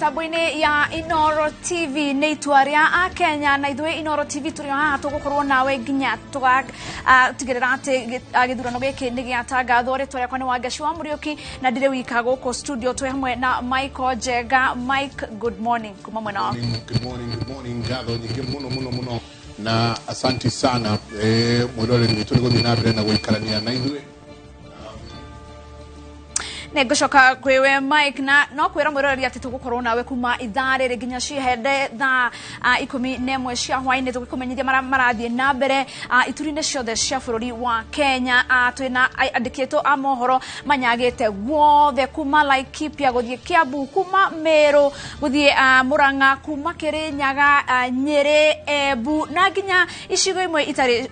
Mĩtambo-inĩ ya Inoro TV. Nĩ itua rĩa Akenya na ithuĩ Inoro TV tũrĩ o haha tũgũkorwo nawe nginya tũgatigĩrĩra atĩ gĩthurano gĩkĩ nĩ gĩatangathwo. Rĩtwa rĩakwa nĩ Wangeci wa Mũriũki na ndirĩ wika gũkũ studio, twĩ hamwe na Michael Njenga. Mike, good morning kuma mwena waku. Good morning, good morning. Ngatho nyingĩ mũno mũno mũno na asanti sana, mwĩroreri witũ, nĩ gũthiĩ na mbere na gũikarania na ithuĩ. Nĩ ngũcoka kwĩwe Mike, na no kwĩra mwĩroreri atĩ tũgũkorwo nawe kuma ithaa rĩrĩ nginya cihende thaa 11 cia hwainĩ, tũgĩkũmenyithia marĩa marathiĩ na mbere ituri-inĩ ciothe cia bũrũri wa Kenya. Twĩna andĩki aitũ a mohoro manyagĩte guothe, kuma Laikipia gũthiĩ Kiambu, kuma Meru gũthiĩ Murang'a, kuma Kirinyaga, Nyĩrĩ, Embu na nginya icigo imwe itarĩ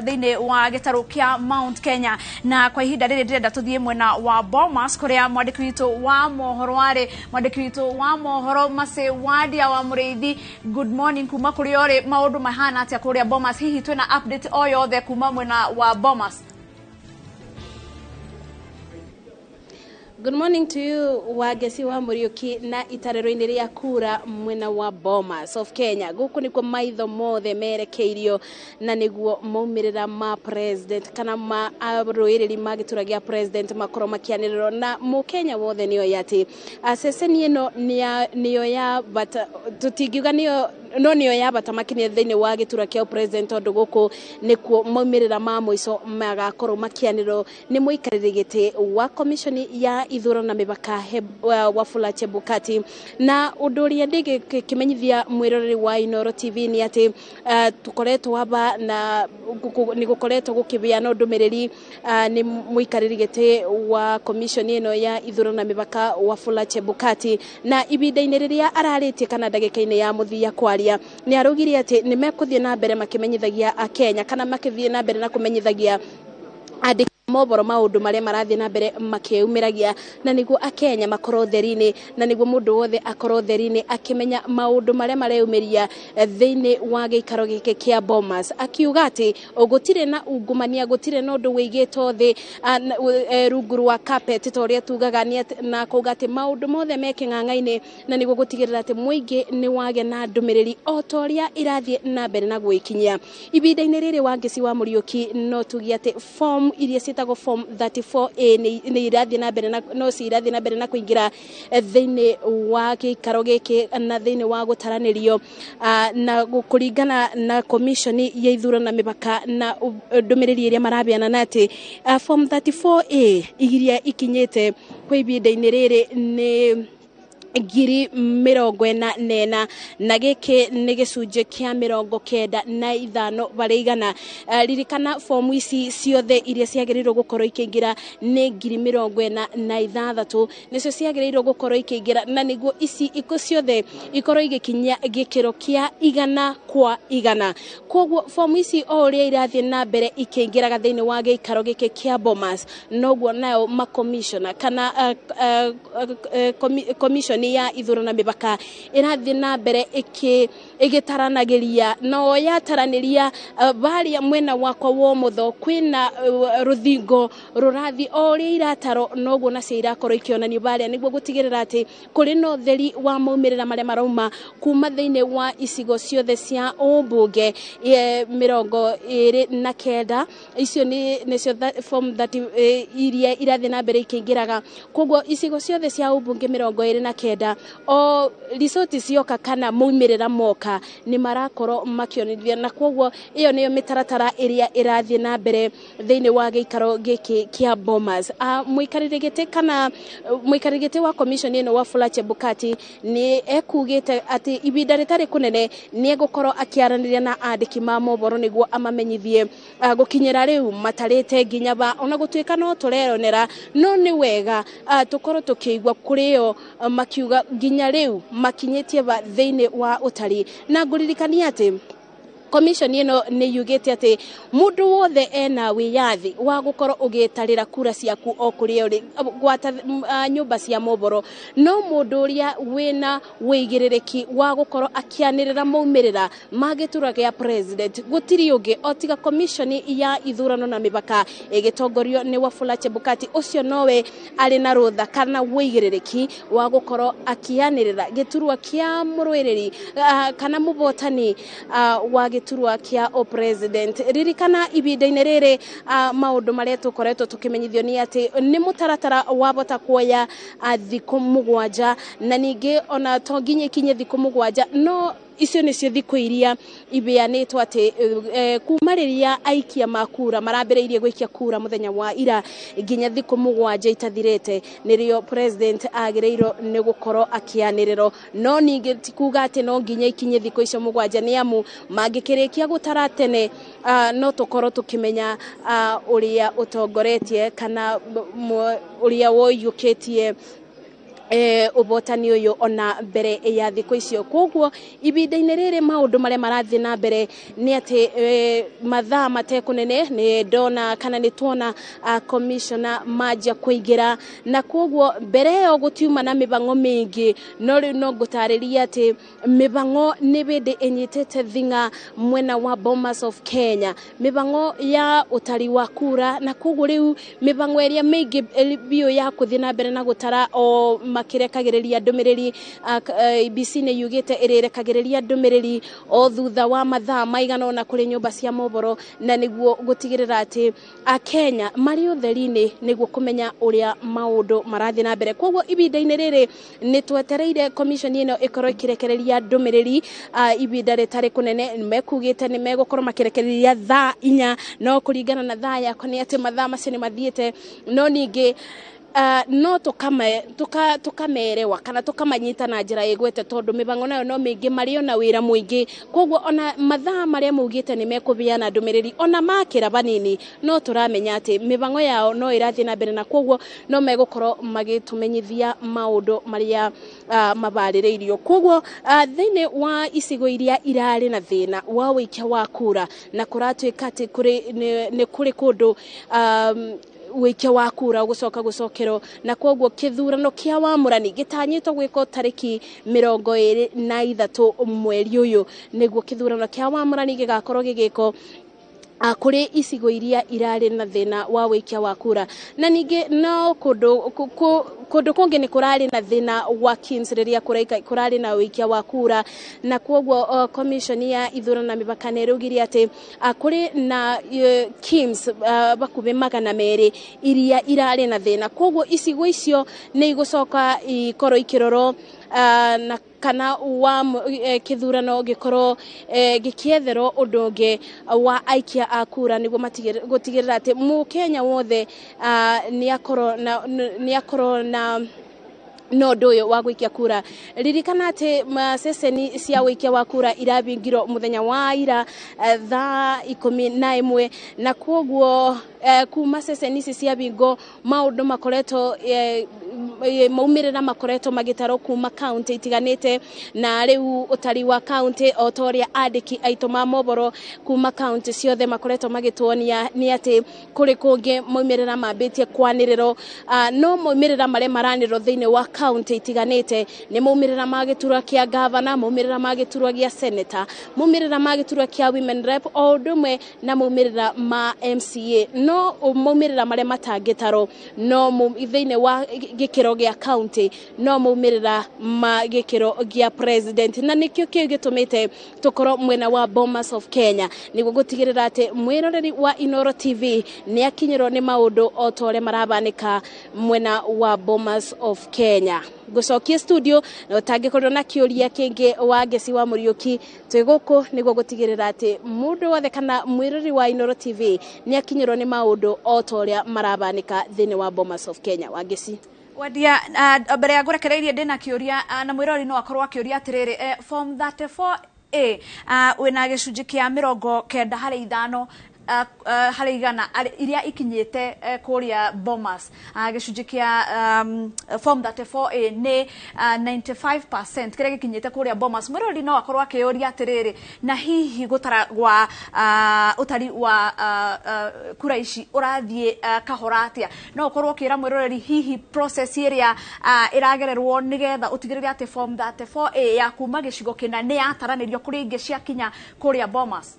thĩinĩ wa gĩtarũ kĩa Mount Kenya. Na kwa ihinda rĩrĩ ndĩrenda tũthiĩ mwena wa Bomas, kũrĩa mwandĩki witũ wa mohoro arĩ, mwandĩki witũ wa mohoro Mase Wadia wa Mũrĩithi. Good morning kuma kũrĩa ũrĩ. Maũndũ mahana atĩa kũrĩa Bomas? Hihi twĩna update o yothe kuma mwena wa Bomas? Good morning to you, Wangeci wa Mũriũki, na itarĩro-inĩ rĩa kura mwena wa Bomas of Kenya. Gũkũ nĩkuo maitho mothe merekeirio na nĩguo maumĩrĩra ma president kana ma arũĩrĩri ma gĩtura gĩa president makorwo makĩanĩrĩrwo, na mũkenya wothe nĩoĩ atĩ ceceni ĩno nĩyo ya bata, tũtingiuga nĩyo, no nĩyo ya bata makĩria thĩinĩ wa gĩtura kĩa president, tondũ gũkũ nĩkuo maumĩrĩra ma mũico magakorwo makĩanĩrĩrwo nĩ mũikarĩri gĩtĩ wa commission ya ithurano na mĩbaka, Wafula Chebukati. Na ũndũ ũrĩa ndĩngĩkĩmenyithia mwĩroreri wa Inoro TV nĩ atĩ tũkoretwo aba na nĩ gũkoretwo gũkĩgĩa na ndũmĩrĩri nĩ mũikarĩri gĩtĩ wa commission ĩno ya ithurano na mĩbaka, Wafula Chebukati, na ihinda-inĩ rĩrĩa ararĩtie kana ndagĩka-inĩ ya mũthia kwaria, nĩ araugire atĩ nĩ mekũthiĩ na mbere makĩmenyithagia Akenya kana makĩthiĩ na mbere na kũmenyithagia andĩki mohoro maũndũ marĩa marathiĩ na mbere makĩumĩragia, na nĩguo Akenya makorwo theri-inĩ, na nĩguo mũndũ wothe akorwo theri-inĩ akĩmenya maũndũ marĩa mareyumĩria thĩinĩ wa gĩikaro gĩkĩ kĩa Bomas, akiuga atĩ gũtirĩ na ungumania, gũtirĩ na ũndũ wĩigĩtwo thĩ rungu rwa carpet ta ũrĩa tugaga, na kuuga atĩ maũndũ mothe me kĩng'ang'a-inĩ, na nĩguo gũtigĩrĩra atĩ mũingĩ nĩ wagĩa na ndũmĩrĩri o ta ũrĩa irathiĩ na mbere na gwĩkinyia. Ihinda-inĩ rĩrĩ, Wangeci wa Mũriũki, no tuge atĩ form iria ciĩtagwo form 34A nĩ irathiĩ na mbere na no cirathiĩ na mbere na kũingĩra thĩinĩ wa gĩikaro gĩkĩ na thĩinĩ wa gũtaranĩrio, na kũringana na commission ya ithurano na mĩbaka na ndũmĩrĩri ĩrĩa marabeana na atĩ form 34A iria ikinyĩte kwa ihinda-inĩ rĩrĩ nĩ 44,000, na gĩkĩ nĩ gĩcunjĩ kĩa 95%. Ririkana fomu ici ciothe iria ciagĩrĩirwo gũkorwo ikĩingĩra nĩ 46,000 nĩcio ciagĩrĩirwo gũkorwo ikĩingĩra, na nĩguo ici iko ciothe ikorwo igĩkinyia gĩkĩro kĩa 100%. Koguo fomu ici o ũrĩa irathiĩ na mbere ikĩingĩraga thĩinĩ wa gĩikaro gĩkĩ kĩa Bomas, noguo nayo makomishona kana commission ya ithurano na mĩbaka ĩrathiĩ na mbere ĩgĩtaranagĩria, na o yataranĩria, barĩa mwena wakwa wa ũmotho kwĩna rũthingo rũrathiĩ, o ũrĩa irataro noguo nacio irakorwo ikĩonanio barĩa, nĩguo gũtigĩrĩra atĩ kũrĩ na ũtheri wa maumĩrĩra marĩa marauma kuma thĩinĩ wa icigo ciothe cia ũmbunge 29. Icio nĩ nĩcio form 30 iria irathiĩ na mbere ikĩingĩraga. Koguo icigo ciothe cia ũmbunge 29, o risoti cioka kana maumĩrĩra moka, nĩ marakorwo makĩonithia, na koguo ĩyo nĩyo mĩtaratara ĩrĩa ĩrathiĩ na mbere thĩinĩ wa gĩikaro gĩkĩ kĩa Bomas. Mũikarĩri gĩtĩ kana mũikarĩri gĩtĩ wa commission ĩno, Wafula Chebukati, nĩ ekugĩte atĩ ihinda rĩtarĩ kũnene nĩ egũkorwo akĩaranĩria na andĩki ma mohoro nĩguo amamenyithie gũkinyĩra rĩu matarĩte nginya ba. Ona gũtuĩka no tũreronera, no nĩ wega tũkorwo tũkĩigua kũrĩo makiuga nginya rĩu makinyĩtie ba thĩinĩ wa ũtari, na ngũririkania atĩ Commission ĩno nĩ yugĩte atĩ mũndũ wothe ena wĩyathi wa gũkorwo ũgĩtarĩra kura ciaku o kũrĩa ũrĩ, gwata nyũmba cia mohoro, no mũndũ ũrĩa wĩna wĩigĩrĩrĩki wa gũkorwo akĩanĩrĩra maumĩrĩra ma gĩturwa gĩa president gũtirĩ ũngĩ o tiga commission ya ithurano na mĩbaka ĩgĩtongorio nĩ Wafula Chebukati. Ũcio nowe arĩ na rũtha kana wĩigĩrĩrĩki wa gũkorwo akĩanĩrĩra gĩturwa kĩa mũrũĩrĩri kana mũbotani wa gĩturwa kĩa o president. Ririkana ibinda-inĩ rĩrĩ maũndũ marĩa tũkoretwo tũkĩmenyithio nĩ atĩ nĩ mũtaratara wabota kuoya thikũ 7, na ningĩ ona to nginya ikinye thikũ 7, no icio nĩcio thikũ iria ibeanĩtwo atĩ kuma rĩrĩa aikia ma kura marambĩrĩirie gũikia kura mũthenya wa ira nginya thikũ 7 itathirĩte nĩrĩo president agĩrĩirwo nĩ gũkorwo akĩanĩrĩrwo. No ningĩ ti kuga atĩ no nginya ikinye thikũ icio 7, nĩ amu mangĩkĩrĩkia gũtara tene no tũkorwo tũkĩmenya ũrĩa ũtongoretie kana ũrĩa woiyũkĩtie ũbotani ũyũ ona mbere ya thikũ icio. Koguo ibinda-inĩ rĩrĩ maũndũ marĩa marathiĩ na mbere nĩ atĩ mathaa matekũnene nĩ ndona kana nĩ tuona commissioner manjia kũingĩra, na koguo mbere ĩyo gũtiuma na mĩbang'o mĩingĩ, no rĩu no ngũtarĩria atĩ mĩbang'o nĩ bĩndĩ ĩnyitĩte thing'a mwena wa Bomas of Kenya, mĩbang'o ya ũtari wa kura, na koguo rĩu mĩbang'o ĩrĩa mĩingĩ biũ ya kũthiĩ na mbere na gũtara o makirekagĩrĩria ndũmĩrĩri. IEBC nĩ yugĩte ĩrĩrekagĩrĩria ndũmĩrĩri o thutha wa mathaa maigana ũna kũrĩ nyũmba cia mohoro, na nĩguo gũtigĩrĩra atĩ Akenya marĩ ũtheri-inĩ nĩguo kũmenya ũrĩa maũndũ marathiĩ na mbere. Koguo ibinda-inĩ rĩrĩ nĩ twetereire commission ĩno ĩkorwo ĩkĩrekereria ndũmĩrĩri ibinda rĩtarĩ kũnene. Mekugĩte nĩ megũkorwo makĩrekereria thaa 4, no kũringana na thaa yakwa nĩ atĩ mathaa macio nĩ mathiĩte, no ningĩ no tukamerewa kana tukamanyita na njĩra ĩgwete, tondũ mĩbango nayo no mĩingĩ, marĩ ona wĩra mũingĩ. Koguo ona mathaa marĩa maugĩte nĩ mekũheana ndũmĩrĩri ona makĩra banini, no tũramenya atĩ mĩbango yao no ĩrathiĩ na mbere, na koguo no megũkorwo magĩtũmenyithia maũndũ marĩa mabarĩrĩirio. Koguo thĩinĩ wa icigo iria irarĩ na thĩna wa ũikia wa kura, na kũratuĩka atĩ nĩ kũrĩ kũndũ ũikia wa kura ũgũcoka gũcokerwo, na koguo kĩthurano kĩa wamũrani gĩtanyĩtwo gwĩkwo tarĩki 23 mweri ũyũ, nĩguo kĩthurano kĩa wamũrani gĩgakorwo gĩgĩkwo kũrĩ icigo iria irarĩ na thĩna wa ũikia wa kura. Na ningĩ no kũndũ kũngĩ nĩ kũrarĩ na thĩna wa KIMS rĩrĩa kũrarĩ na ũikia wa kura, na koguo commission ya ithurano na mĩbaka nĩ ĩraugire atĩ kũrĩ na KIMS bakuhĩ 200 iria irarĩ na thĩna. Koguo icigo icio nĩ igũcoka ikorwo ikĩrorwo na kana wa kĩthurano gĩkorwo gĩkĩetherwo ũndũ ũngĩ wa aikia a kura, nĩguo gũtigĩrĩra atĩ mũkenya wothe nĩ akorwo na no ũndũ ũyũ wa gũikia kura. Ririkana atĩ ceceni cia ũikia wa kura irabingirwo mũthenya wa ira thaa 11, na koguo kuma ceceni ici cia bingo maũndũ makoretwo maumĩrĩra makoretwo magĩtarwo kuma kaunti itiganĩte, na rĩu ũtari wa kaunti o ta ũrĩa andĩki aitũ ma mohoro kuma kaunti ciothe makoretwo magĩtuonia nĩ atĩ kũrĩ kũngĩ maumĩrĩra mambĩtie kwanĩrĩrwo, no maumĩrĩra marĩa maranĩrĩrwo thĩinĩ wa kaunti itiganĩte nĩ maumĩrĩra ma gĩturwa kĩa gavana, maumĩrĩra ma gĩturwa gĩa senator, maumĩrĩra ma gĩturwa kĩa women rep, o ũndũ ũmwe na maumĩrĩra ma MCA. No maumĩrĩra marĩa matangĩtarwo no thĩinĩ wa gĩkĩro gĩa kaunti no maumĩrĩra ma gĩkĩro gĩa president, na nĩkĩo kĩu gĩtũmĩte tũkorwo mwena wa Bomas of Kenya nĩguo gũtigĩrĩra atĩ mwĩroreri wa Inooro TV nĩ akinyĩrwo nĩ maũndũ o ta ũrĩa marabanĩka mwena wa Bomas of Kenya. Ngũcokie studio na ũtangĩkorwo na kĩũria kĩngĩ wa Ngeci wa Mũriũki, twĩ gũkũ nĩguo gũtigĩrĩra atĩ mũndũ wothe kana mwĩroreri wa Inooro TV nĩ akinyĩrwo nĩ maũndũ o ta ũrĩa marabanĩka thĩinĩ wa Bomas of Kenya. Wa Ngeci Wendia, mbere ya ngũrekereirie ndĩna kĩũria, na mwĩrori no akorwo akĩũria atĩrĩrĩ, form 34A wĩna gĩcunjĩ kĩa 95 harĩ harĩ igana iria ikinyĩte kũrĩa Bomas. Gĩcunjĩ kĩa form 34A nĩ 95% kĩrĩa gĩkinyĩte kũrĩa Bomas. Mwĩroreri no akorwo akĩyũria atĩrĩrĩ, na hihi gũtara gwa ũtari wa kura ici ũrathiĩ kahora atĩa? No ũkorwo ũkĩra mwĩroreri hihi process ĩrĩa ĩragererwo nĩgetha ũtigĩrĩre atĩ form 34A ya kuma gĩcigo kĩna nĩ yataranĩrio kũrĩa ingĩ ciakinya kũrĩa Bomas.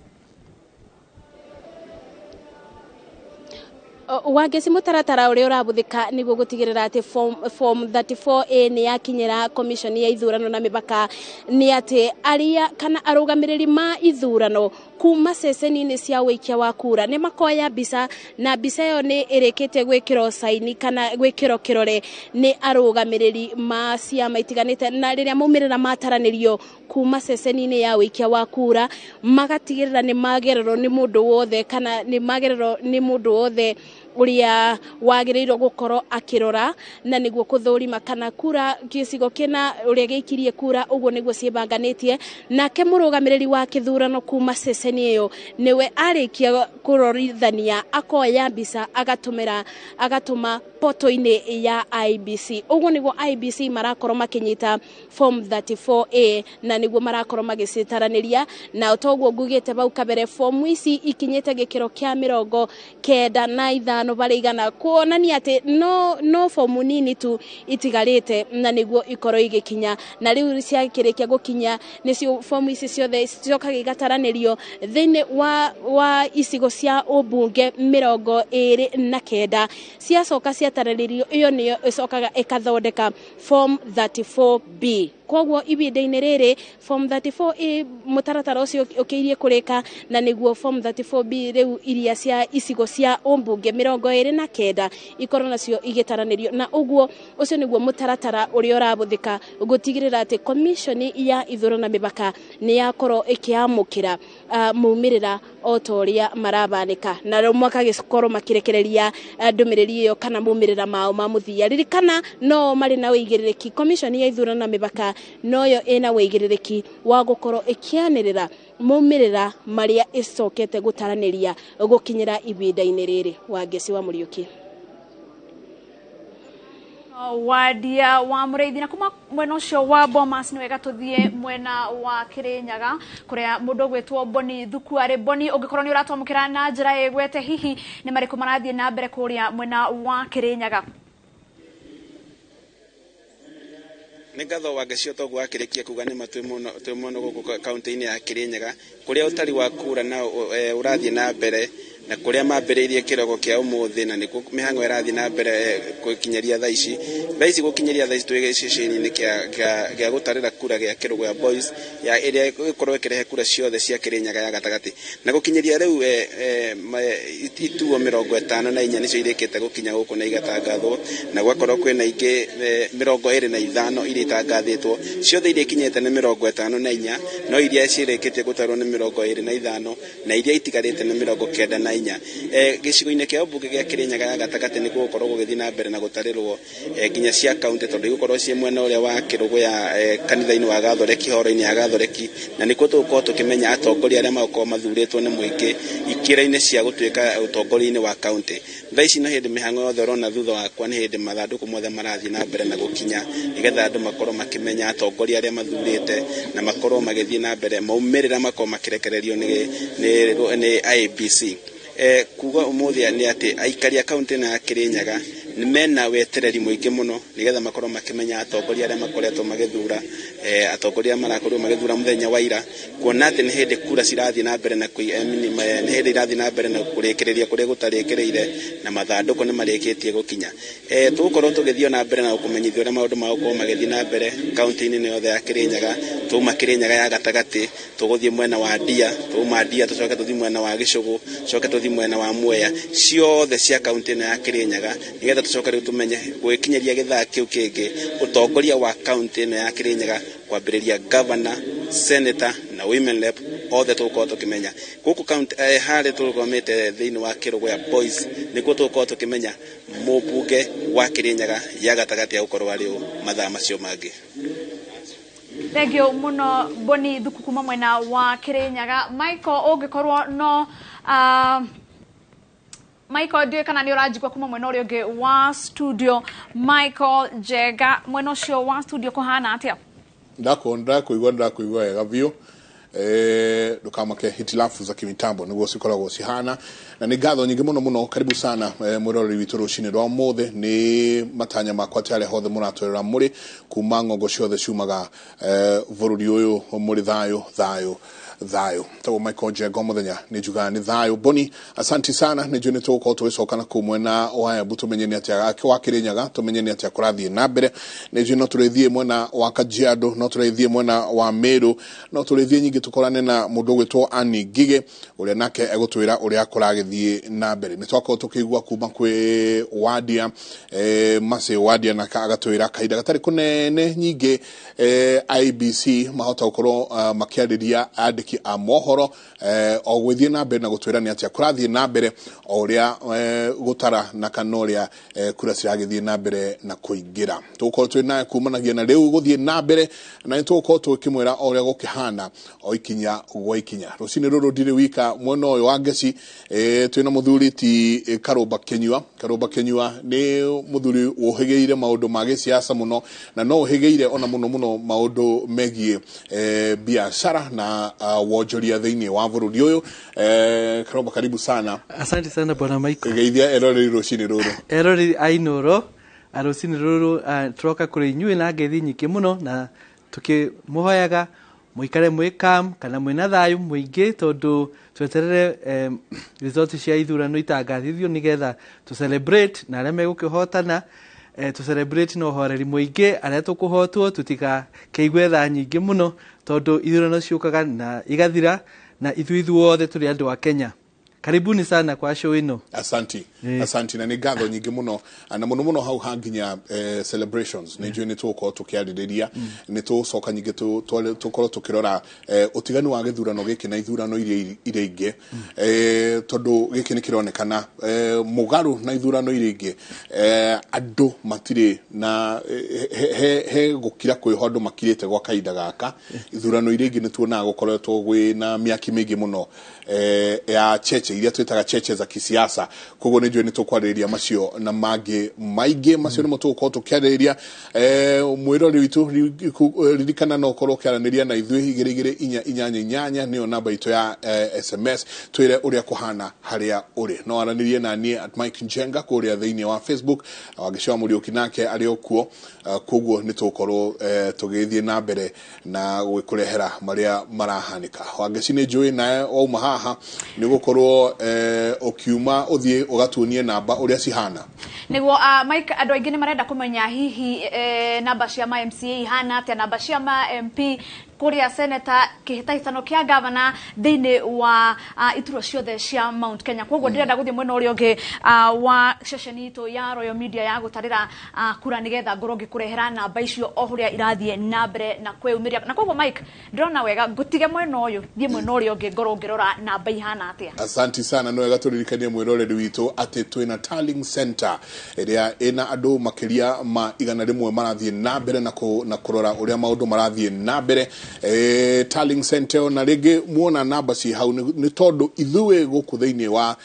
Wangeci, mũtaratara ũrĩa ũrabuthĩka nĩguo gũtigĩrĩra atĩ form 34A nĩ yakinyĩra commission ya ithurano na mĩbaka nĩ atĩ arĩa kana arũgamĩrĩri ma ithurano kuma ceceni-inĩ cia ũikia wa kura nĩ makoya mbica, na mbica ĩyo nĩ ĩrĩkĩtie gwĩkĩrwo saini kana gwĩkĩrwo kĩrore nĩ arũgamĩrĩri ma ciama itiganĩte, na rĩrĩa maumĩrĩra mataranĩrio kuma ceceni-inĩ ya ũikia wa kura magatigĩrĩra nĩ magererwo nĩ mũndũ wothe kana nĩ magererwo nĩ mũndũ wothe ũrĩa wagĩrĩirwo gũkorwo akĩrora, na nĩguo kũthũrima kana kura gĩcigo kĩna ũrĩa gĩikirie kura ũguo nĩguo ciĩbanganĩtie. Nake mũrũgamĩrĩri wa kĩthurano kuma ceceni ĩyo nĩwe arĩkia kũrorithania akoya mbica agatũma poto-inĩ ya IEBC. Ũguo nĩguo IEBC marakorwo makĩnyita form 34A na nĩguo marakorwo magĩcitaranĩria, na toguo ngugĩte bau kabere fomu ici ikinyĩte gĩkĩro kĩa 95 harĩ igana, kuonania atĩ no fomu nini tu itigarĩte na nĩguo ikorwo igĩkinya, na rĩu ciakĩrĩkia gũkinya nĩcio fomu ici ciothe cicokaga igataranĩrio thĩinĩ wa icigo cia ũmbunge 29. Ciacoka ciataranĩrio ĩyo nĩyo ĩcokaga ĩkathondeka form 34B. Koguo ibinda-inĩ rĩrĩ form 34A mũtaratara ũcio ũkĩirie kũrĩka, na nĩguo form 34B rĩu iria cia icigo cia ũmbunge 29 ikorwo nacio igĩtaranĩrio, na ũguo ũcio nĩguo mũtaratara ũrĩa ũrabũthĩka gũtigĩrĩra atĩ commission ya ithurano na mĩbaka nĩ yakorwo ĩkĩamũkĩra maumĩrĩra o ta ũrĩa marabanĩka, na rĩu makagĩkorwo makĩrekereria ndũmĩrĩri ĩyo kana maumĩrĩra mao ma mũthia. Ririkana no marĩ na ũigĩrĩrĩki, commission ya ithurano na mĩbaka noyo ĩna ũigĩrĩrĩki wa gũkorwo ĩkĩanĩrĩra maumĩrĩra marĩa ĩcokete gũtaranĩria gũkinyĩra ibinda-inĩ rĩrĩ. Wangeci wa Mũriũki. Wadia wa Mũrĩithi. Na kuma mwena ũcio wa Bomas nĩ wega tũthiĩ mwena wa Kĩrĩnyaga kũrĩa mũndũ ũgwĩtwo Boni Thuku arĩ. Boni, ũngĩkorwo nĩ ũratwamũkĩra na njĩra ĩgwete, hihi nĩ marĩkũ marathiĩ na mbere kũrĩa mwena wa Kĩrĩnyaga? Nĩ ngatho Wangeci, toguo akĩrĩkia kuga nĩ ma twĩ mũno gũkũ kaunti-inĩ ya Kĩrĩnyaga kũrĩa ũtari wa kura na ũrathiĩ na mbere, na kũrĩa mambĩrĩirie kĩroko kĩa ũmũthĩ, na nĩkuo mĩhang'o ĩrathiĩ na mbere gũkinyĩria thaa ici. Gũkinyĩria thaa ici twĩ gĩceceni-inĩ gĩa gũtarĩra kura gĩa Kĩrũgũya Boys ya ĩrĩa ĩgũkorwo ĩkĩrehe kura ciothe cia Kĩrĩnyaga ya gatagatĩ, na gũkinyĩria rĩu ituo 54 nĩcio irĩkĩte gũkinya gũkũ na igatangathwo, na gwakorwo kwĩna ingĩ 25 iria itangathĩtwo. Ciothe iria ikinyĩte nĩ 54, no iria cirĩkĩtie gũtarwo nĩ 25, na iria itigarĩte nĩ 94. Gĩcigo-inĩ kĩa ũmbunge gĩa Kĩrĩnyaga ya gatagatĩ nĩ gũgũkorwo gũgĩthiĩ na mbere na gũtarĩrwo nginya cia kaunti, tondũ igũkorwo ciĩ mwena ũrĩa wa Kĩrũgũya kanitha-inĩ wa Gathoreki, horo-inĩ ya Gathoreki, na nĩkuo tũgũkorwo tũkĩmenya atongoria arĩa magũkorwo mathurĩtwo nĩ mũingĩ ikĩra-inĩ cia gũtuĩka ũtongoria-inĩ wa kaunti. Thaa ici no hĩndĩ mĩhang'o yothe ũrona thutha wakwa, nĩ hĩndĩ mathandũkũ mothe marathiĩ na mbere na gũkinya nĩgetha andũ makorwo makĩmenya atongoria arĩa mathurĩte na makorwo magĩthiĩ na mbere maumĩrĩra makorwo makĩrekererio nĩ IEBC. Kuga ũmũthĩ nĩ atĩ aikari a kaunti ĩno ya Kĩrĩnyaga mena wetereri mũingĩ mũno nĩgetha makorwo makĩmenya atongoria arĩa makoretwo magĩthura, atongoria arĩa marakorirwo magĩthura mũthenya wa ira, kuona atĩ nĩ hĩndĩ kura cirathiĩ na mbere na nĩ hĩndĩ irathiĩ na mbere na kũrĩkĩrĩria kũrĩa gũtarĩkĩrĩire, na mathandũkũ nĩ marĩkĩtie gũkinya. Tũgũkorwo tũgĩthiĩ na mbere na gũkũmenyithia ũrĩa maũndũ magũkorwo magĩthiĩ na mbere kaunti-inĩ ĩno yothe ya Kĩrĩnyaga. Twauma Kĩrĩnyaga ya gatagatĩ tũgũthiĩ mwena wa Ndia, twauma Ndia tũcoke tũthiĩ mwena wa Gĩcũgũ, tũcoke tũthiĩ mwena wa Mwea, ciothe cia kaunti ĩno ya Kĩrĩnyaga, nĩgetha tũcoke rĩu tũmenye gũgĩkinyĩria gĩthaa kĩu kĩngĩ ũtongoria wa kaunti ĩno ya Kĩrĩnyaga, kwambĩrĩria governor, senator na women rep othe tũgũkorwo tũkĩmenya gũkũ kaunti. Harĩa tũrũgamĩte thĩinĩ wa Kĩrũgũya Boys nĩkuo tũgũkorwo tũkĩmenya mũmbunge wa Kĩrĩnyaga ya gatagatĩ agũkorwo arĩ ũ mathaa macio mangĩ. Thank you muno Boni Thuku kuma mwena wa Kirinyaga. Michael, ũngĩkorwo no Michael, ndiũĩ kana nĩ ũranjigua kuma mwena ũrĩa ũngĩ wa studio. Michael Njega, mwena ũcio wa studio kũhana atĩa? Ndakuigua wega biũ. Ndukamake, hitilafu za kimitambo niguo cikoragwo cihana, na nĩ ngatho nyingĩ mũno mũno. Karibu sana mwĩroreri witũ rũcinĩ rwa ũmũthĩ. Nĩ matanya makwa atĩ harĩa hothe mũratwerera mũrĩ kuma ng'ongo ciothe ciumaga bũrũri ũyũ mũrĩ thayũ thayũ thayũ. Tagwo Michael Njenga, mũthenya nĩ njugaga nĩ thayũ. Boni, asanti sana. Nĩ njũĩ nĩ tũgũkorwo tũgĩcoka na kũu mwena wa Embu tũmenye nĩ atĩa wa Kĩrĩnyaga, tũmenye nĩ atĩa kũrathiĩ na mbere. Nĩ njũĩ no tũrĩthiĩ mwena wa Kajiado, no tũrĩthiĩ mwena wa Meru, no tũrĩthiĩ nyingĩ tũkorane na mũndũ ũgwĩtwo Annie Ngige ũrĩa nake egũtwĩra ũrĩa kũragĩthiĩ na mbere. Nĩ twakorwo tũkĩigua kuma kwĩ Wadia, Mercy Wadia, nake agatwĩra kahinda gatarĩ kũnene nyingĩ IEBC mahota gũkorwo makĩarĩria andĩki a mohoro o gwĩthiĩ na mbere na gũtwĩra nĩ atĩa kũrathiĩ na mbere o ũrĩa gũtara na kana ũrĩa kura ciragĩthiĩ na mbere na kũingĩra. Tũgũkorwo twĩ naye kumanagia na rĩu gũthiĩ na mbere, na nĩ tũgũkorwo tũkĩmwĩra o ũrĩa gũkĩhana o ikinya gwa ikinya. Rũcinĩ rũrũ ndirĩ wika mwena ũyũ wa Ngeci, twĩna mũthuri ti Karũmba Kĩnyua. Karũmba Kĩnyua nĩ mũthuri ũhĩgĩire maũndũ ma gĩsiasa mũno, na no ũhĩgĩire ona mũno mũno maũndũ megiĩ biacara na wonjoria thĩinĩ wa bũrũri ũyũ. Karũmba, karibu sana. Asante sana, bwana Michael. Geithia eroreri rũcinĩ rũrũ. Eroreri a Inooro rũcinĩ rũrũ, tũroka kũrĩ inyuĩ na ngeithi nyingĩ mũno, na tũkĩmũhoyaga mũikare mwĩ calm kana mwĩna thayũ mũingĩ, tondũ tweterere result cia ithurano itangathithio nĩgetha tũ celebrate na arĩa megũkĩhotana, tũ celebrate na ũhoreri mũingĩ. Arĩa tũkũhotwo tũtikakĩigue tha nyingĩ mũno, tondũ ithurano ciũkaga na igathira, na ithuĩ ithuothe tũrĩ andũ a Kenya. Karibuni sana kwa show ĩno. Asanti. Asanti, na nĩ ngatho nyingĩ mũno, na mũno mũno hau hanginya celebrations nĩ njũĩ nĩ tũgũkorwo tũkĩarĩrĩria. Nĩ tũgũcoka nyingĩ tũkorwo tũkĩrora ũtiganu wa gĩthurano gĩkĩ na ithurano iria ingĩ, tondũ gĩkĩ nĩ kĩronekana mũgarũ na ithurano iria ingĩ. Andũ matirĩ na he gũkira kwĩho, andũ makirĩte gwa kahinda gaka. Ithurano iria ingĩ nĩ tuonaga gũkoretwo gwĩna mĩaki mĩingĩ mũno ya cheche iria twĩtaga cheche za kisiasa. Koguo nĩ njũĩ nĩ tũkwarĩrĩria macio na mangĩ maingĩ. Macio nĩmo tũgũkorwo tũkĩarĩrĩria. Mwĩrori witũ, ririkana no ũkorwo ũkĩaranĩria na ithuĩ 22488 nĩyo namba itũ ya SMS. Twĩre ũrĩa kũhana harĩa ũrĩ. No aranĩrie na niĩ at Mike Njenga kũrĩa thĩinĩ wa Facebook. Wangeci wa Mũriũki nake arĩ o kuo. Koguo nĩ tũgũkorwo tũgĩthiĩ na mbere na gwĩkũrehera marĩa marahanĩka. Wangeci, nĩ njũĩ nawe wauma haha nĩ ũgũkorwo ũkiuma ũthiĩ ũgatuonie namba ũrĩa cihana. Niguo, Mike, andũ aingĩ nĩ marenda kũmenya hihi namba cia ma MCA ihana atĩa, namba cia ma MP kũrĩa, seneta, kĩhĩtahĩtano kĩa gavana thĩinĩ wa iturwa ciothe cia Mount Kenya. Koguo ndĩrenda gũthiĩ mwena ũrĩa ũngĩ wa ceceni itũ ya Royal Media ya gũtarĩra kura, nĩgetha ngorwo ngĩkũrehera namba icio o ũrĩa irathiĩ na mbere na kwĩyumĩria. Na koguo Mike, ndĩrona wega ngũtige mwena ũyũ, thiĩ mwena ũrĩa ũngĩ ngorwo ngĩrora namba ihana atĩa. Asanti sana. No wega tũririkanie mwĩroreri witũ atĩ twĩna tallying center ĩrĩa ĩna andũ makĩria ma 100 marathiĩ na mbere na kũrora ũrĩa maũndũ marathiĩ na mbere. Tallying center ĩyo, na rĩngĩ muona namba ci hau nĩ tondũ ithuĩ gũkũ thĩinĩ wa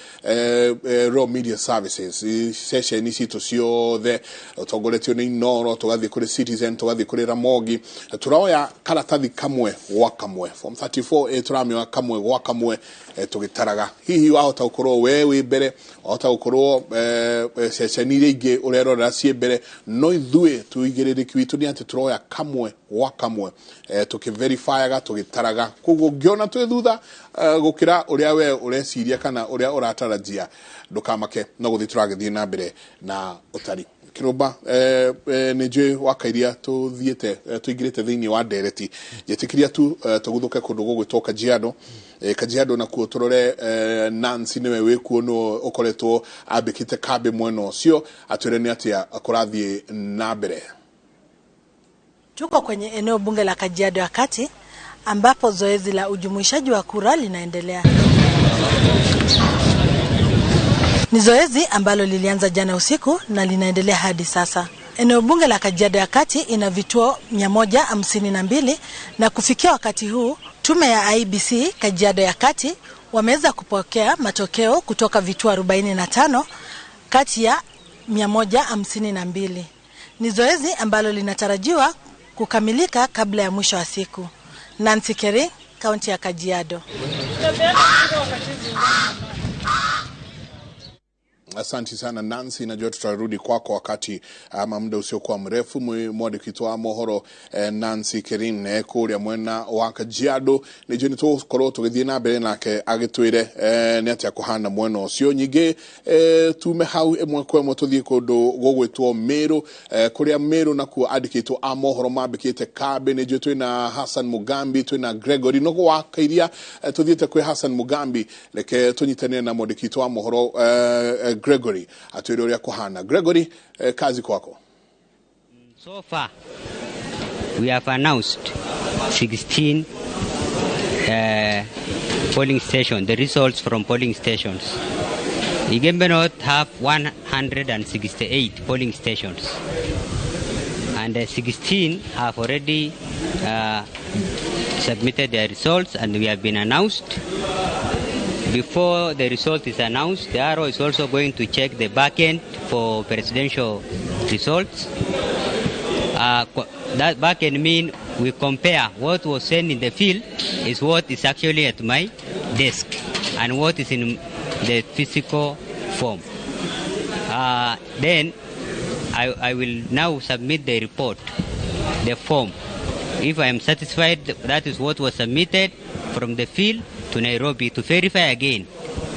Royal Media Services, ceceni citũ ciothe, ũtongoretio nĩ Inooro, tũgathiĩ kũrĩ Citizen, tũgathiĩ kũrĩ Ramogi, tũroya karatathi kamwe gwa kamwe, form 34A tũramĩoya kamwe gwa kamwe, tũgĩtaraga. Hihi wahota gũkorwo we wĩ mbere, wahota gũkorwo ceceni iria ingĩ ũrerorera ciĩ mbere, no ithuĩ tũigĩrĩrĩki witũ nĩ atĩ tũroya kamwe gwa kamwe, tũkĩverifyaga, tũgĩtaraga. Koguo ũngĩona twĩ thutha gũkĩra ũrĩa we ũreciria kana ũrĩa ũratarajia, ndũkamake, no gũthiĩ tũragĩthiĩ na mbere na ũtari. Kĩrũmba, nĩ njũĩ wakairia tũthiĩte, tũingĩrĩte thĩinĩ wa ndereti. Njĩtĩkĩria tu tũguthũke kũndũ gũgwĩtwo Kajiado. Kajiado nakuo tũrore Nancy nĩwe wĩkuo, nĩwe ũkoretwo ambĩkĩte kambĩ mwena ũcio, atwĩre nĩ atĩa kũrathiĩ na mbere. Tuko kwenye eneo bunge la Kajiado ya Kati ambapo zoezi la ujumuishaji wa kura linaendelea. Ni zoezi ambalo lilianza jana usiku na linaendelea hadi sasa. Eneo bunge la Kajiado ya Kati ina vituo 152 na kufikia wakati huu tume ya IEBC Kajiado ya Kati wameweza kupokea matokeo kutoka vituo 45 kati ya 152. Ni zoezi ambalo linatarajiwa kukamilika kabla ya mwisho wa siku. Nancy Kering, kaunti ya Kajiado. Asanti sana Nancy, najua tutarudi kwako wakati ama muda usiokuwa mrefu. Mwandĩki wa mohoro Nancy Kerine kũrĩa mwena wa Kajiado nĩnjũĩ nĩ tũgũkorwo tũgĩthiĩ na mbere nake agĩtwĩre nĩ atĩa kũhana mwena ũcio. Nyingĩ tume hau ĩmwe kwa ĩmwe tũthiĩ kũndũ gũgwĩtwo Meru, kũrĩa Meru nakuo andĩkĩtwo a mohoro mambĩkĩte kambĩ. Nĩnjũĩ twĩna Hassan Mugambi, twĩna Gregory Nogo wa Kairia. Tũthiĩte kwĩ Hassan Mugambi, reke tũnyitanĩre na mwandĩki wa mohoro Gregory atwĩre ũrĩa kũhana. Gregory, kazi kwako. So far, we have announced 16 polling stations, the results from polling stations. Igembe North have 168 polling stations, and 16 have already submitted their results, and we have been announced. Before the result is announced, the RO is also going to check the back end for presidential results. That back end mean we compare what was sent in the field is what is actually at my desk and what is in the physical form. Then I will now submit the report, the form. If I am satisfied that is what was submitted from the field to Nairobi to verify again.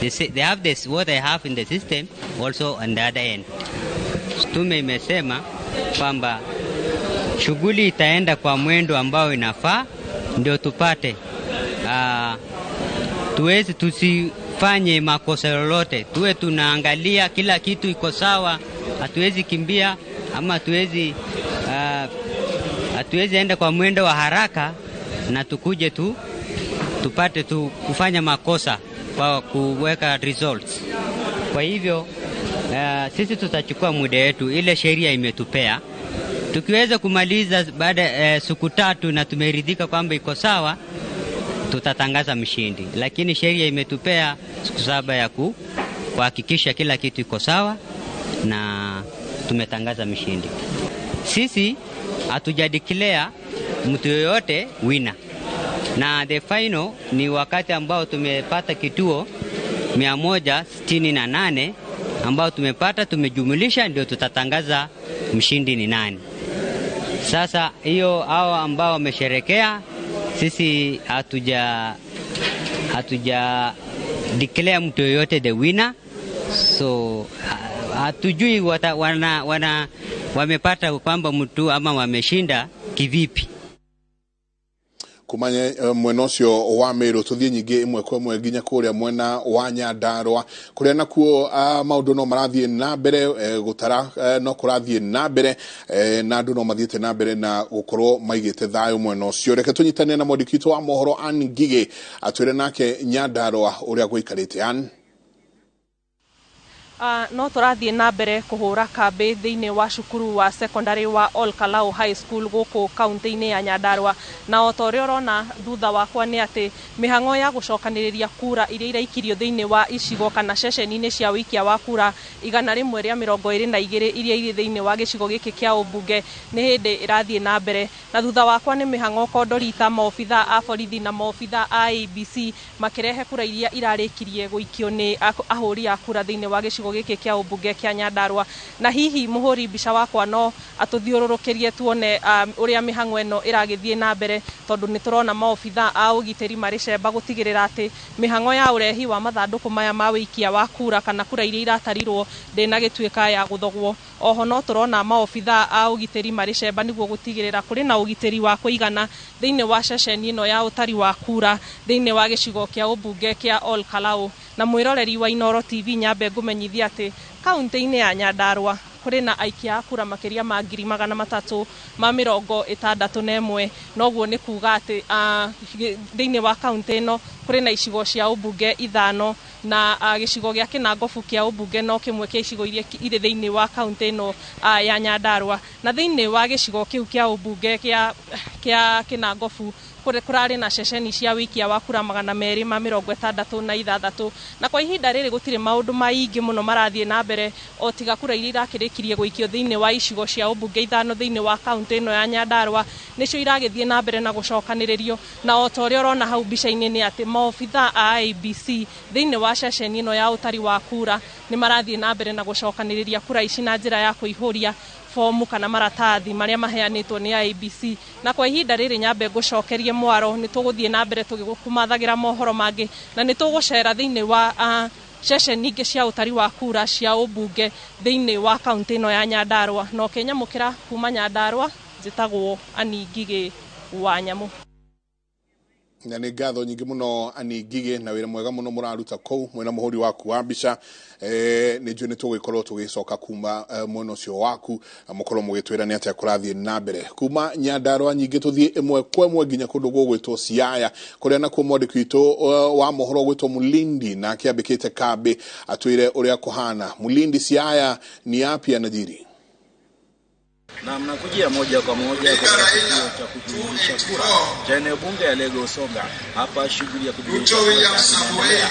They say they have this what I have in the system also on the other end. Tume imesema kwamba shughuli itaenda kwa mwendo ambao inafaa, ndio tupate tuweze tusifanye makosa lolote, tuwe tunaangalia kila kitu iko sawa, hatuwezi kimbia ama hatuwezi enda kwa mwendo wa haraka na tukuje tu tupate tu kufanya makosa kwa kuweka results. Kwa hivyo sisi tutachukua muda wetu, ile sheria imetupea. Tukiweza kumaliza baada siku 3 na tumeridhika kwamba iko sawa, tutatangaza mshindi. Lakini sheria imetupea siku 7 ya kuhakikisha kila kitu iko sawa na tumetangaza mshindi. Sisi hatujadeclare mtu yoyote winner. Na the final ni wakati ambao tumepata kituo 168 ambao tumepata, tumejumulisha, ndio tutatangaza mshindi ni nani. Sasa hiyo hao ambao wamesherekea, sisi hatuja declare mtu yoyote the winner. So hatujui wamepata kwamba mtu ama wameshinda kivipi. Kumanye mwena ũcio wa Meru tũthiĩ nyingĩ ĩmwe kwa ĩmwe nginya kũrĩa mwena wa Nyandarua kũrĩa nakuo maũndũ no marathiĩ na mbere, gũtara no kũrathiĩ na mbere, na andũ no mathiĩte na mbere na gũkorwo maigĩte thayũ mwena ũcio. Reke tũnyitane na mwandĩki witũ wa mohoro Ann Ngigĩ atwĩre nake Nyandarua ũrĩa gũikarĩte. Ann. No tũrathiĩ na mbere kũhũra kambĩ thĩinĩ wa cukuru wa secondary wa Ol Kalou High School gũkũ kaunti-inĩ ya Nyandarua, na o ta ũrĩa ũrona thutha wakwa nĩ atĩ mĩhang'o ya gũcokanĩrĩria kura iria iraikirio thĩinĩ wa icigo kana ceceni-inĩ cia ũikia wa kura 122 iria irĩ thĩinĩ wa gĩcigo gĩkĩ kĩa ũmbunge nĩ hĩndĩ ĩrathiĩ na mbere. Na thutha wakwa nĩ mĩhang'o kondorita maobitha a borithi na maobitha a IEBC makĩrehe kura iria irarĩkirie gũikio nĩ ahũri a kura thĩinĩ wa gĩcigo gĩkĩ kĩa ũmbunge kĩa Nyandarua. Na hihi mũhũri mbica wakwa no atũthiũrũrũkĩrie tuone ũrĩa mĩhang'o ĩno ĩragĩthiĩ na mbere, tondũ nĩ tũrona maobitha a ũgitĩri marĩ cemba gũtigĩrĩra atĩ mĩhang'o ya ũrehi wa mathandũkũ maya ma wĩikia wa kura kana kura iria iratarirwo ndĩnagĩtuĩka ya gũthogwo. Oho no tũrona maobitha a ũgitĩri marĩ cemba nĩguo gũtigĩrĩra kũrĩ na ũgitĩri wa kũigana thĩinĩ wa ceceni ĩno ya ũtari wa kura thĩinĩ wa gĩcigo kĩa ũmbunge kĩa Ol Kalou. Na mwĩroreri wa Inooro TV nyambe ngũmenyithia atĩ kaunti-inĩ ya Nyandarua kũrĩ na aikia a kura makĩria ma 361,000, noguo nĩ kuga atĩ thĩinĩ wa kaunti ĩno Kũrĩ na icigo cia ũmbunge 5 na gĩcigo gĩa Kĩnangobu kĩa ũmbunge no kĩmwe kĩa icigo iria irĩ thĩinĩ wa kaunti ĩno ya Nyandarua. Na thĩinĩ wa gĩcigo kĩu kĩa ũmbunge kĩa Kĩnangobu kũrarĩ na ceceni cia wĩikia wa kura 266, na kwa ihinda rĩrĩ gũtirĩ maũndũ maingĩ mũno marathiĩ na mbere o tiga kura iria irakĩrĩkirie gũikio thĩinĩ wa icigo cia ũmbunge 5 thĩinĩ wa kaunti ĩno ya Nyandarua nĩcio iragĩthiĩ na mbere na gũcokanĩrĩrio. Na o ta ũrĩa ũrona hau mbica-inĩ nĩ atĩ maobitha a IEBC thĩinĩ wa ceceni ĩno ya ũtari wa kura nĩ marathiĩ na mbere na gũcokanĩrĩria kura ici na njĩra ya kũihũria fomu kana maratathi marĩa maheanĩtwo nĩ IEBC. Na kwa ihinda rĩrĩ nyambe ngũcokerie mwaro, nĩ tũgũthiĩ na mbere tũgĩkũmathagĩra mohoro mangĩ na nĩ tũgũcera thĩinĩ wa ceceni ingĩ cia ũtari wa kura cia ũmbunge thĩinĩ wa kaunti ĩno ya Nyandarua. Na ũkĩnyamũkĩra kuma Nyandarua, njĩtagwo Annie Ngigĩ wa Nyamũ. Na nĩ ngatho nyingĩ mũno Annie Ngigĩ na wĩra mwega mũno mũraruta kũu mwena mũhũri waku wa mbica. Nĩ njũĩ nĩ tũgũgĩkorwo tũgĩcoka kuma mwena ũcio waku na mũkorwo mũgĩtwĩra nĩ atĩa kũrathiĩ na mbere. Kuma Nyandarua nyingĩ tũthiĩ ĩmwe kwa ĩmwe nginya kũndũ gũgwĩtwo Siaya kũrĩa nakuo mwandĩki witũ wa mohoro gwĩtwo Mulindi nake ambĩkĩte kambĩ atwĩre ũrĩa kũhana. Mulindi, Siaya ni yapi yanajiri? Na mnakujia moja kwa moja kutoka kituo cha kujumulisha kura cha eneo bunge ya Alego Usonga. Hapa shughuli ya kujumulisha kura inaendelea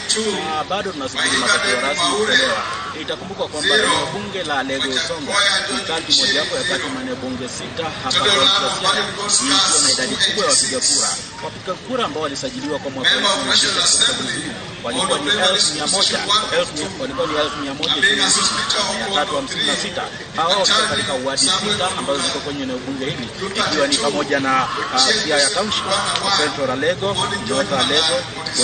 na bado tunasubiri matokeo rasmi kutolewa. Itakumbuka kwamba eneo bunge la Alego Usonga ni kaunti mojawapo ya kati maeneo bunge 6 hapa kaunti ya Siaya, ikiwa na idadi kubwa ya wapiga kura. Wapiga kura ambao walisajiliwa kwa mwaka 2023 walikuwa ni 1,123,356. Hao wako katika wadi 6 ambazo ziko kwenye eneo bunge hili, ikiwa ni pamoja na Siaya Township, Central Alego, North Alego,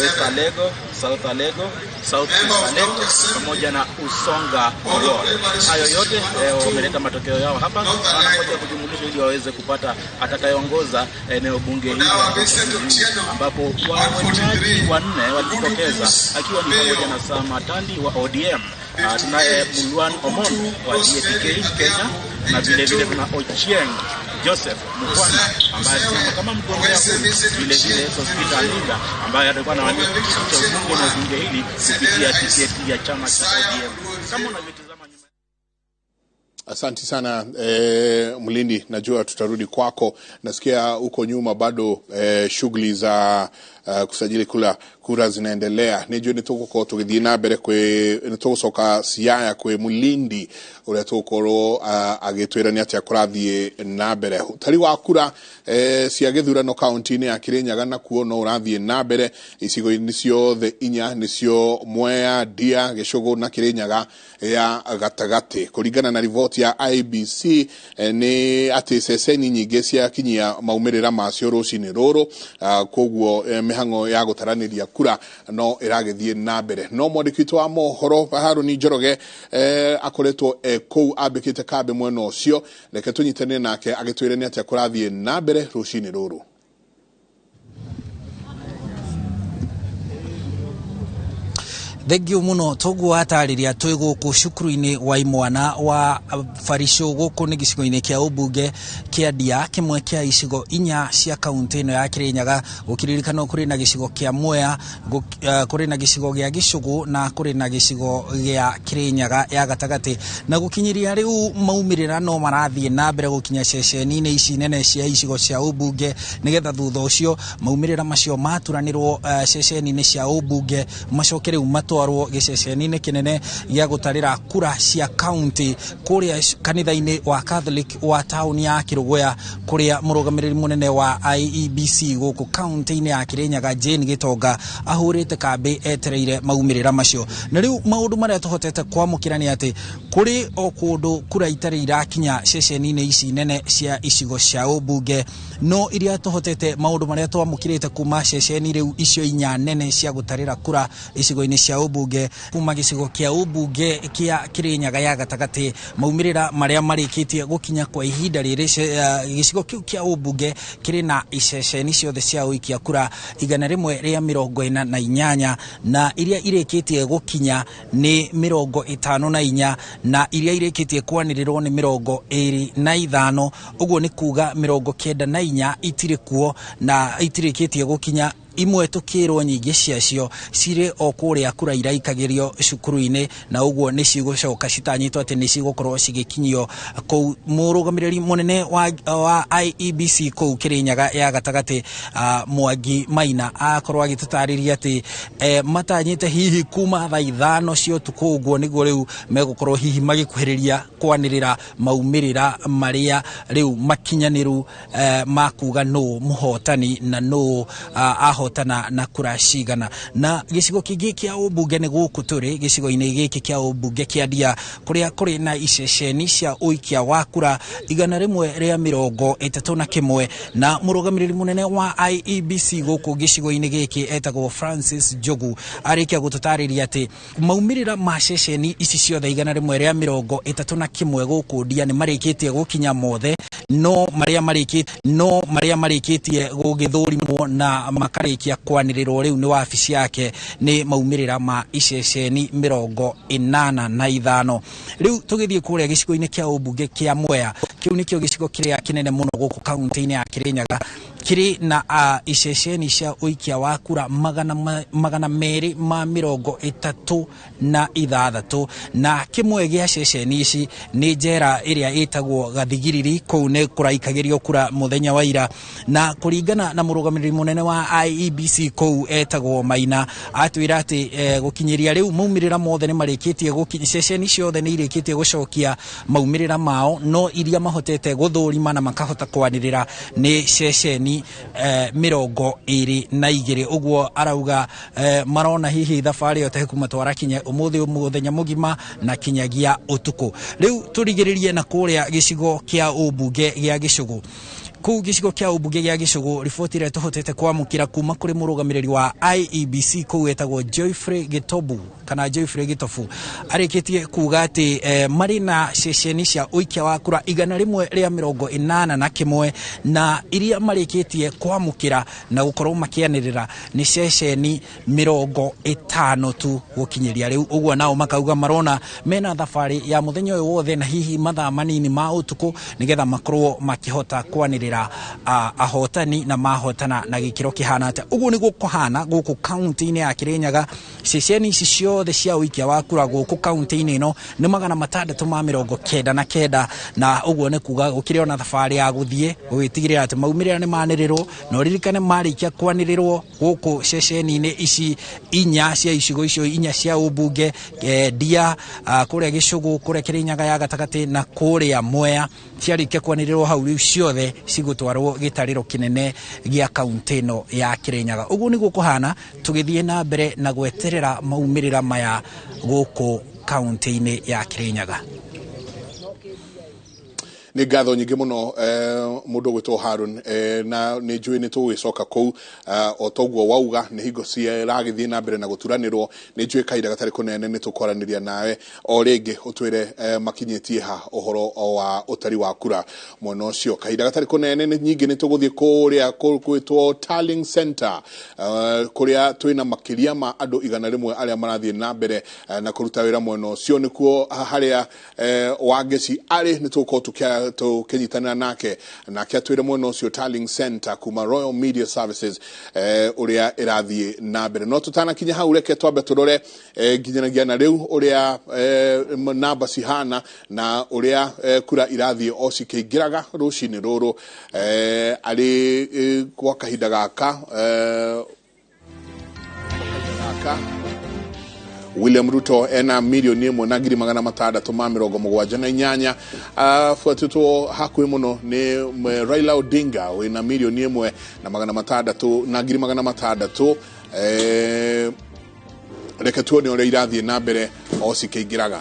West Alego, South Alego, South East Alego pamoja na Usonga Ward. Hayo yote wameleta matokeo yao hapa na wanangoja kujumulisha ili waweze kupata atakayeongoza eneo bunge hili, ambapo wawaniaji 4 walijitokeza akiwa ni pamoja na Sam Atandi wa ODM, tunaye Mulwan Omon wa DAP Kenya, na vile vile tuna Ochieng Joseph Mukwana ambaye alisimama kama mgombea huru, vile vile Sospita Alinga ambaye alikuwa anawania kiti cha ubunge na bunge hili kupitia tiketi ya chama cha ODM. Kama unavyotazama nyuma. Asante sana Mlindi, najua tutarudi kwako. Nasikia huko nyuma bado shughuli za kusajili kura zinaendelea. Nijue nĩ tũgũkorwo tũgĩthiĩ na mbere nĩ tũgũcoka Siaya kwĩ Mulindi ũrĩa tũgũkorwo agĩtwĩra nĩ atĩa kũrathiĩ na mbere. Ũtari wa kura cia gĩthurano kaunti-inĩ ya Kirinyaga nakuo no ũrathiĩ na mbere icigo-inĩ ciothe 4 nĩcio Mwea, Ndia, Gĩcũgũ na Kirinyaga ya gatagatĩ. Kũringana na riboti ya IEBC nĩ atĩ ceceni nyingĩ ciakinyia maumĩrĩra macio rũcinĩ rũrũ, koguo mĩhang'o ya gũtaranĩria kura no ĩragĩthiĩ na mbere. No mwandĩki witũ wa mohoro Harũni Njoroge akoretwo kũu ambĩkĩte kambĩ mwena ũcio. Reke tũnyitanĩre nake agĩtwĩre nĩ atĩa kũrathiĩ na mbere rũcinĩ rũrũ. Thengiũ mũno toguo watarĩria twĩ gũkũ cukuru-inĩ wa imwana wa Barisho gũkũ nĩ gĩcigo-inĩ kĩa ũmbunge kĩa Ndia, kĩmwe kĩa icigo 4 cia kaunti ĩno ya Kirinyaga. Gũkĩririkanwo kũrĩ na gĩcigo kĩa Mwea, kũrĩ na gĩcigo gĩa Gĩcũgũ na kũrĩ na gĩcigo gĩa Kirinyaga ya gatagatĩ. Na gũkinyĩria rĩu maumĩrĩra no marathiĩ na mbere gũkinya ceceni-inĩ ici nene cia icigo cia ũmbunge, nĩgetha thutha ũcio maumĩrĩra macio maturanĩrwo ceceni-inĩ cia ũmbunge macoke rĩu matwarwo gĩceceni-inĩ kĩnene gĩa gũtarĩra kura cia kaunti kũrĩa kanitha-inĩ wa Catholic wa taũni ya Kĩrũgũya, kũrĩa mũrũgamĩrĩri mũnene wa IEBC gũkũ kaunti-inĩ ya Kirinyaga Jane Gĩtonga ahũrĩte kambĩ etereire maumĩrĩra macio. Na rĩu maũndũ marĩa tũhotete kwamũkĩra nĩ atĩ kũrĩ o kũndũ kura itarĩ irakinya ceceni-inĩ ici nene cia icigo cia ũmbunge, no iria tũhotete maũndũ marĩa twamũkĩrĩte kuma ceceni rĩu icio 4 nene cia gũtarĩra kura icigo-inĩ cia ũmbunge kuma gĩcigo kĩa ũmbunge kĩa Kirinyaga ya gatagatĩ, maumĩrĩra marĩa marĩkĩtie gũkinya kwa ihinda rĩrĩ, gĩcigo kĩu kĩa ũmbunge kĩrĩ na iceceni ciothe cia ũikia kura 148, na iria irĩkĩtie gũkinya nĩ 54, na iria irĩkĩtie kwanĩrĩrwo nĩ 25. Ũguo nĩ kuga 94 itirĩ kuo na itirĩkĩtie gũkinya. Imwe tukirwo nyingĩ ciacio cirĩ o kũrĩa kura iraikagĩrio cukuru-inĩ, na ũguo nĩ cigũcoka citanyĩtwo atĩ nĩ cigũkorwo cigĩkinyio kũu. Mũrũgamĩrĩri mũnene wa IEBC kũu Kĩrĩnyaga ya gatagatĩ, Mwangi Maina, akorwo agĩtũtarĩria atĩ matanyĩte hihi kuma thaa 5 cia ũtukũ ũguo nĩguo rĩu megũkorwo hihi magĩkuhĩrĩria kwanĩrĩra maumĩrĩra marĩa rĩu makinyanĩru ma kuga nũ mũhotani na nũ ahotana na kura cigana. Na gĩcigo kĩngĩ kĩa ũmbunge nĩ gũkũ tũrĩ gĩcigo-inĩ gĩkĩ kĩa ũmbunge kĩa Ndia, kũrĩa kũrĩ na iceceni cia ũikia wa kura 131, na mũrũgamĩrĩri mũnene wa IEBC gũkũ gĩcigo-inĩ gĩkĩ etagwo Francis Njogu arĩkia gũtũtarĩria atĩ maumĩrĩra ma ceceni ici ciothe 131 gũkũ Ndia nĩ marĩkĩtie gũkinya mothe, no marĩa marĩkĩtie gũgĩthũrimwo na makarĩkia kwanĩrĩrwo rĩu nĩ wabici yake nĩ maumĩrĩra ma iceceni 85. Rĩu tũgĩthiĩ kũrĩa gĩcigo-inĩ kĩa ũmbunge kĩa Mwea, kĩu nĩkĩo gĩcigo kĩrĩa kĩnene mũno gũkũ kaunti-inĩ ya Kĩrĩnyaga, kĩrĩ na iceceni cia ũikia wa kura 236, na kĩmwe gĩa ceceni ici nĩ njera ĩrĩa ĩtagwo Gathigiriri. Kũu nĩ kũraikagĩrio kura mũthenya wa ira, na kũringana na mũrũgamĩrĩri mũnene wa IEBC kũu etagwo Maina, atwĩra atĩ gũkinyĩria rĩu maumĩrĩra mothe nĩ marĩkĩtie gũkinya, ceceni ciothe nĩ irĩkĩtie gũcokia maumĩrĩra mao, no iria mahotete gũthũrima na makahota kwanĩrĩra nĩ ceceni 22. Ũguo arauga marona hihi thabarĩ ĩyo tekumatwara kinya ũmũthĩ mũthenya mũgima na kinyagia ũtukũ. Rĩu tũrigĩrĩrie na kũrĩa gĩcigo kĩa ũmbunge gĩa Gĩcũgũ. Kũu gĩcigo kĩa ũmbunge gĩa Gĩcũgũ, riboti ĩrĩa tũhotete kwamũkĩra kuma kũrĩ mũrũgamĩrĩri wa IEBC kũu etagwo Geoffrey Gitobu kana Geoffrey Gitobu, arĩkĩtie kuga atĩ marĩ na ceceni cia ũikia wa kura 181, na iria marĩkĩtie kwamũkĩra na gũkorwo makĩanĩrĩra nĩ ceceni 50 tu gũkinyĩria rĩu. Ũguo nao makauga marona mena thabarĩ ya mũthenya ũyũ wothe na hihi mathaa manini ma ũtukũ nĩgetha makorwo makĩhota kwanĩrĩra ahotani na mahotana na gĩkĩro kĩhana atĩa. Ũguo nĩguo kũhana gũkũ kaunti-inĩ ya Kĩrĩnyaga. Ceceni ici ciothe cia ũikia wa kura gũkũ kaunti-inĩ ĩno nĩ 699, na ũguo nĩ kuga gũkĩrĩ ona thabarĩ ya gũthiĩ gũgĩtigĩrĩra atĩ maumĩrĩra nĩ manĩrĩrwo, na ũririkane marĩkia kwanĩrĩrwo gũkũ ceceni-inĩ ici inya cia icigo icio inya cia ũmbunge, Ndia, kũrĩa Gĩcũgũ, kũrĩa Kĩrĩnyaga ya gatagatĩ na kũrĩa Mwea, ciarĩkia kwanĩrĩrwo hau rĩu ciothe cigũtwarwo gĩtarĩro kĩnene gĩa kaunti ĩno ya Kĩrĩnyaga. Ũguo nĩguo kũhana tũgĩthiĩ na mbere na gweterera maumĩrĩra maya gũkũ kaunti-inĩ ya Kĩrĩnyaga. Nĩ ngatho nyingĩ mũno mũndũ ũgwĩtwo Harun, na nĩ njũĩ nĩ tũgũgĩcoka kũu o toguo wauga nĩ hingo ciragĩthiĩ na mbere na gũturanĩrwo. Nĩ njũĩ kahinda gatarĩ kũnene nĩ tũkwaranĩria nawe o rĩngĩ ũtwĩre makinyĩtie ha ũhoro wa ũtari wa kura mwena ũcio. Kahinda gatarĩ kũnene nyingĩ nĩ tũgũthiĩ kũrĩa gwĩtwo Tallying Center, kũrĩa twĩna makĩria ma andũ 100 arĩa marathiĩ na mbere na kũruta wĩra mwena ũcio. Nĩkuo harĩa Wangeci arĩ, nĩ tũgũkorwo tũkĩnyitanĩra nake nake atwĩre mwena ũcio Tallying Center kuma Royal Media Services ũrĩa ĩrathiĩ na mbere. No tũtanakinya hau, reke twambe tũrore nginyanagia na rĩu ũrĩa namba cihana na ũrĩa kura irathiĩ o cikĩingĩraga rũcinĩ rũrũ arĩ kwa kahinda gaka William Ruto ena 1,678,000, afuatĩtwo hakuhĩ mũno nĩ Raila Odinga wĩna 1,600,000. Reke tuone ũrĩa irathiĩ na mbere o cikĩingĩraga.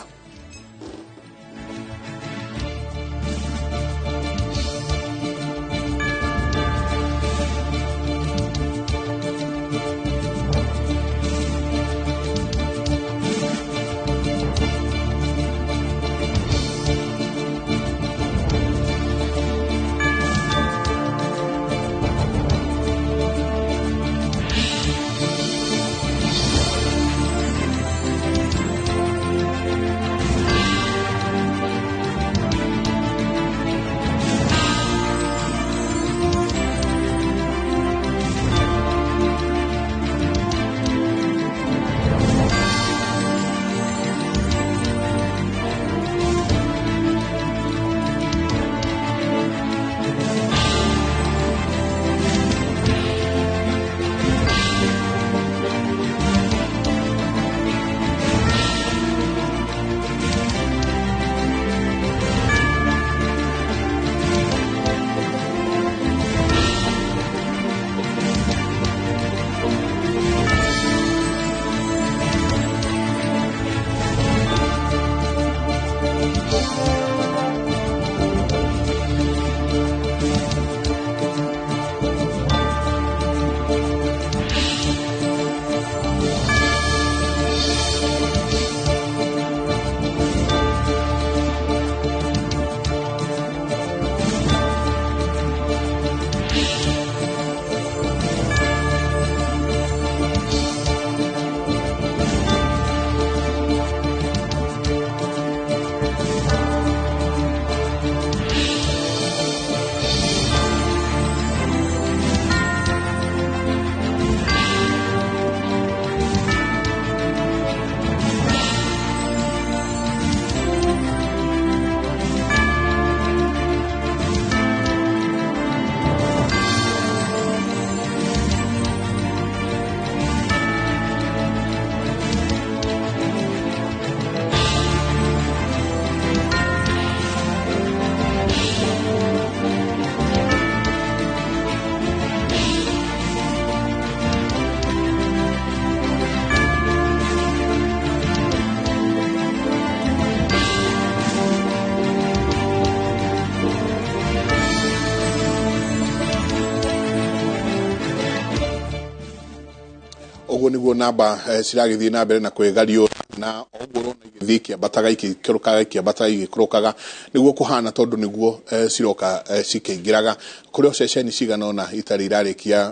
Ũguo nĩguo namba ciragĩthiĩ na mbere na kwĩgariũra, na ũguo ũrona igĩthiĩ ikĩambataga, ikĩikũrũkaga, ikĩambataga, igĩikũrũkaga, nĩguo kũhana, tondũ nĩguo ciroka cikĩingĩraga kũrĩ o ceceni cigana ũna itarĩ irarĩkia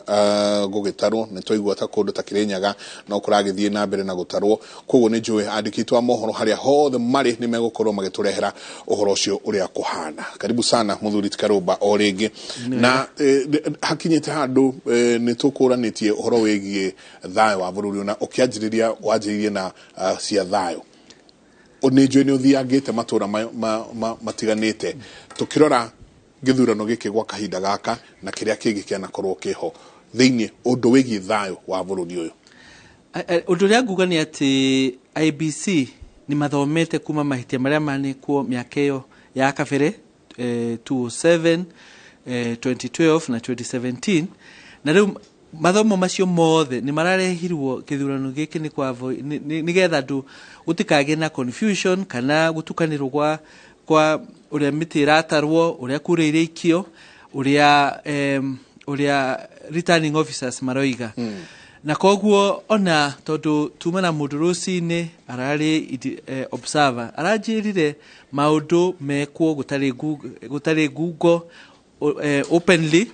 gũgĩtarwo. Nĩ twaigua ta kũndũ ta Kĩrĩnyaga no kũragĩthiĩ na mbere na gũtarwo. Koguo nĩ njũĩ andĩki aitũ a mohoro harĩa hothe marĩ nĩ megũkorwo magĩtũrehera ũhoro ũcio ũrĩa kũhana. Karibu sana mũthuri ti Karũmba o rĩngĩ. Na hakinyĩte handũ nĩ tũkũranĩtie ũhoro wĩgiĩ thayũ wa bũrũri, na ũkĩanjĩrĩria wanjĩrĩirie na cia thayũ. Nĩ njũĩ nĩ ũthiangĩte matũra matiganĩte. Tũkĩrora gĩthurano gĩkĩ gwa kahinda gaka na kĩrĩa kĩngĩ kĩanakorwo kĩho thĩinĩ, ũndũ wĩgiĩ thayũ wa bũrũri ũyũ. Ũndũ ũrĩa nguga nĩ atĩ IEBC nĩ mathomete kuma mahĩtia marĩa manĩkwo mĩaka ĩyo ya kabere, 2007, 2012 na 2017, na rĩu mathomo macio mothe nĩ mararehirwo gĩthurano gĩkĩ nĩ kwa nĩgetha andũ gũtikagĩe na confusion kana gũtukanĩrwo kwa ũrĩa mĩtĩ ĩratarwo, ũrĩa kura irĩikio, ũrĩa returning officers maroiga. Na koguo ona tondũ tuma na mũndũ rũcinĩ ararĩ observer, aranjĩrire maũndũ mekwo gũtarĩ ngungo, openly,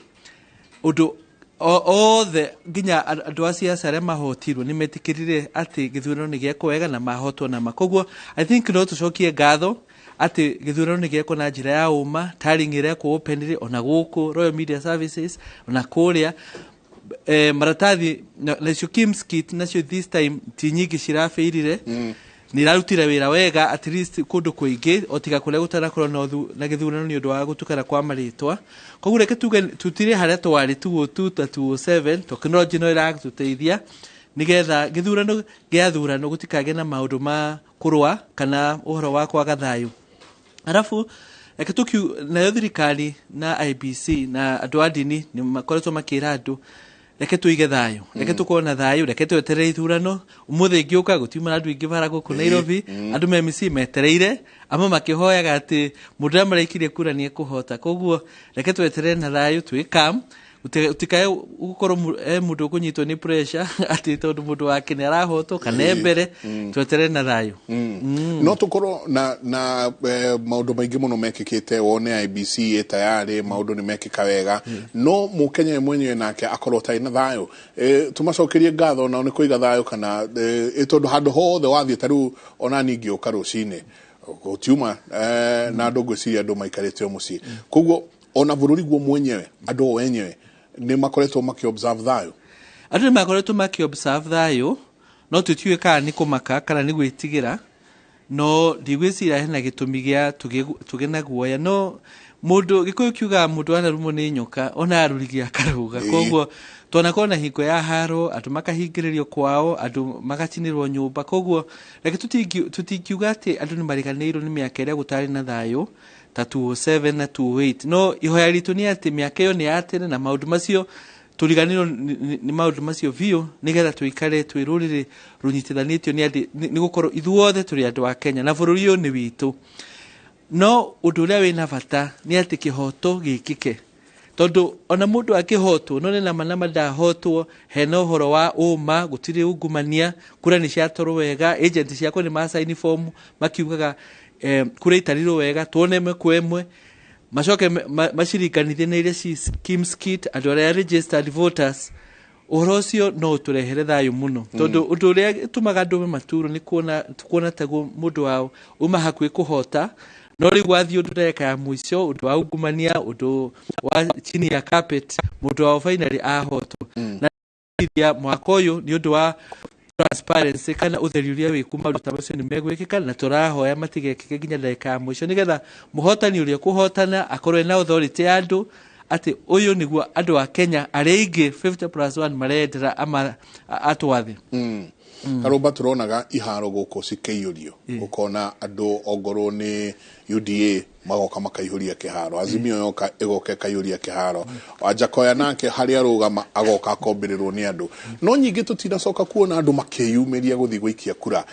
ũndũ othe nginya andũ a siasa arĩa mahotirwo nĩ metĩkĩrire atĩ gĩthurano nĩ gĩekwo wega na mahotwo nama. Koguo I think no tũcokie ngatho atĩ gĩthurano nĩ gĩekwo na njĩra ya ũma, tallying ĩrekwo openly, ona gũkũ Royal Media Services, ona kũrĩa maratathi nacio KIEMS kit nacio this time ti nyingĩ cirabĩirire, nĩ irarutire wĩra wega at least kũndũ kũingĩ, o tiga kũrĩa gũtanakorwo na gĩthurano nĩ ũndũ wa gũtukana kwa marĩtwa. Koguo reke tuge tutirĩ harĩa twarĩ 202 ta 207. Tekinoronjĩ no ĩratũteithia nĩgetha gĩthurano gĩathurano gũtikagĩe na maũndũ ma kũrũa kana ũhoro wa kwaga thayũ. Arabu reke tũkiu nayo thirikari na IEBC na andũ a ndini nĩ makoretwo makĩra andũ, reke tũige thayũ, reke tũkorwo na thayũ, reke tweterere ithurano. Ũmũthĩ ngĩũka gũtiuma na andũ aingĩ bara gũkũ Nairobi, andũ me mĩciĩ metereire, amwe makĩhoyaga atĩ mũndũ ũrĩa maraikirie kura nĩ ekũhota. Koguo reke tweterere na thayũ, twĩ calm, gũtikae gũkorwo mũndũ ũkũnyitwo nĩ pressure atĩ tondũ mũndũ wake nĩ arahotwo kana e mbere. Tweterere na thayũ. No tũkorwo na maũndũ maingĩ mũno mekĩkĩte, wone IEBC ĩ tayarĩ, maũndũ nĩ mekĩka wega, no mũkenya we mwenyewe nake akorwo atarĩ na thayũ, tũmacokerie ngatho nao nĩ kũiga thayũ kana tondũ handũ hothe wathiĩ, ta rĩu ona niĩ ngĩũka rũcinĩ gũtiuma na andũ, ngwĩciria andũ maikarĩte o mũciĩ. Koguo ona bũrũri guo mwenyewe, andũ o wenyewe nĩ makoretwo makĩ observe thayũ. Andũ nĩ makoretwo makĩ observe thayũ, no tũtiũĩ kana nĩ kũmaka kana nĩ gwĩtigĩra, no ndigwĩciria hena gĩtũmi gĩa tũgĩe na guoya. No mũndũ Gĩkũyũ kiugaga mũndũ anarumwo nĩ nyoka ona arũrigia akarũga. Koguo twanakorwo na hingo ya haro, andũ makahingĩrĩrio kwao, andũ magacinĩrwo nyũmba. Koguo reke tũtingiuga atĩ andũ nĩ mariganĩirwo nĩ mĩaka ĩrĩa gũtarĩ na thayũ ta 207 na 208, no ihoya ritũ nĩ atĩ mĩaka ĩyo nĩ ya tene na maũndũ macio tũriganĩrwo nĩ maũndũ macio biũ, nĩgetha tũikare twĩ rũrĩrĩ rũnyitithanĩtio nĩ andĩ nĩ gũkorwo ithuothe tũrĩ andũ a Kenya na bũrũri ũyũ nĩ witũ. No ũndũ ũrĩa wĩna bata nĩ atĩ kĩhoto gĩkĩke, tondũ ona mũndũ akĩhotwo no nĩ nama nama ndahotwo, hena ũhoro wa ũma, gũtirĩ ungumania, kura nĩ ciatorwo wega, agent ciakwa nĩ macaini fomu makiugaga kura itarirwo wega, tuone ĩmwe kwa ĩmwe, macoke maciringanithie na iria ci KIEMS kit, andũ arĩa registered voters. Ũhoro ũcio no ũtũrehere thayũ mũno, tondũ ũndũ ũrĩa ũtũmaga andũ maturwo nĩ kuona taguo mũndũ wao uma hakuhĩ kũhota, no rĩu wathiĩ ũndũ ndagĩka ya mũico, ũndũ wa ungumania, ũndũ wa chini ya carpet, mũndũ wao finally ahotwo. Na iria mwaka ũyũ nĩ ũndũ wa transparency kana ũtheri ũrĩa wĩ kuma, maũndũ ta macio nĩ megwĩkĩka, na tũrahoya matigekĩke nginya ndagĩka ya mũico, nĩgetha mũhotani ũrĩa ũkũhotana akorwo ena authority ya andũ atĩ ũyũ nĩguo andũ a Kenya arĩa aingĩ 50 plus 1 marendera ama atwathe. Karũmba, tũronaga iharo gũkũ cikĩiyũrio, ũkona andũ ongorwo nĩ UDA magoka makaihũria kĩharo, Azimio yoka ĩgoka ĩkaihũria kĩharo, Wanjakoya nake harĩa arũgama agoka akombĩrĩrwo nĩ andũ, no nyingĩ tũtinacoka kuona andũ makĩyumĩria gũthiĩ gũikia kura.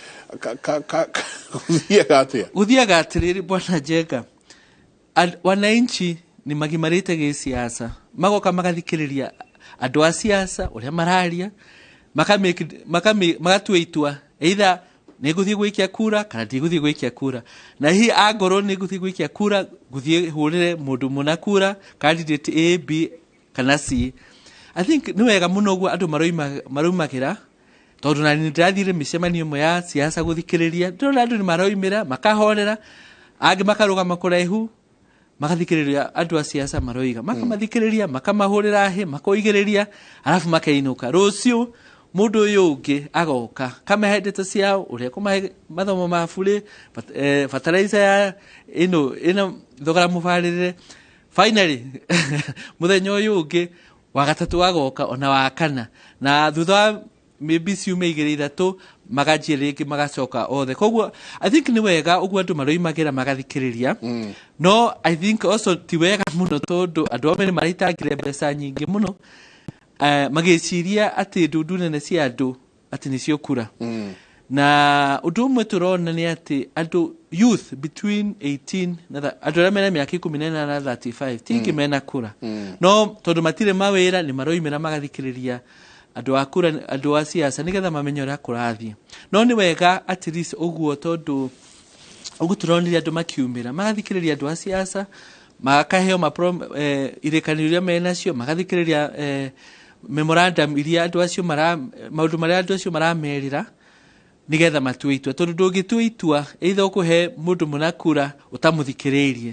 Gũthiaga atĩa? Gũthiaga atĩrĩrĩ, bwana Njenga, wananchi nĩ magimarĩte gĩsiasa, magoka magathikĩrĩria andũ a siasa ũrĩa mararia. Magatua itua either nĩ ngũthiĩ gwĩkia kura kana ndigũthiĩ gwĩkia kura, na hihi angorwo nĩ ngũthiĩ gwĩkia kura, ngũthiĩ hũrĩre mũndũ mũna kura, candidate A, B kana C. I think nĩ wega mũno ũguo andũ maraumagĩra, tondũ na nĩ ndĩrathire mĩcemanio ĩmwe ya siasa gũthikĩrĩria, ndĩrona andũ nĩ maraumĩra makahorera, angĩ makarũgama kũraihu magathikĩrĩria andũ a siasa maroiga, makamathikĩrĩria, makamahũrĩra hĩ, makoigĩrĩria, arabu makainũka. Rũciũ mũndũ ũyũ ũngĩ agoka kamahe ndeto ciao, ũrĩa kũmahe mathomo ma burĩ, fertilizer ya ĩno ĩna thogora mũbarĩrĩre. Finally mũthenya ũyũ ũngĩ wa gatatũ agoka, ona wa kana, na thutha wa maybe ciumia 2 3 maganjia rĩngĩ, magacoka othe. Koguo I think nĩ wega ũguo andũ maroimagĩra magathikĩrĩria, no I think also ti wega mũno, tondũ andũ amwe nĩ maraitangire mbeca nyingĩ mũno, magĩciria atĩ ndundu nene cia andũ atĩ nĩcio kura. Na ũndũ ũmwe tũrona nĩ atĩ andũ youth between 18 na andũ arĩa mena mĩaka 18 na 35 ti aingĩ mena kura, no tondũ matirĩ mawĩra nĩ maroimĩra magathikĩrĩria andũ a kura, andũ a siasa, nĩgetha mamenye ũrĩa kũrathiĩ. No nĩ wega at least ũguo, tondũ ũguo tũronire andũ makiumĩra magathikĩrĩria andũ a siasa, makaheo irĩkanĩro iria menacio, magathikĩrĩria memorandum iria andũ acio mara maũndũ marĩa andũ acio maramerĩra, nĩgetha matue itua, tondũ ndũngĩtua itua either ũkũhe mũndũ mũna kura ũtamũthikĩrĩirie,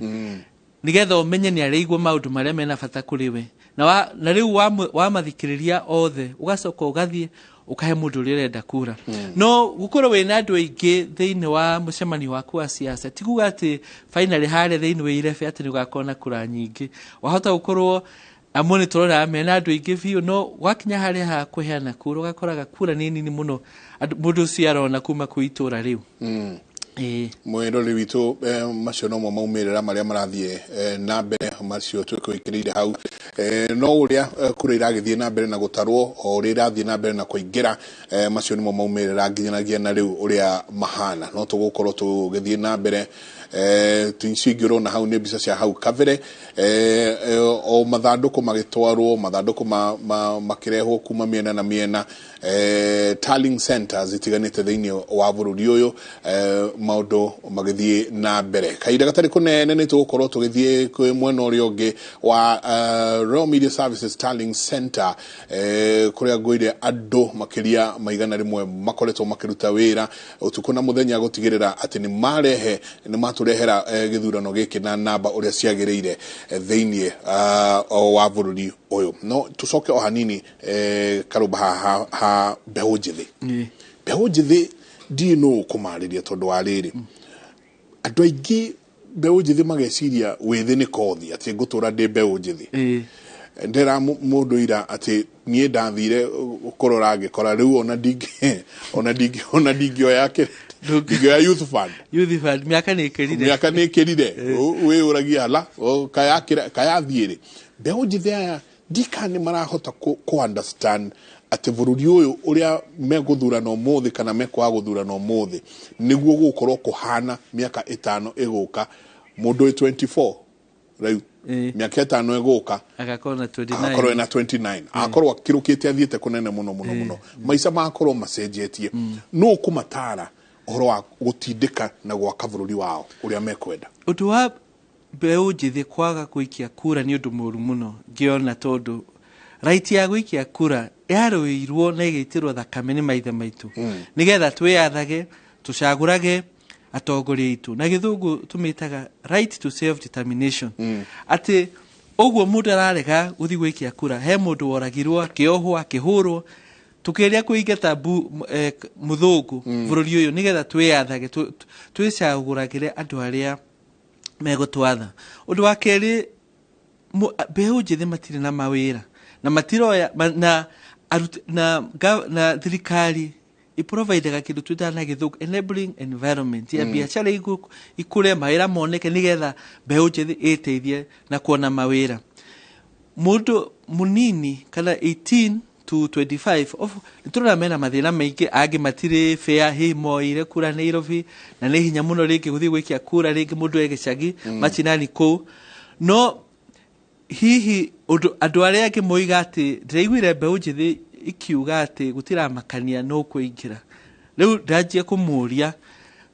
nĩgetha ũmenye nĩ araigua maũndũ marĩa mena bata kũrĩ we. Na rĩu wamathikĩrĩria othe, ũgacoka ũgathiĩ ũkahe mũndũ ũrĩa ũrenda kura. No gũkorwo wĩna andũ aingĩ thĩinĩ wa mũcemanio waku wa siasa ti kuga atĩ finally harĩa thĩinĩ wa irebe atĩ nĩ ũgakorwo na kura nyingĩ. Wahota gũkorwo amwe nĩ tũrona mena andũ aingĩ biũ, no gwakinya harĩa ha kũheana kura ũgakoraga kura nĩ nini mũno mũndũ ũcio arona kuma kwĩ itũra rĩu. Ĩĩ. Mwĩrori witũ, macio nomo maumĩrĩra marĩa marathiĩ na mbere, macio twĩkwĩkĩrĩire hau. No ũrĩa kura iragĩthiĩ na mbere na gũtarwo, o ũrĩa irathiĩ na mbere na kũingĩra, macio nĩmo maumĩrĩra nginyanagia na rĩu ũrĩa mahana. No tũgũkorwo tũgĩthiĩ na mbere. Icio ingĩ ũrona hau nĩ mbica cia hau kabere, o mathandũkũ magĩtwarwo, mathandũkũ makĩrehwo kuma mĩena na mĩena, tallying centers itiganĩte thĩinĩ wa bũrũri ũyũ, maũndũ magĩthiĩ na mbere. Kahinda gatarĩ kũnene nĩ tũgũkorwo tũgĩthiĩ kwĩ mwena ũrĩa ũngĩ wa Royal Media Services Tallying Center, kũrĩa ngũire andũ makĩria ma 100 makoretwo makĩruta wĩra ũtukũ na mũthenya gũtigĩrĩra atĩ nĩ marehe, nĩ matũrehera gĩthurano gĩkĩ na namba ũrĩa ciagĩrĩire thĩinĩ wa bũrũri ũyũ. No tũcoke o hanini, Karũmba, ha mbeũ njĩthĩ. Mbeũ njĩthĩ ndiĩ nũ kũmarĩria, tondũ wa rĩrĩ, andũ aingĩ mbeũ njĩthĩ mageciria wĩthĩ nĩ kothi, atĩ ngũtũra ndĩ mbeũ njĩthĩ. Ndĩra mũndũ ira atĩ niĩ ndathire kũrora ngĩkora rĩu ona ndingĩoya ndingĩoya youth fund. Youth fund, mĩaka nĩ ĩkĩrire. Mĩaka nĩ ĩkĩrire. Wĩyũragia ala kayathiĩ rĩ. Mbeũ njĩthĩ aya ndika nĩ marahota kũ understand atĩ bũrũri ũyũ ũrĩa megũthurana ũmũthĩ kana mekwaga gũthurana ũmũthĩ nĩguo gũgũkorwo kũhana mĩaka 5 ĩgũka. Mũndũ wĩ 24 rĩu, mĩaka 5 ĩgũka agakorwo na 29. Agakorwo ena 29, agakorwo akĩrũkĩte athiĩte kũnene mũno mũno mũno, maica magakorwo macenjetie. Nũ ũkũmatara ũhoro wa gũtindĩka na gwaka bũrũri wao ũrĩa mekwenda? Ũndũ wa mbeũ njĩthĩ kwaga gũikia kura nĩ ũndũ mũru mũno ngĩona, tondũ right ya gũikia kura yarũĩirwo na ĩgĩitĩrwo thakame nĩ maithe maitũ, nĩgetha twĩyathage, tũcagũrage atongoria aitũ. Na gĩthũngũ tũmĩtaga right to self determination, atĩ ũguo mũndũ ararega gũthiĩ gwĩkia kura, he mũndũ woragirwo, akĩohwo, akĩhũrwo, tũkĩgeria kũingata mũthũngũ bũrũri ũyũ, nĩgetha twĩyathage, twĩcagũragĩre andũ arĩa megũtwatha. Ũndũ wa kerĩ, mbeũ njĩthĩ matirĩ na mawĩra na matiroya na na thirikari iprovidaga kĩndũ twĩtaga na gĩthũngũ enabling environment ya biacara ikũre, mawĩra moneke, nĩgetha mbeũ njĩthĩ ĩteithie na kuona mawĩra. Mũndũ mũnini kana 18 to 25 nĩtũrona mena mathĩna maingĩ, angĩ matirĩ fair, hihi moire kura Nairobi na nĩ hinya mũno rĩngĩ gũthiĩ gwĩkia kura, rĩngĩ mũndũ e gĩcagi machinani kũu. No hihi ũndũ andũ arĩa angĩ moiga atĩ ndĩraiguire mbeũ njĩthĩ ikiuga atĩ gũtiramakania no kũingĩra. Rĩu ndanjia kũmũria,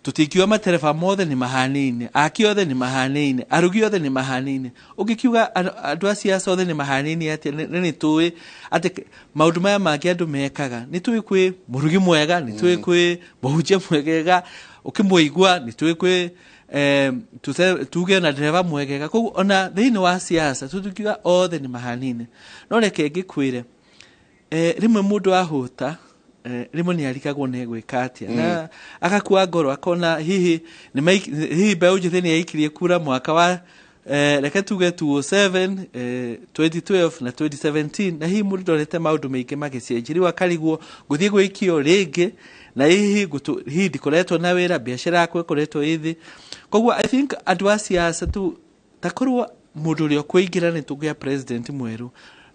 tũtingiuga matereba mothe nĩ mahanaine, aki othe nĩ mahanaine, arugi othe nĩ mahanaine. Ũngĩkiuga andũ a siasa othe nĩ mahanaine atĩa? Nĩ tũĩ atĩ maũndũ maya mangĩ andũ mekaga, nĩ tũĩ kwĩ mũrugi mwega, nĩ tũĩ kwĩ mũhunjia mwegega ũkĩmũigua, nĩ tũĩ kwĩ tuge na ndereba mwegega. Koguo ona thĩinĩ wa siasa tũtingiuga othe nĩ mahanaine. No reke ngĩkwĩre, rĩmwe mũndũ ahũta, rĩmwe nĩ arigagwo nĩ egwĩka atĩa, na agakua ngoro, akona hihi hihi mbeũ njĩthĩ nĩ yaikirie kura mwaka wa reke tuge 2007, 2012 na 2017, na hihi mũndũ ndonete maũndũ maingĩ magĩcenjia. Rĩu akarigwo ngũthiĩ gwĩkio rĩngĩ, na hihi hihi ndikoretwo na wĩra, biacara yakwa ĩkoretwo ĩ thĩ. Koguo I think andũ a siasa tu takorwo mũndũ ũrĩa ũkũingĩra nĩ tũgĩa president mwerũ,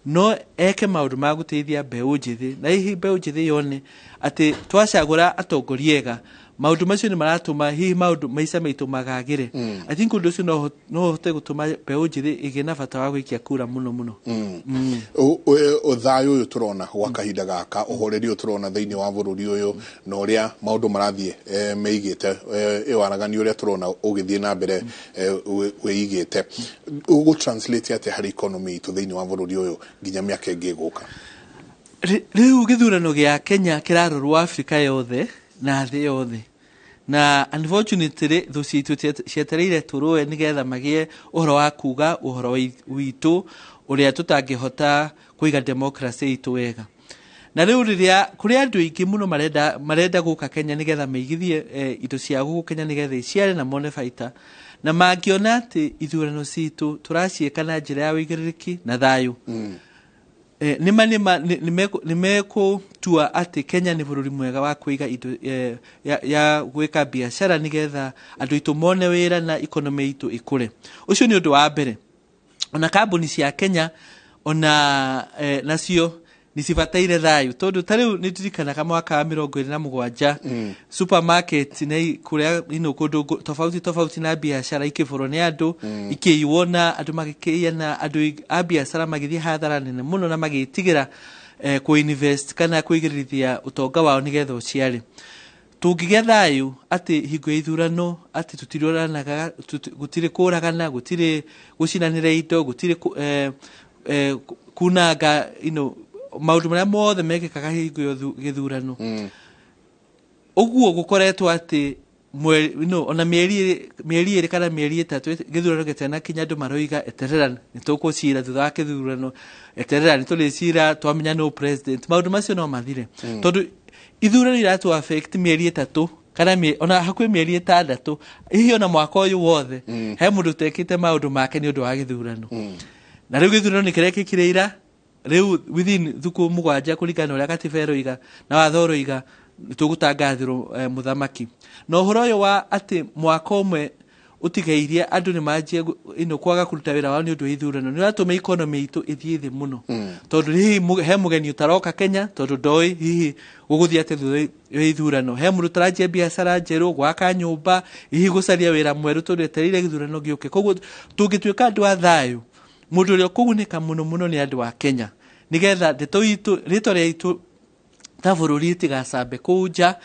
no eke maũndũ ma gũteithia mbeũ njĩthĩ, na hihi mbeũ njĩthĩ yone atĩ twacagũra atongoria ega, maũndũ macio nĩ maratũma hihi maũndũ maica maitũ magagĩre. I think ũndũ ũcio no ũhote gũtũma mbeũ njĩthĩ ĩgĩe na bata wa gũikia kura mũno mũno. Thayũ ũyũ tũrona gwa kahinda gaka, ũhoreri ũyũ tũrona thĩinĩ wa bũrũri ũyũ, na ũrĩa maũndũ marathiĩ meigĩte, waragani ũrĩa tũrona ũgĩthiĩ na mbere wĩigĩte, ũgũ translate atĩa harĩ economy itũ thĩinĩ wa bũrũri ũyũ nginya mĩaka ĩngĩ ĩgũka? Rĩu gĩthurano gĩa Kenya kĩrarorwo Afrika yothe na thĩ yothe, na unfortunately thũ citũ cietereire tũrũe nĩgetha magĩe ũhoro wa kuga ũhoro witũ ũrĩa tũtangĩhota kũiga democracy itũ wega. Na rĩu rĩrĩa kũrĩ andũ aingĩ mũno marenda gũka Kenya nĩgetha maigithie indo cia gũkũ Kenya nĩgetha iciare na mone baita, na mangĩona atĩ ithurano citũ tũraciĩka na njĩra ya ũigĩrĩrĩki na thayũ, nĩ mekũtua atĩ Kenya nĩ bũrũri mwega wa kũiga indo ya gwĩka biacara nĩgetha andũ aitũ mone wĩra na economy itũ ĩkũre. Ũcio nĩ ũndũ wa mbere. Ona kambuni cia Kenya ona nacio nĩ cibataire thayũ, tondũ ta rĩu nĩ ndirikanaga mwaka wa 2027 supermarket nĩ kũrĩa kũndũ tofauti tofauti na biacara ikĩbũrwo nĩ andũ, ikĩiywo na andũ magĩkĩiya, na andũ a biacara magĩthiĩ hathara nene mũno na magĩtigĩra kũ-invest kana kũigĩrĩrithia ũtonga wao nĩgetha ũciare. Tũngĩgĩa thayũ atĩ hingo ya ithurano atĩ tũtiroranaga, gũtirĩ kũragana, gũtirĩ gũcinanĩra indo, gũtirĩ kunanga maũndũ marĩa mothe mekĩkaga hingo ya gĩthurano. Ũguo gũkoretwo atĩ ona mĩeri 2 kana mĩeri 3 gĩthurano gĩtanakinya andũ maroiga eterera nĩ tũkũcira thutha wa gĩthurano, eterera nĩ tũrĩcira twamenya no president. Maũndũ macio no mathire, tondũ ithurano iratũ affect mĩeri 3 kana ona hakuhĩ mĩeri 6, hihi ona mwaka ũyũ wothe he mũndũ ũtekĩte maũndũ make nĩ ũndũ wa gĩthurano. Na rĩu gĩthurano nĩ kĩrekĩkire ira, rĩu within thukũ 7 kũringana na ũrĩa katiba ĩroiga na watho ũroiga tũgũtangathĩrwo mũthamaki. Na ũhoro ũyũ wa atĩ mwaka ũmwe ũtigairie andũ nĩ manjie kwaga kũruta wĩra wao nĩ ũndũ wa ithurano nĩ ũratũma economy itũ ĩthiĩ thĩ mũno, tondũ hihi he mũgeni ũtaroka Kenya tondũ ndoĩ hihi gũgũthiĩ atĩa thutha wa ithurano, he mũndũ ũtaranjia biacara njerũ, gwaka nyũmba, hihi gũcaria wĩra mwerũ tondũ etereire gĩthurano gĩũke. Koguo tũngĩtuĩka andũ a thayũ, mũndũ ũrĩa ũkũgunĩka mũno mũno nĩ andũ a Kenya, nĩgetha ndeto itũ, rĩtwa rĩa itũ ta bũrũri ĩtigacambe kũu nja.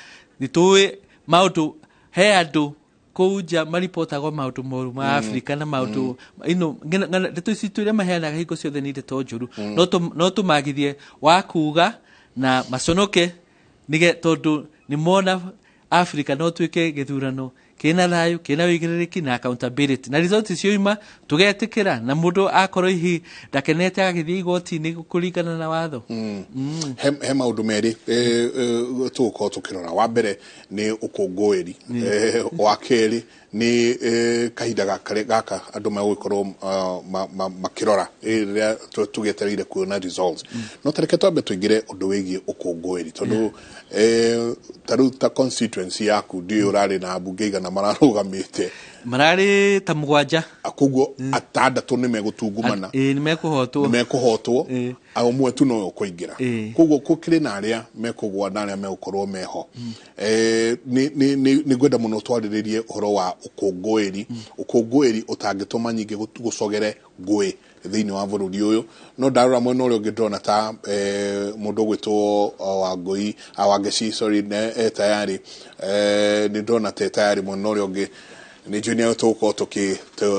Nĩ tũĩ maũndũ, he andũ kũu nja maripotagwo maũndũ moru ma Afrika na maũndũ ndeto ici iria maheanaga hingo ciothe nĩ ndeto njũru, no tũmagithie wa kuga na maconoke, tondũ nĩ mona Afrika no tuĩke gĩthurano kĩna thayũ, kĩna ũigĩrĩrĩki na accountability, na result cioima tũgetĩkĩra, na mũndũ akorwo hihi ndakenete agagĩthiĩ igoti-inĩ kũringana na watho. He maũndũ merĩ tũgũkorwo tũkĩrora. Wa mbere nĩ ũkũngũĩri, wa kerĩ nĩ kahinda gaka andũ megũgĩkorwo makĩrora rĩrĩa tũgĩetereire kuona results. No ta reke twambe tũingĩre ũndũ wĩgiĩ ũkũngũĩri, tondũ ta rĩu ta constituency yaku ndiũĩ ũrarĩ na mbunge igana mararũgamĩte. Mararĩ ta 7. Koguo 6 nĩ megũtungumana. Nĩ mekũhotwo. Nĩ mekũhotwo. Ũmwe tu nowe ũkũingĩra. Koguo gũkĩrĩ na arĩa mekũgwa na arĩa megũkorwo meho. Nĩ ngwenda mũno twarĩrĩrie ũhoro wa ũkũngũĩri. Ũkũngũĩri ũtangĩtũma nyingĩ gũcogere ngũĩ thĩinĩ wa bũrũri ũyũ. No ndarora mwena ũrĩa ũngĩ ndĩrona ta mũndũ ũgwĩtwo Wangũi, Wangeci, sorry, tayari. Nĩ ndĩrona ta tayari mwena ũrĩa ũngĩ. Nĩ njũĩ nĩ tũgũkorwo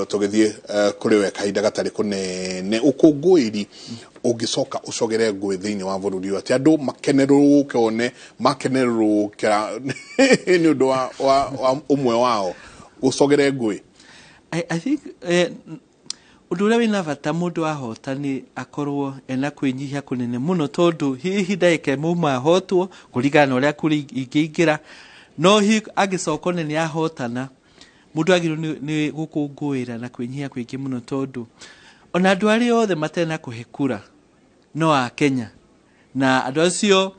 tũgĩthiĩ kũrĩ we kahinda gatarĩ kũnene. Ũkũngũĩri ũngĩcoka ũcogere ngũĩ thĩinĩ wa bũrũri ũyũ atĩ andũ makenerũrũke one makenerũrũkĩra nĩ ũndũ wa ũmwe wao gũcogere ngũĩ. I think ũndũ ũrĩa wĩna bata mũndũ ahota nĩ akorwo ena kwĩnyihia kũnene mũno, tondũ hihi ndagĩka ĩmwe uma ahotwo kũringana na ũrĩa kura ingĩingĩra, no hihi angĩcoka one nĩ ahotana, mũndũ agĩrĩirwo nĩ gũkũngũĩra na kwĩnyihia kũingĩ mũno, tondũ ona andũ arĩa othe matarĩ na kũhe kura no a Kenya, na andũ acio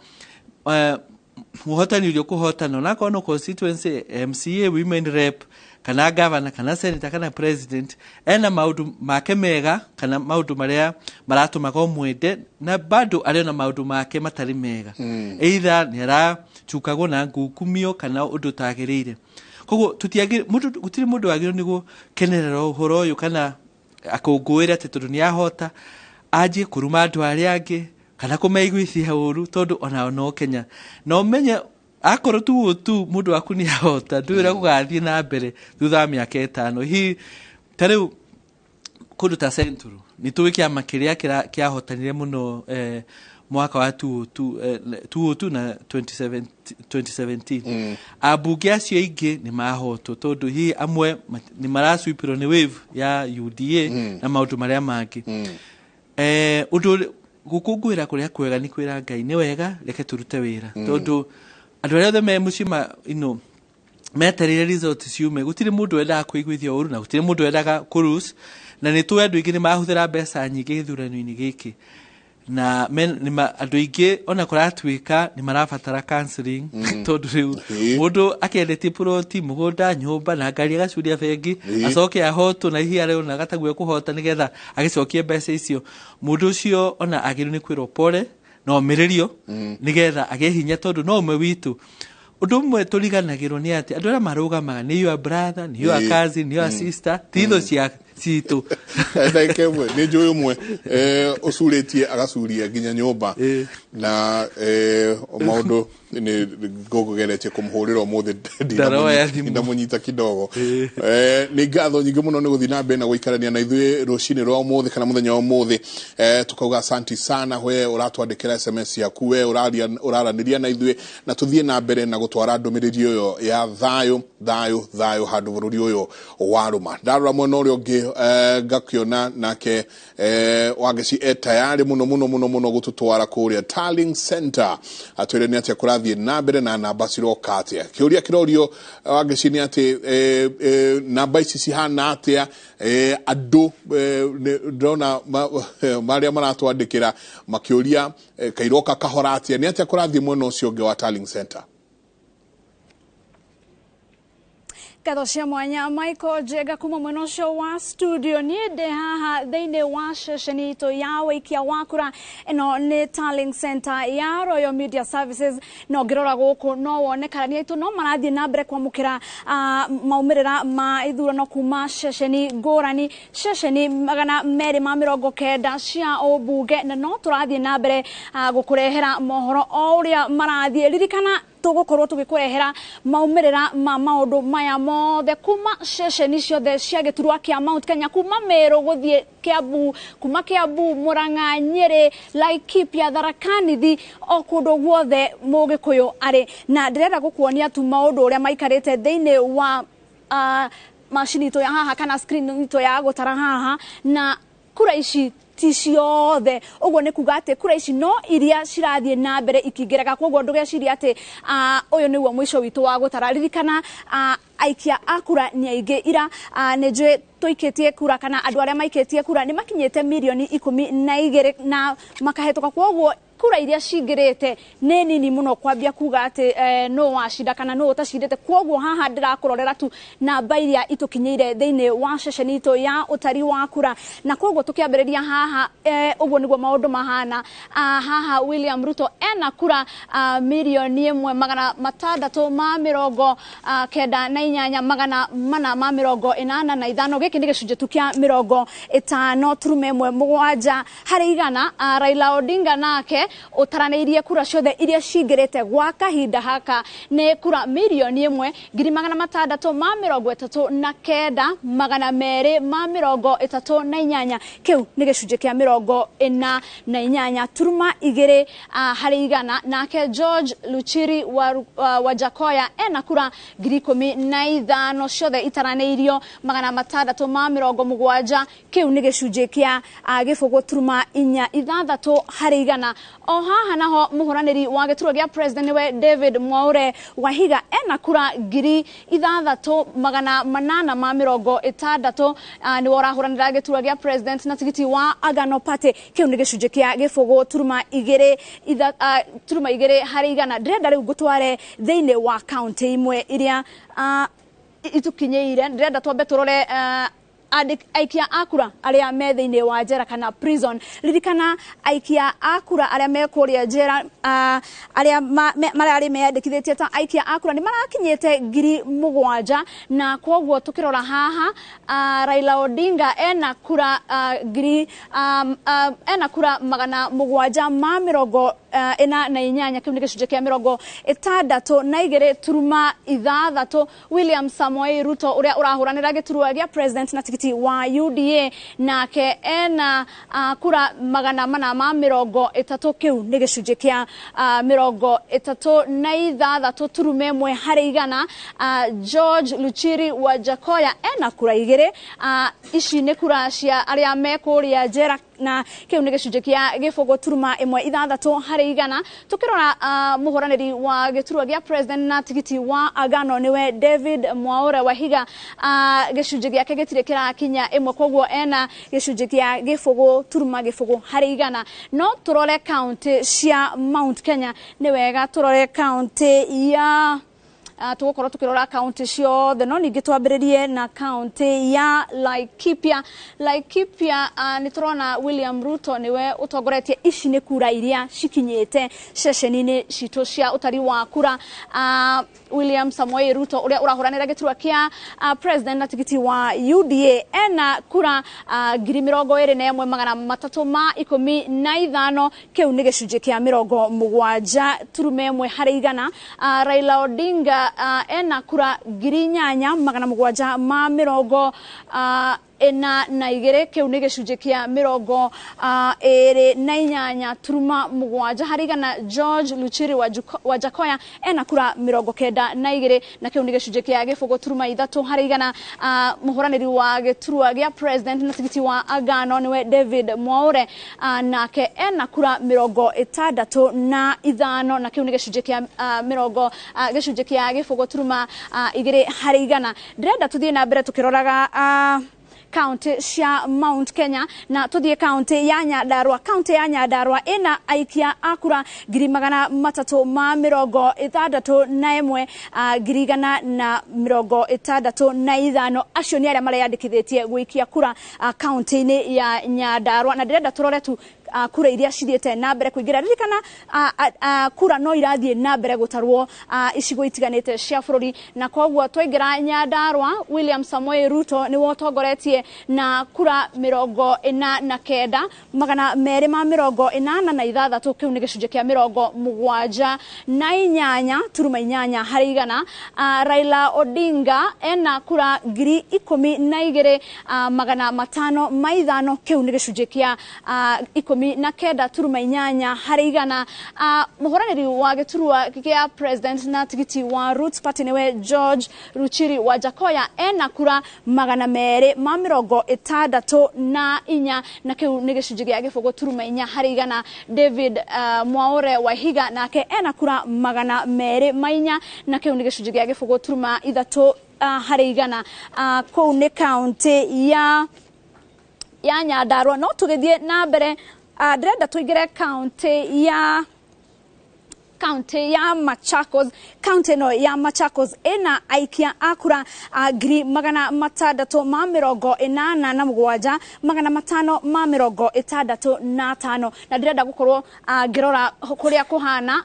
mũhotani ũrĩa ũkũhotana onakorwo no constituency, MCA, women rep, kana governor, kana senator, kana president, ena maũndũ make mega kana maũndũ marĩa maratũmaga ũmwende, na bado arĩ na maũndũ make matarĩ mega. Either nĩ aracukagwo na ngukumio kana ũndũ ũtagĩrĩire. Koguo gũtirĩ mũndũ wagĩrĩirwo nĩ gũkenerera ũhoro ũyũ kana akũngũĩre atĩ tondũ nĩ ahota anjie kũruma andũ arĩa angĩ kana kũmaiguithia ũru, tondũ onao no Kenya. Na ũmenye akorwo tu ũũ tu mũndũ waku nĩ ahota, ndũĩ ũrĩa gũgathiĩ na mbere thutha wa mĩaka 5. Hihi ta rĩu kũndũ ta Central nĩ tũĩ kĩama kĩrĩa kĩahotanire mũno mwaka wa 2002 na 2017. Ambunge acio aingĩ nĩ mahotwo, tondũ hihi amwe nĩ maraswipirwo nĩ wave ya UDA na maũndũ marĩa mangĩ. Ũndũ gũkũngũĩra kũrĩa kwega nĩ kwĩra Ngai nĩ wega, reke tũrute wĩra, tondũ andũ arĩa othe me mũciĩ metereire result ciume, gũtirĩ mũndũ wendaga kũiguithio ũru na gũtirĩ mũndũ wendaga kũ-lose, na nĩ tũĩ andũ aingĩ nĩ mahũthĩra mbeca nyingĩ gĩthurano-inĩ gĩkĩ, na andũ aingĩ ona kũratuĩka nĩ marabatara counseling, tondũ rĩu mũndũ akĩendetie ploti, mũgũnda, nyũmba na ngari agacuria bengi, acoke ahotwo na hihi arona gatague kũhota nĩgetha agĩcokie mbeca icio. Mũndũ ũcio ona agĩrĩirwo nĩ kwĩrwo pole na omĩrĩrio nĩgetha agĩe hinya, tondũ no ũmwe witũ. Ũndũ ũmwe tũriganagĩrwo nĩ atĩ andũ arĩa marũgamaga nĩ your brother, nĩ your cousin, nĩ your sister, ti thũ cia citũ. Ndagĩka ĩmwe nĩ njũĩ ũmwe ũcurĩtie agacuria nginya nyũmba na maũndũ nĩ ngũgeretie kũmũhũrĩra ũmũthĩ, Ndaroya thimũ. ndamũnyita kidogo. Nĩ ngatho nyingĩ mũno nĩ gũthiĩ na mbere na gũikarania na ithuĩ rũcinĩ rwa ũmũthĩ kana mũthenya wa ũmũthĩ. Tukauga asanti sana we ũratwandĩkĩra SMS yaku, we ũraranĩria na ithuĩ, na tũthiĩ na mbere na gũtwara ndũmĩrĩri ĩyo ya thayũ thayũ thayũ handũ bũrũri ũyũ warũma. Ndarora mwena ũrĩa ũngĩ ngakĩona nake Wangeci e tayari mũno mũno mũno mũno gũtũtwara kũrĩa Tallying Center, atwĩre nĩ atĩa kũrathiĩ na mbere na namba ciroka atĩa. Kĩũria kĩrorio Wangeci nĩ atĩ namba ici cihana atĩa? Andũ ndĩrona marĩa maratwandĩkĩra makĩũria kairoka kahora atĩa, nĩ atĩa kũrathiĩ mwena ũcio ũngĩ wa Tallying Center? Ngatho cia mwanya Michael Njenga kuma mwena ũcio wa studio. Niĩ ndĩ haha thĩinĩ wa ceceni itũ ya wĩikia wa kura, ĩno nĩ Tallying Center ya Royal Media Services, na ũngĩrora gũkũ no wone karani aitũ no marathiĩ na mbere kwamũkĩra maumĩrĩra ma ithurano kuma ceceni ngũrani, ceceni 290 cia ũmbunge, na no tũrathiĩ na mbere gũkũrehera mohoro o ũrĩa marathiĩ. Ririkana tũgũkorwo tũgĩkũrehera maumĩrĩra ma maũndũ maya mothe kuma ceceni ciothe cia gĩturwa kĩa Mount Kenya, kuma Meru gũthiĩ Kiambu, kuma Kiambu, Murang'a, Nyeri, Laikipia, Tharaka Nithi, o kũndũ guothe Mũgĩkũyũ arĩ. Na ndĩrenda gũkuonia tu maũndũ ũrĩa maikarĩte thĩinĩ wa macini itũ ya haha kana screen itũ ya gũtara haha, na kura ici ti ciothe. Ũguo nĩ kuga atĩ kura ici no iria cirathiĩ na mbere ikĩingĩraga, koguo ndũgecirie atĩ ũyũ nĩguo mũico witũ wa gũtara. Ririkana aikia a kura nĩ aingĩ, ira nĩ njũĩ tũikĩtie kura kana andũ arĩa maikĩtie kura nĩ makinyĩte mirioni 12 na makahĩtũka, koguo Kura iria cingĩrĩte nĩ nini mũno kwambia kuga atĩ no wacinda kana no ũtacindĩte. Kwoguo haha ndĩrakũrorera tu namba iria itũkinyĩire thĩinĩ wa ceceni itũ ya ũtari wa kura, na kwoguo tũkĩambĩrĩria haha ũguo nĩguo maũndũ mahana. Haha William Ruto ena kura 1,698,485. Gĩkĩ nĩ gĩcunjĩ tu kĩa 50.17 harĩ igana. Raila Odinga nake ũtaranĩirie kura ciothe iria cingĩrĩte gwa kahinda haka nĩ kura 1,639,238. Kĩu nĩ gĩcunjĩ kĩa 48.2 harĩ igana. Nake George Luchiri Wajakoya ena kura 15,000 ciothe itaranĩirio 670. Kĩu nĩ gĩcunjĩ kĩa 0.46 harĩ igana. O haha naho mũhũranĩri wa gĩturwa gĩa president niwe David Mwaure Wahiga ena kura 6,860, niwe ũrahũranĩra gĩturwa gĩa president na tigiti wa Agano Party. Kĩu nĩ gĩcunjĩ kĩa 0.2 harĩ igana. Ndĩrenda rĩu ngũtware thĩinĩ wa kaunti imwe iria itukinyĩire. Ndĩrenda twambe tũrore aikia a kura arĩa me thĩinĩ wa njera kana prison. Ririkana aikia a kura arĩa me kũrĩa njera, arĩa mararĩ meyandĩkithĩtie ta aikia a kura nĩ marakinyĩte 7,000, na kwoguo tũkĩrora haha Raila Odinga ena kura ena kura 748, kĩu nĩ gĩcunjĩ kĩa 62.6. William Samoei Ruto ũrĩa ũrahũranĩra gĩturwa gĩa president na tigiti wa UDA nake ena kura 430, kĩu nĩ gĩcunjĩ kĩa 36.1 harĩ igana. George Luchiri Wajakoya ena kura 2, ici nĩ kura cia arĩa me kũrĩa njera, na kĩu nĩ gĩcunjĩ kĩa 0.16 harĩ igana. Tukĩrora mũhũranĩri wa gĩturwa gĩa president na tigiti wa Agano niwe David Mwaure Wahiga, gĩcunjĩ gĩake gĩtirĩ kĩrakinya 1, koguo ena gĩcunjĩ kĩa 0.0 harĩ igana. No tũrore kaunti cia Mount Kenya, nĩ wega tũrore kaunti ya tũgũkorwo tũkĩrora kaunti ciothe, no ningĩ twambĩrĩrie na kaunti ya Laikipia. Laikipia nĩ tũrona William Ruto niwe ũtongoretie. Ici nĩ kura iria cikinyĩte ceceni-inĩ citũ cia ũtari wa kura. William Samoei Ruto ũrĩa ũrahũranĩra gĩturwa kĩa president na tigiti wa UDA ena kura 21,315, kĩu nĩ gĩcunjĩ kĩa 70.1 harĩ igana. Raila Odinga ena kura 8,742, kĩu nĩ gĩcunjĩ kĩa 28.7 harĩ igana. George Luchiri Wajakoya ena kura 92, na kĩu nĩ gĩcunjĩ kĩa 0.3 harĩ igana. Mũhũranĩri wa gĩturwa gĩa president na tigiti wa Agano niwe David Mwaure, nake ena kura 65, na kĩu nĩ gĩcunjĩ kĩa gĩcunjĩ kĩa 0.2 harĩ igana. Ndĩrenda tũthiĩ na mbere tũkĩroraga kaunti cia Mount Kenya, na tuthie kaunti ya Nyandarua. Kaunti ya Nyandarua ina aikia a kura 361 165. Acio nĩ arĩa mareyandĩkithĩtie gũikia kura kaunti-inĩ ya Nyandarua, na ndĩrenda tũrore tu kura iria cithiĩte na mbere kũingĩra. Ririkana kura no irathiĩ na mbere gũtarwo icigo itiganĩte cia bũrũri, na koguo twaingĩra Nyandarua, William Samoei Ruto nĩwe ũtongoretie na kura 49 286, kĩu nĩ gĩcunjĩ kĩa 78.8 harĩ igana. Raila Odinga ena kura 12,505, kĩu nĩ gĩcunjĩ kĩa 19.8 harĩ igana. Mũhũranĩri wa gĩturwa gĩa president na tigiti wa Roots Party niwe George Ruchiri Wajakoya ena kura 264, na kĩu nĩ gĩcunjĩ gĩa 0.4 harĩ igana. David Mwaure Wahiga nake ena kura 204, na kĩu nĩ gĩcunjĩ gĩa 0.3 harĩ igana. Kũu nĩ kaunti ya Nyandarua. No tũgĩthiĩ na mbere Ndĩrenda tũingĩre kaunti ya Machakos. Kaunti ĩno ya Machakos ĩna aikia a kura 687,565 na ndĩrenda gũkorwo ngĩrora kũrĩa kũhana.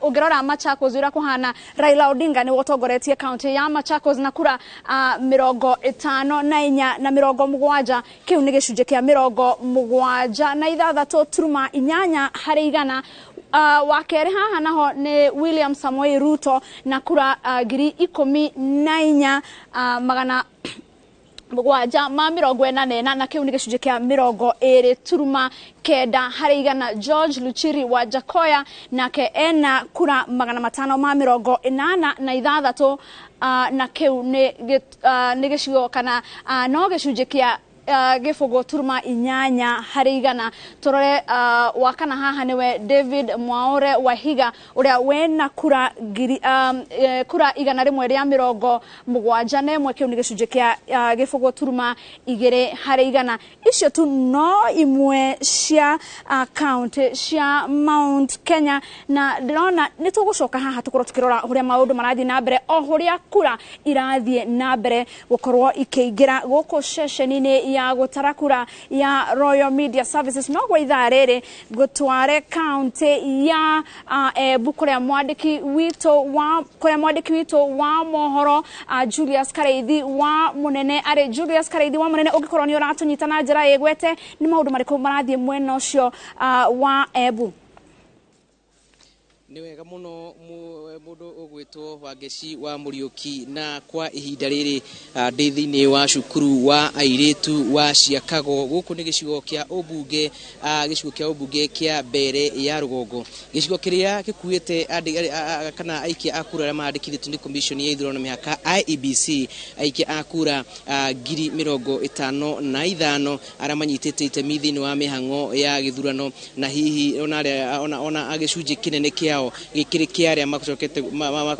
Ũngĩrora Machakos ũrĩa kũhana, Raila Odinga nĩwe ũtongoretie kaunti ya Machakos na kura 54 na 70. Kĩu nĩ gĩcunjĩ kĩa 76.8 harĩ igana. Wa kerĩ haha naho nĩ William Samoei Ruto na kura 14,744, na kĩu nĩ gĩcunjĩ kĩa 20.9 harĩ igana. George Luchiri wa Jakoya nake ena kura 586, na kĩu nĩ gĩcigo kana no gĩcunjĩ kĩa 0.8 harĩ igana. Tũrore wa kana haha nĩwe David Mwaure Wahiga ũrĩa wena kura 171, kĩu nĩ gĩcunjĩ kĩa 0.2 harĩ igana. Icio tu no imwe cia kaunti cia Mount Kenya, na ndĩrona nĩ tũgũcoka haha tũkorwo tũkĩrora ũrĩa maũndũ marathiĩ na mbere o ũrĩa kura irathiĩ na mbere gũkorwo ikĩingĩra gũkũ ceceni-inĩ ya gũtara kura ya Royal Media Services. No gwa ithaa rĩrĩ ngũtware kaunti ya Embu kũrĩa mwandĩki witũ wa mohoro Julius Kareithi wa Munene arĩ. Julius Kareithi wa Munene, ũngĩkorwo nĩ ũratũnyita na njĩra ĩgwete, nĩ maũndũ marĩkũ marathiĩ mwena ũcio wa Embu? Nĩ wega mũno mũndũ ũgwĩtwo Wangeci wa Mũriũki, na kwa ihinda rĩrĩ ndĩ thĩinĩ wa cukuru wa airĩtu wa Ciakago. Gũkũ nĩ gĩcigo kĩa ũmbunge, gĩcigo kĩa ũmbunge kĩa Mbere ya Rũgongo, gĩcigo kĩrĩa gĩkuĩte kana aikia a kura arĩa mandĩkithĩtio nĩ Commission ya ithurano na mĩhaka IEBC, aikia a kura 55,000 arĩa manyitĩte itemi thĩinĩ wa mĩhang'o ya gĩthurano, na hihi ona gĩcunjĩ kĩnene kĩao gĩkĩrĩ kĩa arĩa macokete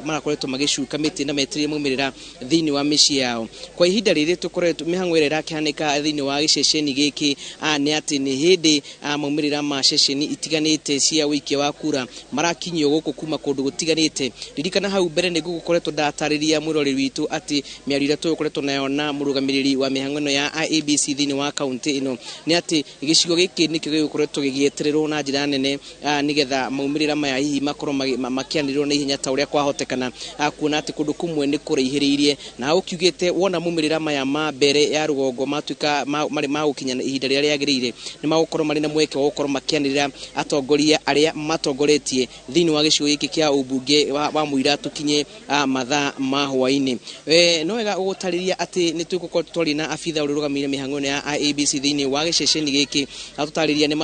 marakoretwo magĩcuka mĩtĩ na metereire maumĩrĩra thĩinĩ wa mĩciĩ yao. Kwa ihinda rĩrĩ tũkoretwo mĩhang'o ĩrĩa ĩrakĩhanĩka thĩinĩ wa gĩceceni gĩkĩ nĩ atĩ nĩ hĩndĩ maumĩrĩra ma ceceni itiganĩte cia ũikia wa kura marakinyio gũkũ kuma kũndũ gũtiganĩte. Ririkana hau mbere nĩ ngũkoretwo ndatarĩria mwĩroreri witũ atĩ mĩario ĩrĩa tũgũkoretwo nayo na mũrũgamĩrĩri wa mĩhang'o ĩno ya IEBC thĩinĩ wa kaunti ĩno nĩ atĩ gĩcigo gĩkĩ nĩkĩo gĩgũkoretwo gĩgĩetererwo na njĩra nene nĩgetha maumĩrĩra maya hihi makorwo makĩanĩrĩrwo na ihenya ta ũrĩa kwahotekana, kuona atĩ kũndũ kũmwe nĩ kũraihĩrĩirie, na ũkiugĩte wona maumĩrĩra maya ma Mbere ya Rũgongo matuĩka marĩ ma gũkinya ihinda rĩrĩa rĩagĩrĩire, nĩ magũkorwo marĩ na mweke wa gũkorwo makĩanĩrĩra atongoria arĩa matongoretie thĩinĩ wa gĩcigo gĩkĩ kĩa ũmbunge wa Mũira tũkinye mathaa ma hwaĩ-inĩ. No wega gũgũtarĩria atĩ nĩ tũgũkorwo twarĩ na abitha ũrĩa ũrũgamĩrĩire mĩhang'o ĩno ya IEBC thĩinĩ wa gĩceceni gĩkĩ, atũtarĩria nĩ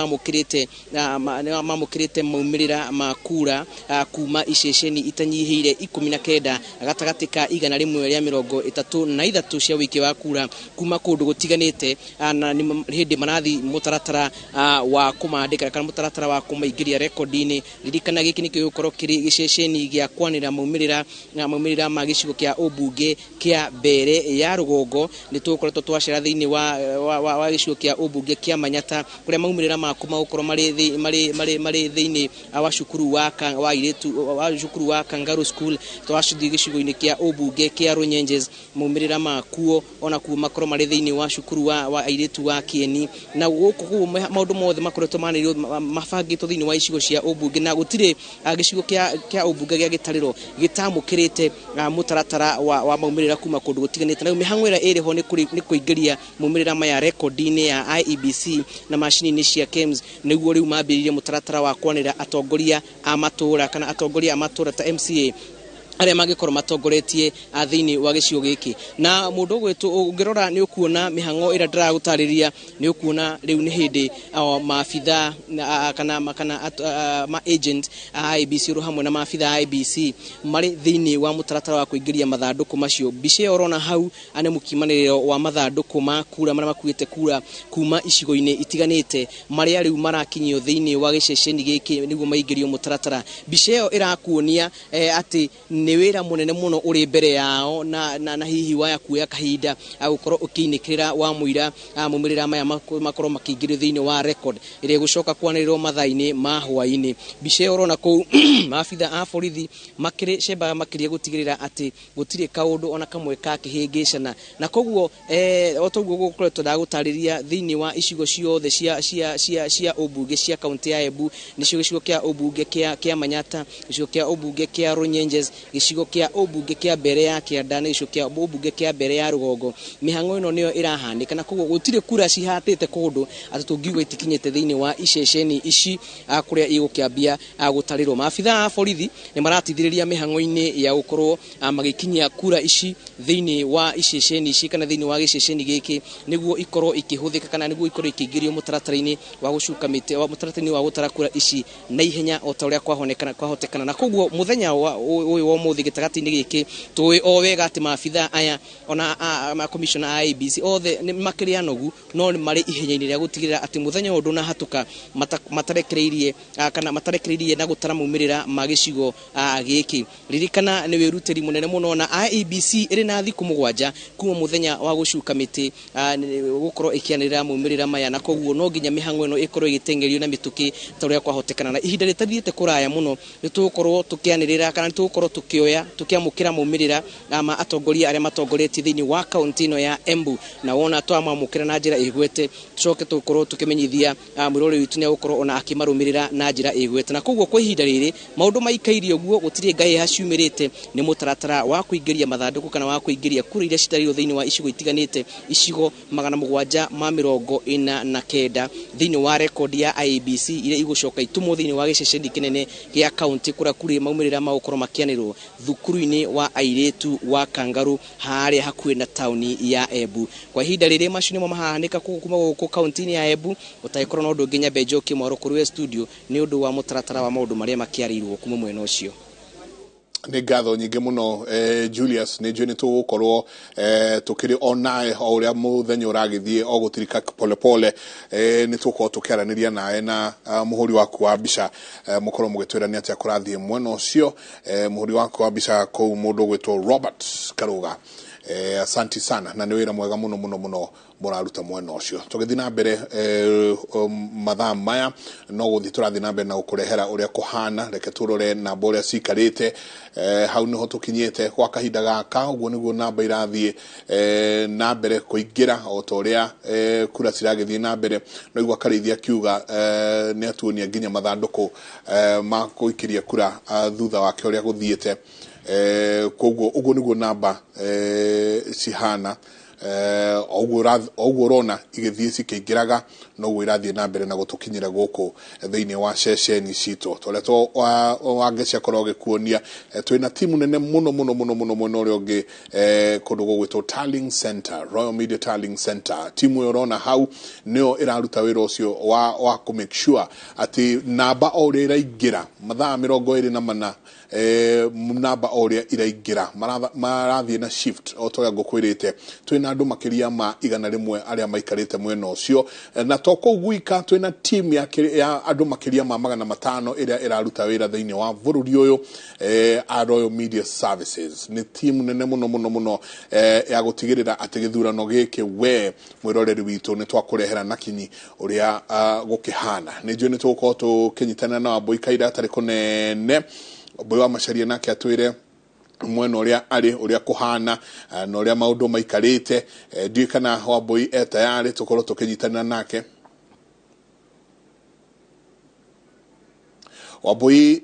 mamũkĩrĩte maumĩrĩra ma kura kuma iceceni itanyihĩire 19 gatagatĩ ka 133 cia ũikia wa kura kuma kũndũ gũtiganĩte, na nĩ hĩndĩ marathi mũtaratara wa kũmandĩka kana mũtaratara wa kũmaingĩria rekondi-inĩ. Ririkana gĩkĩ nĩkĩo gĩgũkorwo kĩrĩ gĩceceni gĩa kwanĩrĩra maumĩrĩra ma gĩcigo kĩa ũmbunge kĩa Mbere ya Rũgongo. Nĩ tũgũkoretwo twacera thĩinĩ wa gĩcigo kĩa ũmbunge kĩa Manyata kũrĩa maumĩrĩra maku magũkorwo marĩ thĩinĩ wa cukuru wa wa cukuru wa Kangaroo School, twacithiĩ gĩcigo-inĩ kĩa ũmbunge kĩa Runyenjes, maumĩrĩra makuo ona kuo makorwo marĩ thĩinĩ wa cukuru wa airĩtu wa Kieni. Na gũkũ maũndũ mothe makoretwo manĩrĩirwo mabangĩtwo thĩinĩ wa icigo cia ũmbunge, na gũtirĩ gĩcigo kĩa ũmbunge gĩa gĩtarĩro gĩtamũkĩrĩte mũtaratara wa maumĩrĩra kuma kũndũ gũtiganĩte. Na mĩhang'o ĩrĩa ĩrĩ ho nĩ kũingĩria maumĩrĩra maya rekondi-inĩ ya IEBC na macini-inĩ cia KEMS, nĩguo rĩu mambĩrĩrie mũtaratara wa kwanĩrĩra atongoria a matũra kana atongoria a matũra ta MCA arĩa mangĩkorwo matongoretie thĩinĩ wa gĩcigo gĩkĩ. Na mũndũ ũgwĩtwo ũngĩrora nĩ ũkuona mĩhang'o ĩrĩa ndĩragũtarĩria, nĩ ũkuona rĩu nĩ hĩndĩ maabitha kana ma agent a IEBC oro hamwe na maabitha a IEBC marĩ thĩinĩ wa mũtaratara wa kũingĩria mathandũkũ macio. Mbica ĩyo ũrona hau nĩ mũkimanĩrĩro wa mathandũkũ ma kura marĩa makuĩte kura kuma icigo-inĩ itiganĩte marĩa rĩu marakinyio thĩinĩ wa gĩceceni gĩkĩ nĩguo maingĩrio mũtaratara. Mbica ĩyo ĩrakuonia atĩ Nĩ wĩra mũnene mũno ũrĩ mbere yao na hihi waya kuoya kahinda gũkorwo ũkĩinĩkĩrĩra wa mũira maumĩrĩra maya makorwo makĩingĩrio thĩinĩ wa record ĩrĩa ĩgũcoka kwanĩrĩrwo mathaa-inĩ ma hwaĩ-inĩ. Mbica ĩyo ũrona kũu, maabitha a borithi makĩrĩ cembaga makĩria gũtigĩrĩra atĩ gũtirĩ kaũndũ ona kamwe kakĩhĩngĩcana, na koguo o toguo gũkoretwo ndagũtarĩria thĩinĩ wa icigo ciothe cia ũmbunge cia kaunti ya Embu, nĩcio gĩcigo kĩa ũmbunge kĩa Manyata, gĩcigo kĩa ũmbunge kĩa Runyenjes, gĩcigo kĩa ũmbunge kĩa Mbere ya Kĩanda na gĩcigo kĩa ũmbunge kĩa Mbere ya Rũgongo. Mĩhang'o ĩno nĩyo ĩrahanĩka, na koguo gũtirĩ kura cihatĩte kũndũ atĩ tũngiuga itikinyĩte thĩinĩ wa iceceni ici kũrĩa igũkĩambia gũtarĩrwo. Maabitha a borithi nĩ maratithĩrĩria mĩhang'o-inĩ ya gũkorwo magĩkinyia kura ici thĩinĩ wa iceceni ici kana thĩinĩ wa gĩceceni gĩkĩ, nĩguo ikorwo ikĩhũthĩka kana nĩguo ikorwo ikĩingĩrio mũtaratara-inĩ wa gũcuka mĩtĩ, wa mũtaratara-inĩ wa gũtara kura ici na ihenya o ta ũrĩa kwahotekana. Na koguo mũthenya wa ũyũ wa ũmũthĩ gĩtagatĩ-inĩ gĩkĩ tũĩ o wega atĩ maabitha aya ona makomishona a IEBC othe nĩ makĩrĩ anogu, no nĩ marĩ ihenya-inĩ rĩa gũtigĩrĩra atĩ mũthenya ũyũ ndũnahatũka matarekereirie kana matarekereirie na gũtara maumĩrĩra ma gĩcigo gĩkĩ. Ririkana nĩ wĩrutĩri mũnene mũno, na IEBC ĩrĩ na thikũ 7 kuma mũthenya wa gũcuka mĩtĩ gũkorwo ĩkĩanĩrĩra maumĩrĩra maya, na koguo no nginya mĩhang'o ĩno ĩkorwo ĩgĩteng'erio na mĩtũkĩ ta ũrĩa kwahotekana. Na ihinda rĩtathiĩte kũraya mũno nĩ tũgũkorwo tũkĩanĩrĩra kana nĩ tũgũkorwo tũkĩoya tũkĩamũkĩra maumĩrĩra ma atongoria arĩa matongoretie thĩinĩ wa kaunti ĩno ya Embu, na wona twamamũkĩra na njĩra ĩgwete tũcoke tũkorwo tũkĩmenyithia mwĩroreri witũ nĩ egũkorwo ona akĩmarũmĩrĩra na njĩra ĩgwete. Na koguo kwa ihinda rĩrĩ maũndũ maikaire ũguo, gũtirĩ ngahĩha ciumĩrĩte, nĩ mũtaratara wa kũingĩria mathandũkũ kana wa kũingĩria kura iria citarĩirwo thĩinĩ wa icigo itiganĩte, icigo 749 thĩinĩ wa rekondi ya IEBC iria igũcoka itumwo thĩinĩ wa gĩceceni kĩnene gĩa kaunti kũrĩa kũrĩ maumĩrĩra magũkorwo makĩanĩrĩrwo thukuru-inĩ wa airĩtu wa Kangaru harĩa hakuhĩ na taũni ya Embu. Kwa ihinda rĩrĩ macio nĩmo mahahanĩka kuma gũkũ kaunti-inĩ ya Embu. Ũtagĩkorwo na ũndũ ũngĩ, nyambe njokie mwaro kũrĩ we studio nĩ ũndũ wa mũtaratara wa maũndũ marĩa makĩarĩirwo kuma mwena ũcio. Nĩ ngatho nyingĩ mũno Julius, nĩ njũĩ nĩ tũgũkorwo tũkĩrĩ o nawe o ũrĩa mũthenya ũragĩthiĩ o gũtirika polepole, nĩ tũgũkorwo tũkĩaranĩria nawe na mũhũri waku wa mbica, mũkorwo mũgĩtwĩra nĩ atĩa kũrathiĩ mwena ũcio. Mũhũri waku wa mbica kũu mũndũ ũgwĩtwo Robert Karuga, asanti sana, na nĩ wĩra mwega mũno mũno mũno mũraruta mwena ũcio. Tũgĩthiĩ na mbere mathaa maya no gũthiĩ tũrathiĩ na mbere na gũkũrehera ũrĩa kũhana. Reke tũrore namba ũrĩa cikarĩte, hau nĩho tũkinyĩte kwa kahinda gaka. Ũguo nĩguo namba irathiĩ na mbere kũingĩra o ta ũrĩa kura ciragĩthiĩ na mbere. No igua Karĩithia akiuga nĩ atuonia nginya mathandũkũ ma gũikĩria kura thutha wake ũrĩa gũthiĩte. Koguo ũguo nĩguo namba cihana, ũguo ũrona igĩthiĩ cikĩingĩraga noguo irathiĩ na mbere na gũtũkinyĩra gũkũ thĩinĩ wa ceceni citũ. Tũrĩa Wangeci akorwo agĩkuonia, twĩna timu nene mũno mũno mũno mũno mwena ũrĩa ũngĩ kũndũ gũgwĩtwo Tallying Center, Royal Media Tallying Center. Timu ĩyo ũrona hau nĩyo ĩraruta wĩra ũcio wa kũ make sure atĩ namba o ũrĩa ĩraingĩra mathaa 24, namba o ũrĩa iraingĩra marathiĩ na shift o ta ũrĩa ngũkwĩrĩte. Twĩna andũ makĩria ma 100 arĩa maikarĩte mwena ũcio, na to kũu gwika twĩna team ya andũ makĩria ma 500 ĩrĩa ĩraruta wĩra thĩinĩ wa bũrũri ũyũ a Royal Media Services. Nĩ timu nene mũno mũno mũno ya gũtigĩrĩra atĩ gĩthurano gĩkĩ we mwĩroreri witũ nĩ twakũrehera na kinyi ũrĩa gũkĩhana. Nĩ njũĩ nĩ tũgũkorwo tũkĩnyitanĩra na Wambũi kahinda gatarĩ kũnene. Wambũi wa Macharia nake atwĩre mwena ũrĩa arĩ, ũrĩa kũhana na ũrĩa maũndũ maikarĩte. Ndiũĩ kana Wambũi e tayarĩ tũkorwo tũkĩnyitanĩra nake. Wambũi,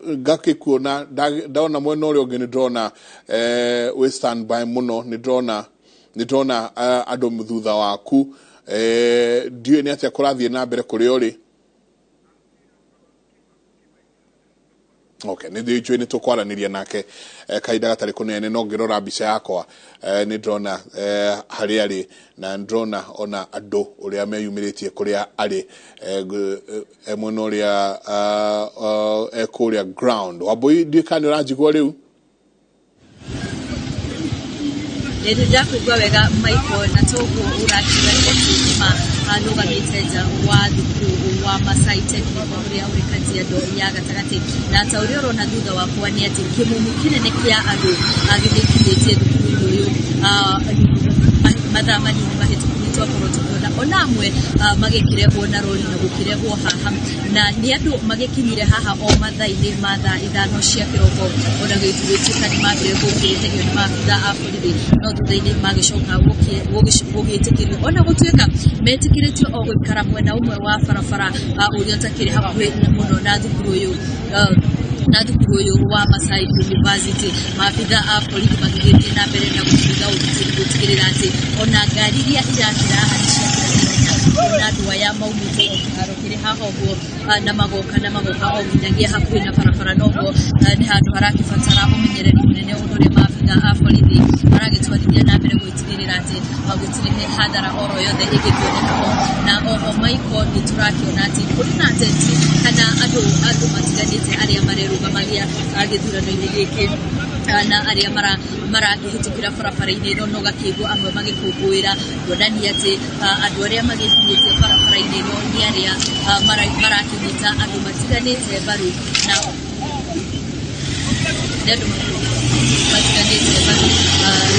ngakĩkuona ndona mwena ũrĩa ũngĩ nĩ ndĩrona wĩ standby mũno, nĩ ndĩrona andũ thutha waku. Ndiũĩ nĩ atĩa kũrathiĩ na mbere kũrĩa ũrĩ. Okay, nĩ njũĩ nĩ tũkwaranĩria nake kahinda gatarĩ kũnene, no ngĩrora mbica yakwa nĩ ndĩrona harĩa arĩ, na ndĩrona ona andũ ũrĩa meyumĩrĩtie kũrĩa arĩ mwena ũrĩa kũrĩa ground. Wambũi, ndiũĩ kana nĩ ũranjigua rĩu? Nĩ ndĩrakũigua wega Michael, na toguo ũrakiuga atĩ nĩma Ndũgamĩte nja wa thukuru wa Masai Technical ũrĩa ũrĩ Kajiado ya gatagatĩ, na ta ũrĩa ũrona thutha wakwa nĩ atĩ kĩmumu kĩnene kĩa andũ gĩgĩkinyĩtie thukuru-inĩ ũyũ mathaa manini mahĩtũku. Nĩ twakorwo tũkĩona ona amwe magĩkĩrehwo na rori na gũkĩrehwo haha, na nĩ andũ magĩkinyire haha o mathaa-inĩ ma thaa 5 cia kĩroko, ona gũtuĩka nĩ mambire gũkĩeherio nĩ maabitha a borithi, no thutha-inĩ magĩcoka gũgĩtĩkĩrio, ona gũtuĩka metĩkĩrĩtio o gũikara mwena ũmwe wa barabara ũrĩa ũtakĩrĩ hakuhĩ mũno na thukuru ũyũ wa Masai University. Maabitha a borithi magĩgĩthiĩ na mbere na gũtiga ũgitĩri gũtigĩrĩra atĩ ona ngari iria irakĩra haha nĩ ciakĩra naihenya, ona andũ aya maumĩte o kĩharo kĩrĩ haha ũguo na magoka o nginyagia hakuhĩ na barabara, noguo nĩ handũ harakĩbatara ũmenyereri mũnene, ũndũ ũrĩa maabitha a borithi maragĩtwarithia na mbere gũtigĩrĩra atĩ gũtirĩ hathara oro yothe ĩngĩkĩoneka ho. Na oho Michael, nĩ tũrakĩona atĩ kũrĩ na ateti kana andũ matiganĩte arĩa marerũgamagia gĩthurano-inĩ gĩkĩ na arĩa marakĩhĩtũkĩra barabara-inĩ ĩno, no gakĩigua amwe magĩkũngũĩra kuonania atĩ andũ arĩa magĩkinyĩtie barabara-inĩ ĩno nĩ arĩa marakĩnyita andũ matiganĩte mbaru, na nĩ andũ matiganĩte mbaru,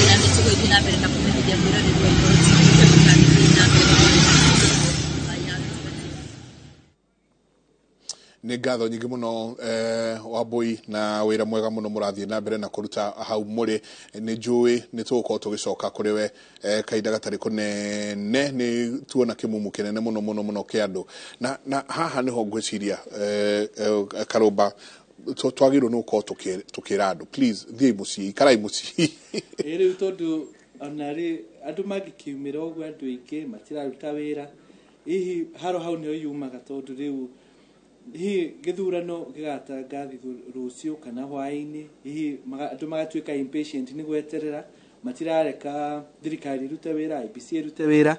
na nĩ tũgũthiĩ na mbere na kũmenyithia mwĩroreri wa Inooro TV ũrĩa gũkagĩthiĩ na mbere. Nĩ ngatho nyingĩ mũno Wambui, na wĩra mwega mũno mũrathiĩ na mbere na kũruta hau mũrĩ. Nĩ njũĩ nĩ tũgũkorwo tũgĩcoka kũrĩ we kahinda gatarĩ kũnene, nĩ tuona kĩmumu kĩnene mũno mũno mũno kĩa andũ, na haha nĩho ngwĩciria Karũmba twagĩrĩirwo nĩ gũkorwo tũkĩra andũ, please thiĩi mũciĩ, ikarai mũciĩ. Rĩu tondũ ona rĩ andũ mangĩkiumĩra ũguo, andũ aingĩ matiraruta wĩra, hihi haro hau nĩho yumaga, tondũ rĩu hihi gĩthurano gĩgatangathithwo rũciũ kana hwaĩ-inĩ, hihi andũ magatuĩka impatient nĩ gweterera, matirareka thirikari ĩrute wĩra, IEBC ĩrute wĩra.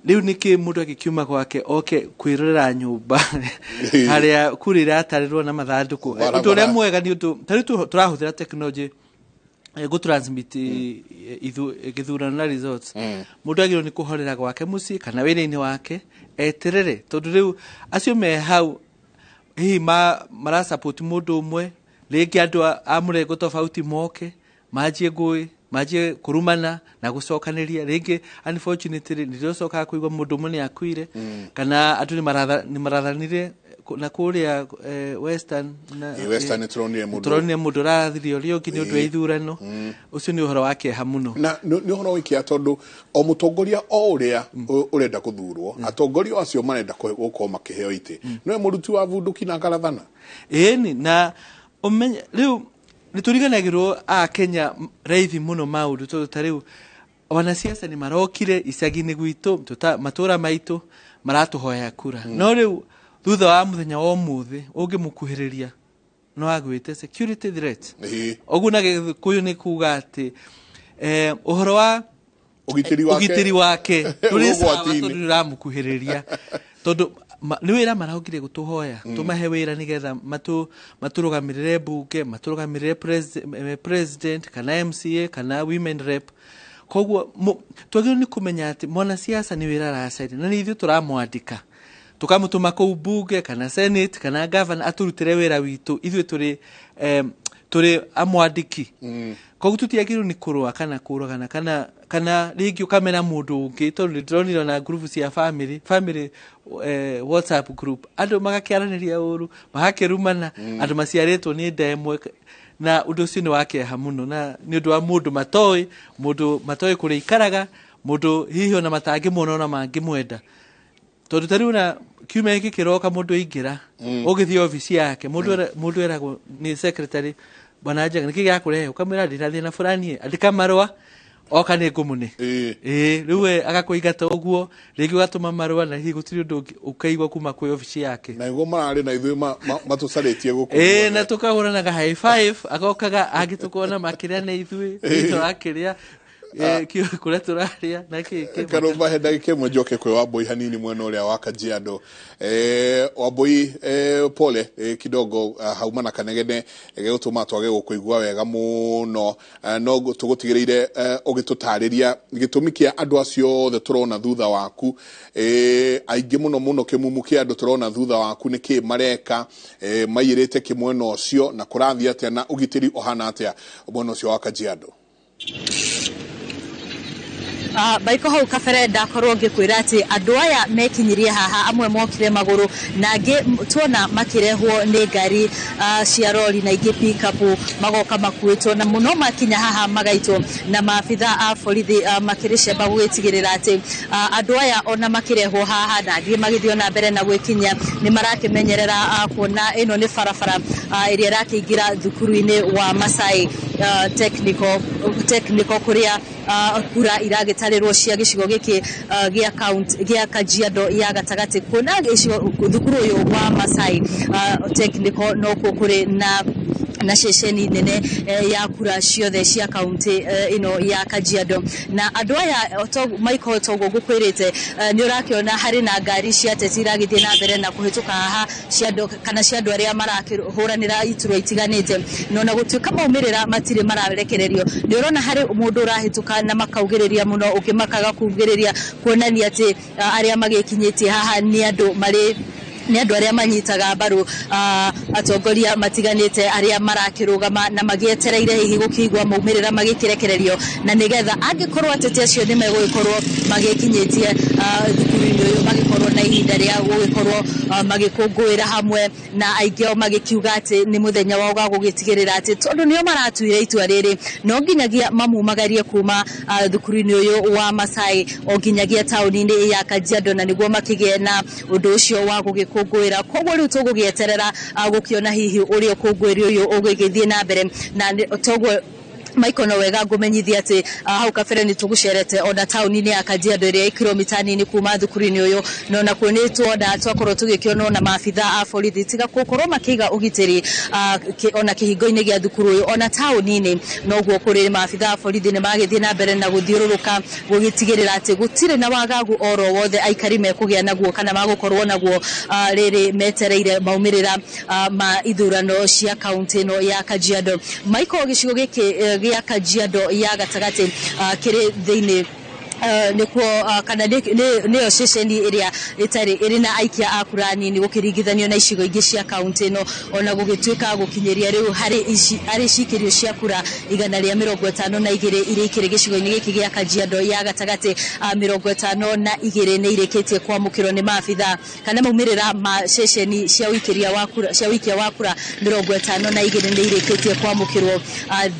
Rĩu nĩkĩ mũndũ angĩkiuma gwake oke kwĩrorera nyũmba harĩa kura iratarĩrwo na mathandũkũ? Ũndũ ũrĩa mwega nĩ ũndũ ta rĩu tũrahũthĩra tekinoronjĩ gũtransmit gĩthurano na results. Mũndũ agĩrĩirwo nĩ kũhorera gwake mũciĩ kana wĩra-inĩ wake eterere, tondũ rĩu acio me hau hihi marasupport mũndũ ũmwe, rĩngĩ andũ a mũrengo tofauti moke manjie ngũĩ, manjie kũrumana na gũcokanĩria. Rĩngĩ unfortunately nĩ ũcokaga kũigua mũndũ ũmwe nĩ akuire, kana andũ nĩ marathanire na kũrĩa Western na Western tũronire mũndũ ũrathirie ũrĩa ũngĩ nĩ ũndũ wa ithurano. Ũcio nĩ ũhoro wa kĩeha mũno, na nĩ ũhoro wa kĩeha tondũ o mũtongoria o ũrĩa ũrenda kũthurwo, atongoria acio marenda gũkorwo makĩheo itĩ, nĩwe mũruti wa bunduki na ngarathana. Ĩni na ũmenye rĩu nĩ tũriganagĩrwo a Kenya raithi mũno maũndũ, tondũ ta rĩu wanasiasa nĩ marokire icagi-inĩ gwitũ, matũra maitũ maratũhoya kura, no rĩu thutha wa mũthenya wa ũmũthĩ ũngĩmũkuhĩrĩria no agwĩte security threat. Ũguo na Gĩkũyũ nĩ kuga atĩ ũhoro wa ũgitĩri wake ndũrĩ sawa, tondũ nĩ ũramũkuhĩrĩria, tondũ nĩ wĩra maraokire gũtũhoya tũmahe wĩra nĩgetha matũrũgamĩrĩre mbunge, matũrũgamĩrĩre president kana MCA kana women rep. Koguo twagĩrĩirwo nĩ kũmenya atĩ mwanasiasa nĩ wĩra aracaria, na nĩ ithuĩ tũramwandĩka tũkamũtũma kũu mbunge kana senate kana governor atũrutĩre wĩra witũ, ithuĩ tũrĩ amwandĩki. Koguo tũtiagĩrĩirwo nĩ kũrũa kana kũragana kana rĩngĩ ũkamena mũndũ ũngĩ, tondũ nĩ ndĩronire ona group cia family WhatsApp group, andũ magakĩaranĩria ũru, magakĩrumana, andũ maciarĩtwo nĩ nda ĩmwe, na ũndũ ũcio nĩ wa kĩeha mũno, na nĩ ũndũ wa mũndũ matoĩ kũrĩa ikaraga, mũndũ hihi ona matangĩmuona ona mangĩmwenda, tondũ ta rĩu na kiumia gĩkĩ kĩroka mũndũ aingĩra ũgĩthiĩ obici yake, mũndũ eragwo nĩ secretary, bwana Njenga nĩkĩ gĩakũrehe, ũkamwĩra ndĩna thĩna fulani, andĩka marũa oka nĩ ngũmũne. Rĩu we agakũingata ũguo, rĩngĩ ũgatũma marũa na hihi gũtirĩ ũndũ ũkaigua kuma kwĩ obici yake. Na nĩguo mararĩ na ithuĩ matũcarĩtie gũkũ. Na tũkahũranaga high five, agokaga angĩ tũkona makĩrĩa na ithuĩ, tũrakĩrĩa Kũrĩa tũrarĩa na kĩ Karũmba, he ndagĩka ĩmwe njoke kwĩ Wambui hanini mwena ũrĩa wa Kajiado. Wambui, pole kidogo, hauma na kanegene gĩgũtũma twage gũkũigua wega mũno. No tũgũtigĩrĩire ũgĩtũtarĩria gĩtũmi kĩa andũ acio othe tũrona thutha waku, aingĩ mũno mũno, kĩmumu kĩa andũ tũrona thutha waku, nĩ kĩ mareka, maiyĩrĩte kĩ mwena ũcio, na kũrathiĩ atĩa, na ũgitĩri ũhana atĩa mwena ũcio wa Kajiado? Baiko, hau kabere ndakorwo ngĩkwĩra atĩ andũ aya mekinyirie haha, amwe mokire magũrũ na angĩ tuona makĩrehwo nĩ ngari cia rori na ingĩ pickup, magoka makuĩtwo na mũno makinya haha magaitwo na maabitha a borithi, makĩrĩ cemba gũgĩtigĩrĩra atĩ andũ aya ona makĩrehwo haha na angĩ magĩthiĩ ona mbere na gwĩkinyia nĩ marakĩmenyerera, kuona ĩno nĩ barabara ĩrĩa ĩrakĩingĩra thukuru-inĩ wa Masai Technical kũrĩa kura iragĩtarĩrwo cia gĩcigo gĩkĩ gĩa county gĩa Kajiado ya gatagatĩ, kuona gĩcigo thukuru ũyũ wa Masai Technical nokuo kũrĩ na ceceni nene ya kura ciothe cia kaunti ĩno ya Kajiado. Na andũ aya, Michael, toguo ngũkwĩrĩte, nĩ ũrakĩona harĩ na ngari cia ateti iragĩthiĩ na mbere na kũhĩtũka haha, cia andũ kana cia andũ arĩa marakĩhũranĩra iturwa itiganĩte, na ona gũtuĩka maumĩrĩra matirĩ mararekererio, nĩ ũrona harĩ mũndũ ũrahĩtũka na makaugĩrĩria mũno, ũngĩ makaga kumugĩrĩria, kuonania atĩ arĩa magĩkinyĩtie haha nĩ andũ marĩ nĩ andũ arĩa manyitaga mbaru atongoria matiganĩte arĩa marakĩrũgama na magĩetereire hihi gũkĩigua maumĩrĩra magĩkĩrekererio, na nĩgetha angĩkorwo ateti acio nĩ megũgĩkorwo magĩkinyĩtie thukuru-inĩ ũyũ, magĩkorwo na ihinda rĩa gũgĩkorwo magĩkũngũĩra hamwe na aingĩ ao, magĩkiuga atĩ nĩ mũthenya wao wa gũgĩtigĩrĩra atĩ tondũ nĩo maratuire itua rĩrĩ, no nginyagia mamumagarie kuma thukuru-inĩ ũyũ wa Masai o nginyagia taũni-inĩ ya Kajiado, na nĩguo makĩgĩe na ũndũ ũcio wa gũgĩkũngũĩra. Koguo rĩu tũgũgĩeterera gũkĩona hihi ũrĩa ũkũngũĩri ũyũ ũgĩgĩthiĩ na mbere. Na toguo, Michael, no wega ngũmenyithia atĩ hau kabere nĩ tũgũcerete ona taũni-inĩ ya Kajiado ĩrĩa ĩ kilomita nini kuma thukuru-inĩ ũyũ, na onakuo nĩ tuona twakorwo tũgĩkĩonwo na maabitha a borithi, tiga gũkorwo makĩiga ũgitĩri ona kĩhingo-inĩ gĩa thukuru ũyũ, ona taũni-inĩ noguo kũrĩ. Maabitha a borithi nĩ magĩthiĩ na mbere na gũthiũrũrũka gũgĩtigĩrĩra atĩ gũtirĩ na wagagu oro wothe aikari mekũgĩa naguo kana magũkorwo naguo rĩrĩ metereire maumĩrĩra ma ithurano cia kaunti ĩno ya Kajiado. Michael, gĩcigo gĩkĩ gĩa Kajiado ya gatagatĩ kĩrĩ thĩinĩ nĩkuo kana nĩyo ceceni ĩrĩa ĩtarĩ ĩrĩ na aikia a kura nini gũkĩringithanio na icigo ingĩ cia kaunti ĩno, ona gũgĩtuĩka gũkinyĩria rĩu harĩ ici harĩ cikĩrio cia kura 152 iria ikĩrĩ gĩcigo-inĩ gĩkĩ gĩa Kajiado ya gatagatĩ, 52 nĩ irĩkĩtie kwamũkĩrwo nĩ maabitha, kana maumĩrĩra ma ceceni cia ũikĩria wa kura, cia ũikia wa kura 52 nĩ irĩkĩtie kwamũkĩrwo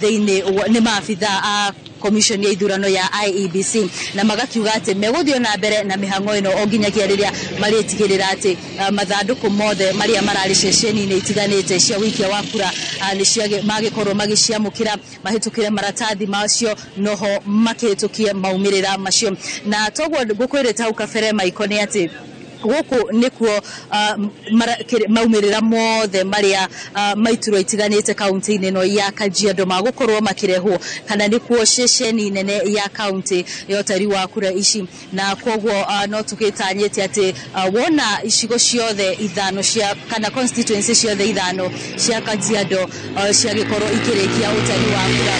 thĩinĩ nĩ maabitha a commission ya ithurano ya IEBC, na magakiuga atĩ megũthiĩ na mbere na mĩhang'o ĩno o nginyagia rĩrĩa marĩtigĩrĩra atĩ mathandũkũ mothe marĩa mararĩ ceceni-inĩ itiganĩte cia ũikia wa kura nĩ magĩkorwo magĩciamũkĩra, mahĩtũkĩre maratathi macio, noho makĩhĩtũkie maumĩrĩra macio. Na toguo ngũkwĩrĩte hau kabere, Michael, nĩ atĩ gũkũ nĩkuo maumĩrĩra mothe marĩa ma iturwa itiganĩte kaunti-inĩ ĩno ya Kajiado magũkorwo makĩrehwo, kana nĩkuo ceceni nene ya kaunti ya ũtari wa kura ici. Na koguo no tũgĩtanyĩte atĩ wona icigo ciothe ithano cia, kana constituency ciothe ithano cia Kajiado ciagĩkorwo ikĩrĩkia ũtari wa kura,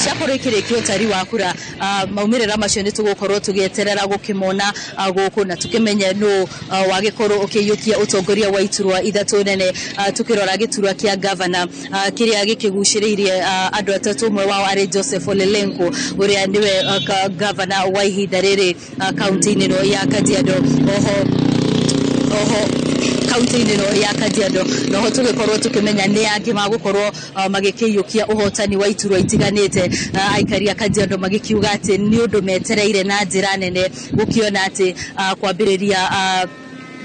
ciakorwo ikĩrĩkia ũtari wa kura, maumĩrĩra macio nĩ tũgũkorwo tũgĩeterera gũkĩmona gũkũ, na tũkĩmenye nũ wagĩkorwo ũkĩiyũkia ũtongoria wa iturwa ithatũ nene. Tũkĩrora gĩturwa kĩa gavana kĩrĩa gĩkĩgucĩrĩirie andũ atatũ, ũmwe wao arĩ Joseph Ole Lenku, ũrĩa nĩwe gavana wa ihinda rĩrĩ kaunti-inĩ ĩno ya Kajiado, oho kaunti-inĩ ĩno ya Kajiado. Noho tũgĩkorwo tũkĩmenya nĩ angĩ magũkorwo magĩkĩiyũkia ũhotani wa iturwa itiganĩte, aikari a Kajiado magĩkiuga atĩ nĩ ũndũ metereire na njĩra nene gũkĩona atĩ kwambĩrĩria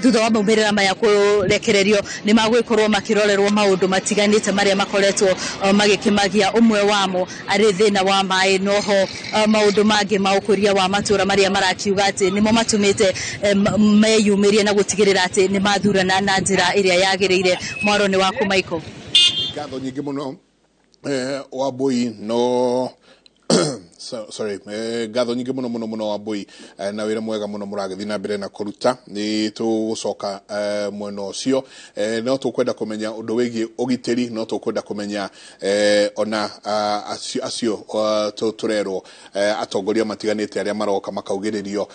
thutha wa maumĩrĩra maya kũrekererio, nĩ magũgĩkorwo makĩrorerwo maũndũ matiganĩte marĩa makoretwo magĩkĩmagia, ũmwe wamo arĩ thĩna wa maĩ, noho maũndũ mangĩ ma ũkũria wa matũra marĩa marakiuga atĩ nĩmo matũmĩte meyumĩrie na gũtigĩrĩra atĩ nĩ mathurana na njĩra ĩrĩa yagĩrĩire. Mwaro nĩ waku, Michael. Ngatho nyingĩ mũno, Wambui. No So, sorry, ngatho nyingĩ mũno mũno mũno Wambui, na wĩra mwega mũno mũragĩthiĩ na mbere na kũruta. Nĩ tũgũcoka mwena ũcio, no tũkwenda kũmenya ũndũ wĩgiĩ ũgitĩri, no tũkwenda kũmenya ona acio tũrerwo atongoria matiganĩte arĩa maroka makaugĩrĩrio,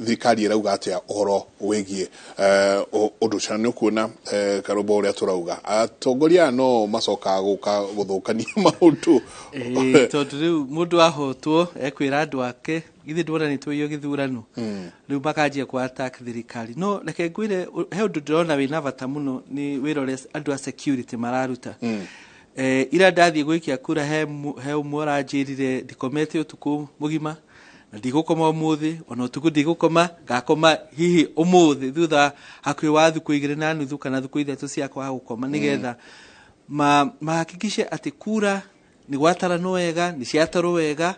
thirikari ĩrauga atĩa ũhoro wĩgiĩ ũndũ ũcio. Nĩ ũkuona, Karũmbo, ũrĩa tũrauga atongoria aya no macokaga gũka gũthũkania maũndũ. Ĩĩ, tondũ rĩu mũndũ ahotwo ekwĩra andũ ake, "Githĩ ndwona nĩ tũiywo gĩthurano?" Rĩu makanjia ku attack thirikari. No reke ngwĩre, he ũndũ ndĩrona wĩna bata mũno, nĩ wĩra ũrĩa andũ a security mararuta. Ira ndathiĩ gwĩkia kura, he ũmwe ũranjĩrire, "Ndikomete ũtukũ mũgima na ndigũkoma ũmũthĩ, ona ũtukũ ndigũkoma, ngakoma hihi ũmũthĩ thutha hakuhĩ wa thikũ 2.5 kana thikũ 3 cia kwaga gũkoma," nĩgetha mahakikishe atĩ kura nĩ gwataranwo wega, nĩ ciatarwo wega.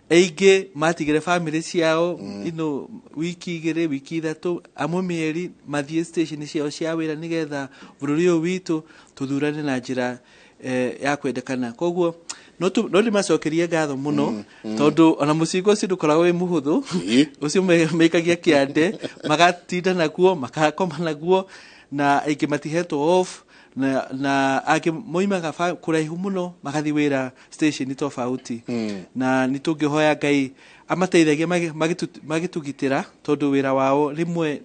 Aingĩ matigire bamĩrĩ ciao ino wiki 2, wiki 3, amwe mĩeri, mathiĩ station ciao cia wĩra nĩgetha bũrũri ũyũ witũ tũthurane na njĩra ya kwendekana. Koguo no ndĩmacokerie ngatho mũno, tondũ ona mũcinga ũcio ndũkoragwo wĩ mũhũthũ, ũcio maikagia kĩande, magatinda naguo, makakoma naguo, na aingĩ matihetwo off, na angĩ moimaga kũraihu mũno magathiĩ wĩra station tofauti. Na nĩ tũngĩhoya Ngai amateithagie magĩtũgitĩra, tondũ wĩra wao rĩmwe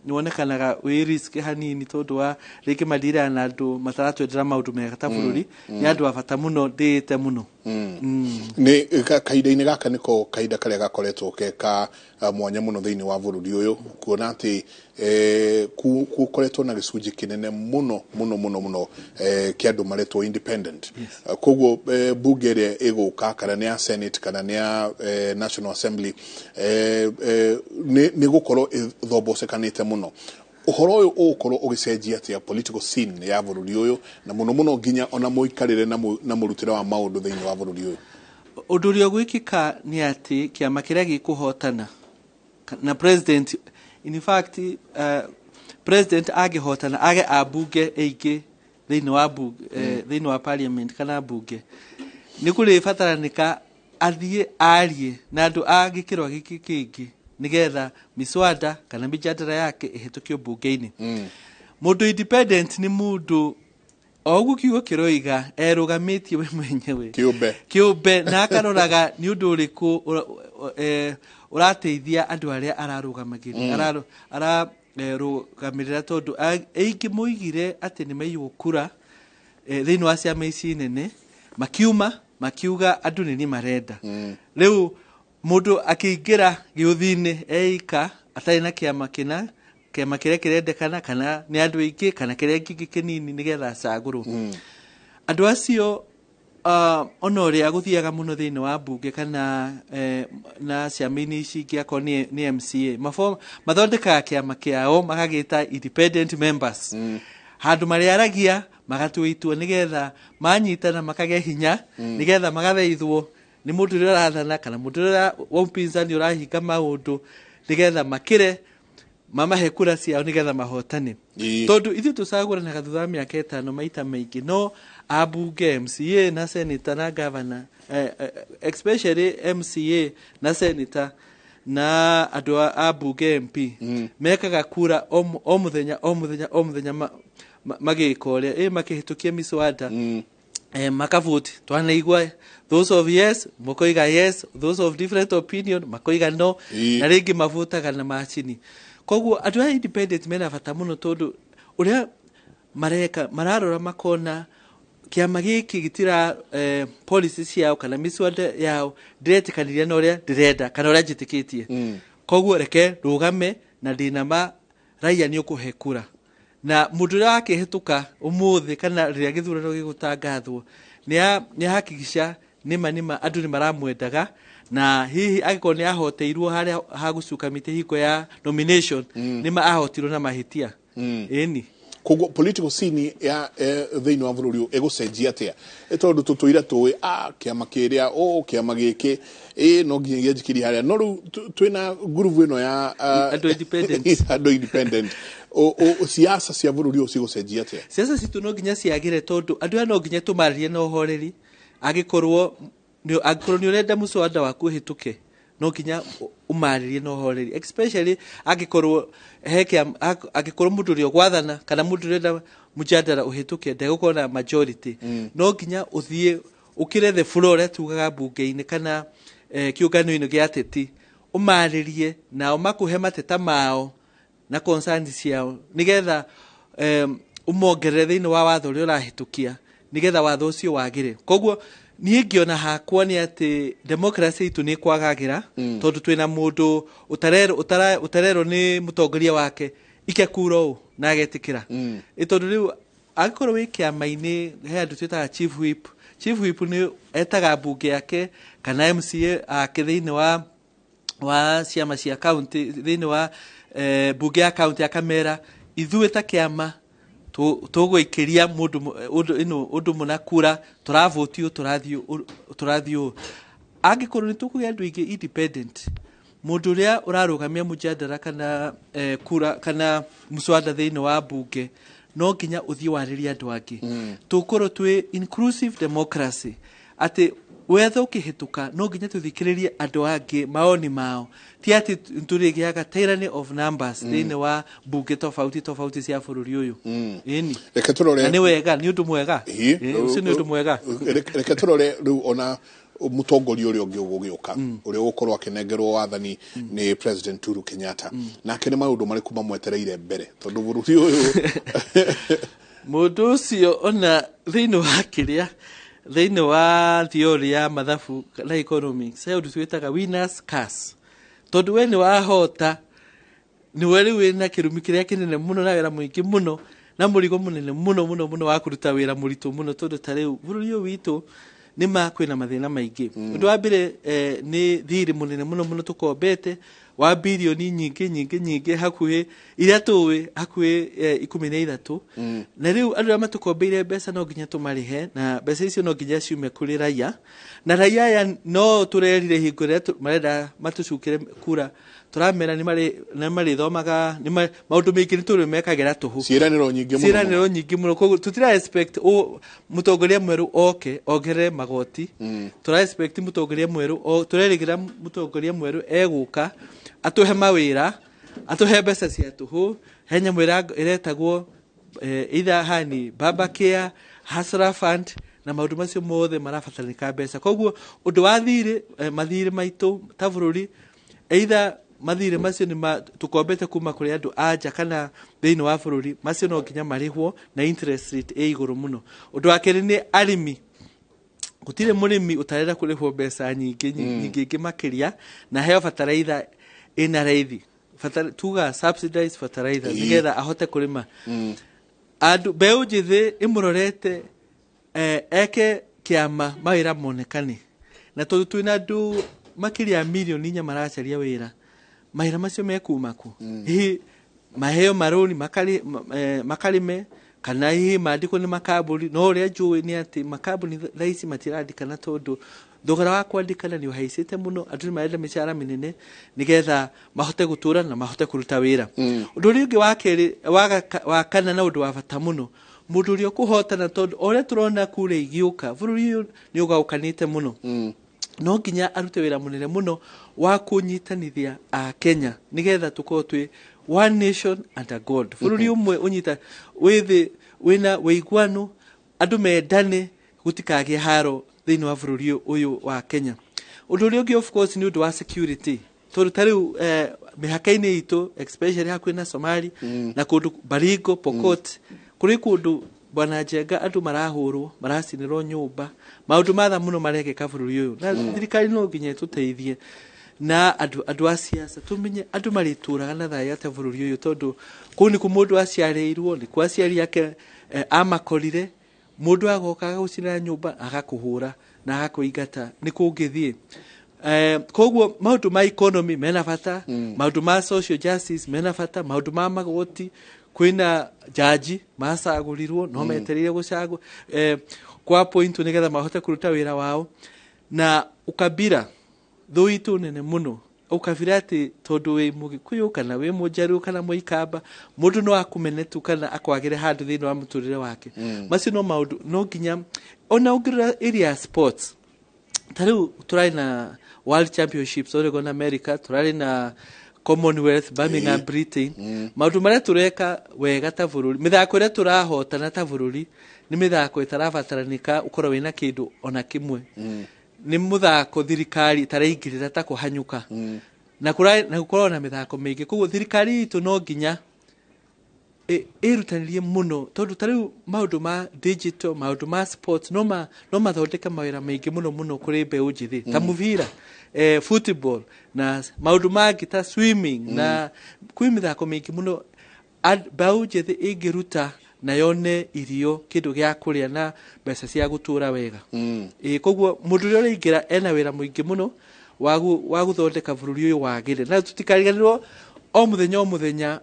nĩ wonekanaga wĩ risk hanini, tondũ wa rĩngĩ mandiraga na andũ mataratwendera maũndũ mega ta bũrũri. Nĩ andũ a bata mũno, ndĩĩte mũno. Nĩ kahinda-inĩ gaka nĩko kahinda karĩa gakoretwo ke ka mwanya mũno thĩinĩ wa bũrũri ũyũ, kuona atĩ gũkoretwo na gĩcunjĩ kĩnene mũno mũno mũno mũno kĩa andũ maretwo independent. Koguo bunge ĩrĩa ĩgũka, kana nĩ ya Senate kana nĩ ya National Assembly, nĩ gũkorwo ĩthombocekanĩte mũno. Ũhoro ũyũ ũgũkorwo ũgĩcenjia atĩa political scene ya bũrũri ũyũ, na mũno mũno nginya ona mũikarĩre na mũrutĩre wa maũndũ thĩinĩ wa bũrũri ũyũ? Ũndũ ũrĩa ũgwĩkĩka nĩ atĩ kĩama kĩrĩa gĩkũhotana na president, in fact, president angĩhotana age ambunge aingĩ thĩinĩ wa bunge, thĩinĩ wa parliament kana bunge, nĩ kũrĩbataranĩka athiĩ arie na andũ a gĩkĩro gĩkĩ kĩngĩ nĩgetha miswada kana mĩjadala yake ĩhĩtũkio bunge-inĩ. Mũndũ independent nĩ mũndũ o ũguo kiugo kĩroiga, erũgamĩtie we mwenyewe. Kĩũmbe. Kĩũmbe, na akaroraga nĩ ũndũ ũrĩkũ ũrateithia andũ arĩa ararũgamagĩrĩra, ararũgamĩrĩra, tondũ aingĩ moigire atĩ nĩ maiywo kura thĩinĩ wa ciama ici nene, makiuma makiuga andũ nĩ niĩ marenda. Rĩu mũndũ akĩingĩra gĩũthi-inĩ eika atarĩ na kĩama kĩna, kĩama kĩrĩa kĩrendekana kana nĩ andũ aingĩ kana kĩrĩa kĩngĩ kĩnini nĩgetha acagũrwo, andũ acio ona ũrĩa gũthiaga mũno thĩinĩ wa mbunge kana na ciama-inĩ ici ingĩ, akorwo nĩ MCA, mathondekaga kĩama kĩao magagĩta independent members, handũ marĩaragia magatua itua nĩgetha manyitana makagĩa hinya, nĩgetha magathaithwo nĩ mũndũ ũrĩa ũrathana kana mũndũ ũrĩa wa upinzani ũrahinga maũndũ, nĩgetha makĩre mamahe kura ciao nĩgetha mahotane. Tondũ ithuĩ tũcagũranaga thutha wa mĩaka 5 maita maingĩ, no ambunge, MCA na senator na governor, especially MCA na senator na andũ a bunge, MP, mekaga kura o mũthenya o mũthenya o mũthenya, magĩka ũrĩa makĩhĩtũkia miswada, makavoti. Twanaigua those of yes makoiga yes, those of different opinion makoiga no. Na rĩngĩ mavotaga na macini. Koguo andũ aya independent mena bata mũno, tondũ ũrĩa mareka mararora makona kĩama gĩkĩ gĩtira policy ciao kana miswada yao ndĩretĩkanĩria na ũrĩa ndĩrenda kana ũrĩa njĩtĩkĩtie, koguo reke rũgame na ndĩna ma raia nĩ ũkũhe kura. Na mũndũ ũrĩa wakĩhĩtũka ũmũthĩ kana rĩrĩa gĩthurano gĩgũtangathwo, nĩ ahakikisha nĩma nĩma andũ nĩ maramwendaga, na hihi angĩkorwo nĩ ahoteirwo harĩa ha gũcuka mĩtĩ hingo ya nomination, nĩma ahotirwo na mahĩtia. Ĩni. Koguo political scene ya thĩinĩ wa bũrũri ũyũ ĩgũcenjia atĩa? Tondũ tũtũire tũĩ kĩama kĩrĩa o kĩama gĩkĩ no nginya gĩanjikirie harĩa, no rĩu twĩna ngurubu ĩno ya Andũ independent. Andũ independent. Siasa cia bũrũri ũyũ cigũcenjia atĩa? Ciaca citũ no nginya ciagĩre, tondũ andũ aya no nginya tũmarĩrie na ũhoreri angĩkorwo Angĩkorwo nĩ ũrenda mũswada waku ũhĩtũke, no nginya ũmarĩrie na ũhoreri, especially angĩkorwo he angĩkorwo mũndũ ũrĩa ũgwathana kana mũndũ ũrenda mũjadara ũhĩtũke ndegũkorwo na majority. No nginya ũthiĩ ũkĩre the floor ũrĩa tugaga mbunge-inĩ kana kĩũngano-inĩ gĩa ateti, ũmarĩrie nao makũhe mateta mao na concerns ciao, nĩgetha ũmongerere thĩinĩ wa watho ũrĩa ũrahĩtũkia, nĩgetha watho ũcio wagĩre. Koguo niĩ ngĩona hakwa nĩ atĩ democracy itũ nĩ kwagagĩra, tondũ twĩna mũndũ ũtarerwo nĩ mũtongoria wake ikia kura ũũ na agetĩkĩra. Ĩ tondũ rĩu angĩkorwo wĩ kĩama-inĩ, he andũ twĩtaga chief whip. Chief whip nĩ etaga mbunge yake kana MCA ake thĩinĩ wa ciama cia county, thĩinĩ wa mbunge ya county, akamera ithuĩ ta kĩama tũgũikĩria mũndũ ũndũ ĩno ũndũ mũna kura, tũravotio, tũrathiĩ ũũ. Angĩkorwo nĩ tũkũgĩa andũ aingĩ independent, mũndũ ũrĩa ũrarũgamia mũjadara kana kura kana mũswada thĩinĩ wa mbunge, no nginya ũthiĩ warĩrie andũ angĩ. Tũkorwo twĩ inclusive democracy, atĩ wetha ũkĩhĩtũka no nginya tũthikĩrĩrie andũ angĩ maoni mao, ti atĩ tũrĩgĩaga tyranny of numbers thĩinĩ wa mbunge tofauti tofauti cia bũrũri ũyũ. Ĩni. Reke tũrore. Na nĩ wega, nĩ ũndũ mwega. Ũcio nĩ ũndũ mwega. Reke tũrore rĩu ona mũtongoria ũrĩa ũngĩ ũgũgĩũka, ũrĩa ũgũkorwo akĩnengerwo wathani nĩ President Uhuru Kenyatta, nake nĩ maũndũ marĩkũ mamwetereire mbere, tondũ bũrũri ũyũ Mũndũ ũcio ona thĩinĩ wa kĩrĩa, thĩinĩ wa theory ya mathabu na economics, he ũndũ twĩtaga winners curse, tondũ we nĩ wahota, nĩwe rĩu wĩna kĩrumi kĩrĩa kĩnene mũno na wĩra mũingĩ mũno na mũrigo mũnene mũno mũno mũno wa kũruta wĩra mũritũ mũno, tondũ ta rĩu bũrũri ũyũ witũ nĩ ma kwĩna mathĩna maingĩ. Ũndũ wa mbere nĩ thirĩ mũnene mũno mũno tũkombete wa birioni nyingĩ nyingĩ nyingĩ, hakuhĩ iria tũĩ hakuhĩ 13. Na rĩu andũ arĩa matũkombeire mbeca no nginya tũmarĩhe, na mbeca icio no nginya ciume kũrĩ raia, na raia aya no tũrerire hingo ĩrĩa marenda matũcukĩre kura, tũramera nĩ marĩthomaga maũndũ maingĩ nĩ tũrĩ mekagĩra tũhũ. Ciĩranĩro nyingĩ mũno. Ciĩranĩro nyingĩ mũno. Koguo tũtira expect mũtongoria mwerũ oke ongerere magoti. Tũra expect mũtongoria mwerũ, tũrerĩgĩra mũtongoria mwerũ egũka atũhe mawĩra, atũhe mbeca cia tũhũ. He nyamũ ĩretagwo either hani Baba Care, Hustler Fund, na maũndũ macio mothe marabatarĩka mbeca. Koguo ũndũ wa thirĩ, mathirĩ maitũ ta bũrũri, either mathirĩ macio nĩ tũkombete kuma kũrĩ andũ a nja kana thĩinĩ wa bũrũri, macio no nginya marĩhwo na interest rate ĩ igũrũ mũno. Ũndũ wa kerĩ nĩ arĩmi. Gũtirĩ mũrĩmi ũtarenda kũrĩhwo mbeca nyingĩ nyingĩ ingĩ makĩria, na heo bataraitha ĩna raithi, tuga subsidized fertilizer, nĩgetha ahote kũrĩma. Andũ mbeũ njĩthĩ ĩmũrorete eke kĩama mawĩra monekane, na tondũ twĩna andũ makĩria ya mirioni 4 maracaria wĩra, mawĩra macio mekuma kũ? Hihi maheo marũni makarĩme, kana hihi mandĩkwo nĩ makambuni? No ũrĩa njũĩ nĩ atĩ makambuni thaa ici matirandĩkana, tondũ thogora wa kwandĩkana nĩ ũhaicĩte mũno. Andũ nĩ marenda mĩcara mĩnene nĩgetha mahote gũtũra na mahote kũruta wĩra. Ũndũ ũrĩa ũngĩ wa kerĩ, wa kana, na ũndũ wa bata mũno, mũndũ ũrĩa ũkũhotana, tondũ o ũrĩa tũrona kura igĩũka bũrũri ũyũ nĩ ũgaũkanĩte mũno, no nginya arute wĩra mũnene mũno wa kũnyitanithia a Kenya, nĩgetha tũkorwo twĩ one nation under God, bũrũri ũmwe ũnyita wĩthĩ wĩna wĩiguano, andũ mendane, gũtikagĩe haro thĩinĩ wa bũrũri ũyũ wa Kenya. Ũndũ ũrĩa ũngĩ, of course, nĩ ũndũ wa security, tondũ ta rĩu mĩhaka-inĩ itũ, especially hakuhĩ na Somali na kũndũ Baringo, Pokot, kũrĩ kũndũ bwana Njenga andũ marahũrwo, maracinĩrwo nyũmba, maũndũ matha mũno marekĩka bũrũri ũyũ, na thirikari no nginya ĩtũteithie na andũ a siasa, tũmenye andũ marĩtũraga na thayũ atĩa bũrũri ũyũ, tondũ kũu nĩkuo mũndũ aciarĩirwo, nĩkuo aciari ake amakorire. Mũndũ agoka agagũcinĩra nyũmba, agakũhũra na agakũingata, nĩ kũngĩthiĩ. Koguo maũndũ ma economy mena bata, maũndũ ma social justice mena bata, maũndũ ma magoti, kwĩna jaji macagũrirwo no metereire gũcagwo kwa point nĩgetha mahote kũruta wĩra wao. Na ukabira, thũ itũ nene mũno, ukabira, atĩ tondũ wĩ Mũgĩkũyũ kana wĩ Mũnjaruo kana Mũikamba, mũndũ no akũmene tu kana akwagĩre handũ thĩinĩ wa mũtũrĩre wake. Macio no maũndũ no nginya ona ũngĩrora area ya sports. Ta rĩu tũrarĩ na World Championships Oregon, America, tũrarĩ na Commonwealth Birmingham, Britain. Maũndũ marĩa tũreka wega ta bũrũri, mĩthako ĩrĩa tũrahotana ta bũrũri nĩ mĩthako ĩtarabataranĩka ũkorwo wĩna kĩndũ ona kĩmwe, nĩ mũthako thirikari ĩtaraingĩrĩra ta kũhanyũka na na gũkorwo na mĩthako mĩingĩ. Koguo thirikari itũ no nginya ĩrutanĩrie mũno, tondũ ta rĩu maũndũ ma digital, maũndũ ma sports no mathondeke mawĩra maingĩ mũno mũno kũrĩ mbeũ njĩthĩ, ta mũbira, football na maũndũ mangĩ ta swimming, na kwĩ mĩthako mĩingĩ mũno mbeũ njĩthĩ ĩngĩruta na yone irio, kĩndũ gĩa kũrĩa na mbeca cia gũtũra wega. Ĩ koguo mũndũ ũrĩa ũraingĩra ena wĩra mũingĩ mũno wa gũthondeka bũrũri ũyũ wagĩre, na tũtikariganĩrwo o mũthenya o mũthenya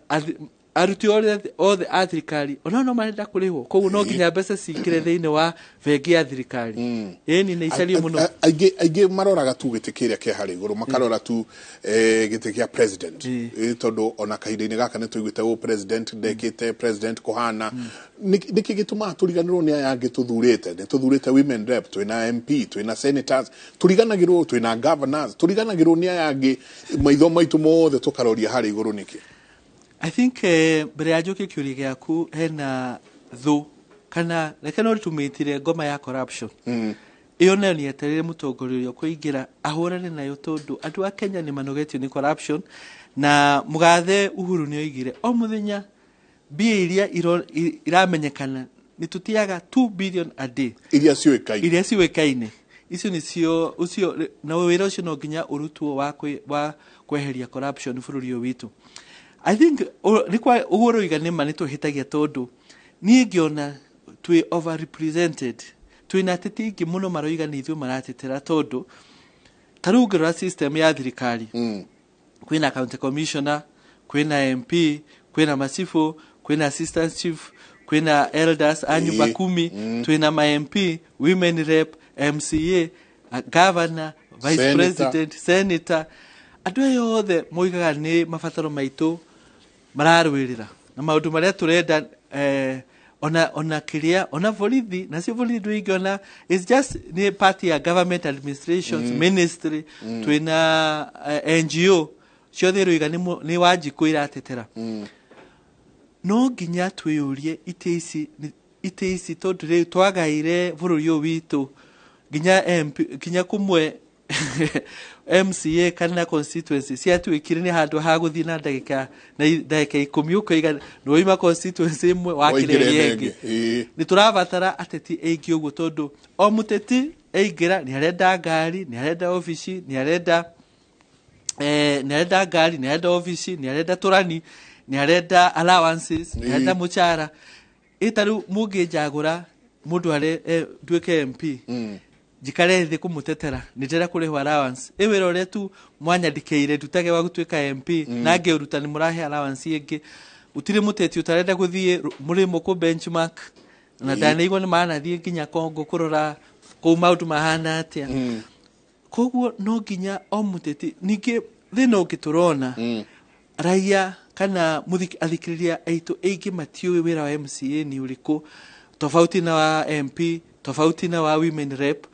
aruti othe othe a thirikari onao no marenda kũrĩhwo, koguo no nginya mbeca cingĩre thĩinĩ wa bengi ya thirikari. Ĩni nĩ icario mũno. Aingĩ maroraga tu gĩtĩ kĩrĩa kĩ harĩa igũrũ, makarora tu gĩtĩ kĩa president. Tondũ ona kahinda-inĩ gaka nĩ tũiguĩte ũ president ndekĩte president kũhana. Nĩkĩ gĩtũmaga tũriganĩrwo nĩ aya angĩ tũthurĩte? Nĩ tũthurĩte women rep, twĩna MP, twĩna senators, tũriganagĩrwo twĩna governors, tũriganagĩrwo nĩ aya angĩ, maitho maitũ mothe tũkaroria harĩa igũrũ nĩkĩ? I think mbere ya njoke kĩũria gĩaku, hena thũ kana reke no tũmĩtire ngoma ya corruption. Ĩyo nayo nĩ etereire mũtongoria ũrĩa ũkũingĩra ahũrane nayo, tondũ andũ a Kenya nĩ manogetio nĩ corruption. Na mũgathe Uhuru nĩ oigire o mũthenya mbia iria iramenyekana nĩ tũtiaga 2 billion a day. Iria ciũĩkaine. Iria ciũĩkaine icio nĩcio ũcio, na wĩra ũcio no nginya ũrutwo wa kweheria corruption bũrũri ũyũ witũ. I think nĩ kwa ũguo ũroiga nĩ ma nĩ tũhĩtagia, tondũ niĩ ngĩona twĩ overrepresented, twĩna ateti aingĩ mũno maroiga nĩ ithuĩ maratetera, tondũ ta rĩu ũngĩrora system ya thirikari, kwĩna county commissioner, kwĩna MP, kwĩna macibũ, kwĩna assistant chief, kwĩna elders a nyumba kumi, twĩna ma MP, women rep, MCA, governor, vice Senator. president, senator. Andũ aya othe moigaga nĩ mabataro maitũ mararũĩrĩra na maũndũ marĩa tũrenda, ona kĩrĩa ona borithi nacio borithi ndũingĩona, it's just nĩ part ya government administrations, ministry. Twĩna NGO ciothe iroiga nĩ Wanjikũ iratetera. No nginya twĩyũrie itĩ ici, tondũ rĩu twagaire bũrũri ũyũ witũ nginya MP, nginya kũmwe MCA kana constituency ciatuĩkire nĩ handũ ha gũthiĩ na ndagĩka 10, ũkoiga nĩ waima constituency ĩmwe wakĩra Waingĩra ĩrĩa ĩno ĩngĩ. ĩngĩ. Ĩĩ. Nĩ tũrabatara ateti aingĩ ũguo, tondũ o mũteti aingĩra nĩ arenda ngari, nĩ arenda obici, nĩ arenda ngari, nĩ arenda obici, nĩ arenda tũrani, nĩ arenda allowances, nĩ arenda mũcara. Ĩ ta rĩu mũngĩnjagũra mũndũ are nduĩke MP, njikare thĩ kũmũtetera nĩ ndĩrenda kũrĩhwo allowance, ĩ wĩra ũrĩa tu mwanyandĩkĩire ndutage wa gũtuĩka MP na ngĩũruta nĩ mũrahe allowance ĩngĩ. Gũtirĩ mũteti ũtarenda gũthiĩ mũrĩmo kũ benchmark, na ndanaigua nĩ manathiĩ nginya Congo kũrora kũu maũndũ mahana atĩa. Koguo no nginya o mũteti. Ningĩ thĩna ũngĩ tũrona, raia kana athikĩrĩria aitũ aingĩ matiũĩ wĩra wa MCA nĩ ũrĩkũ, tofauti na wa MP, tofauti na wa women rep,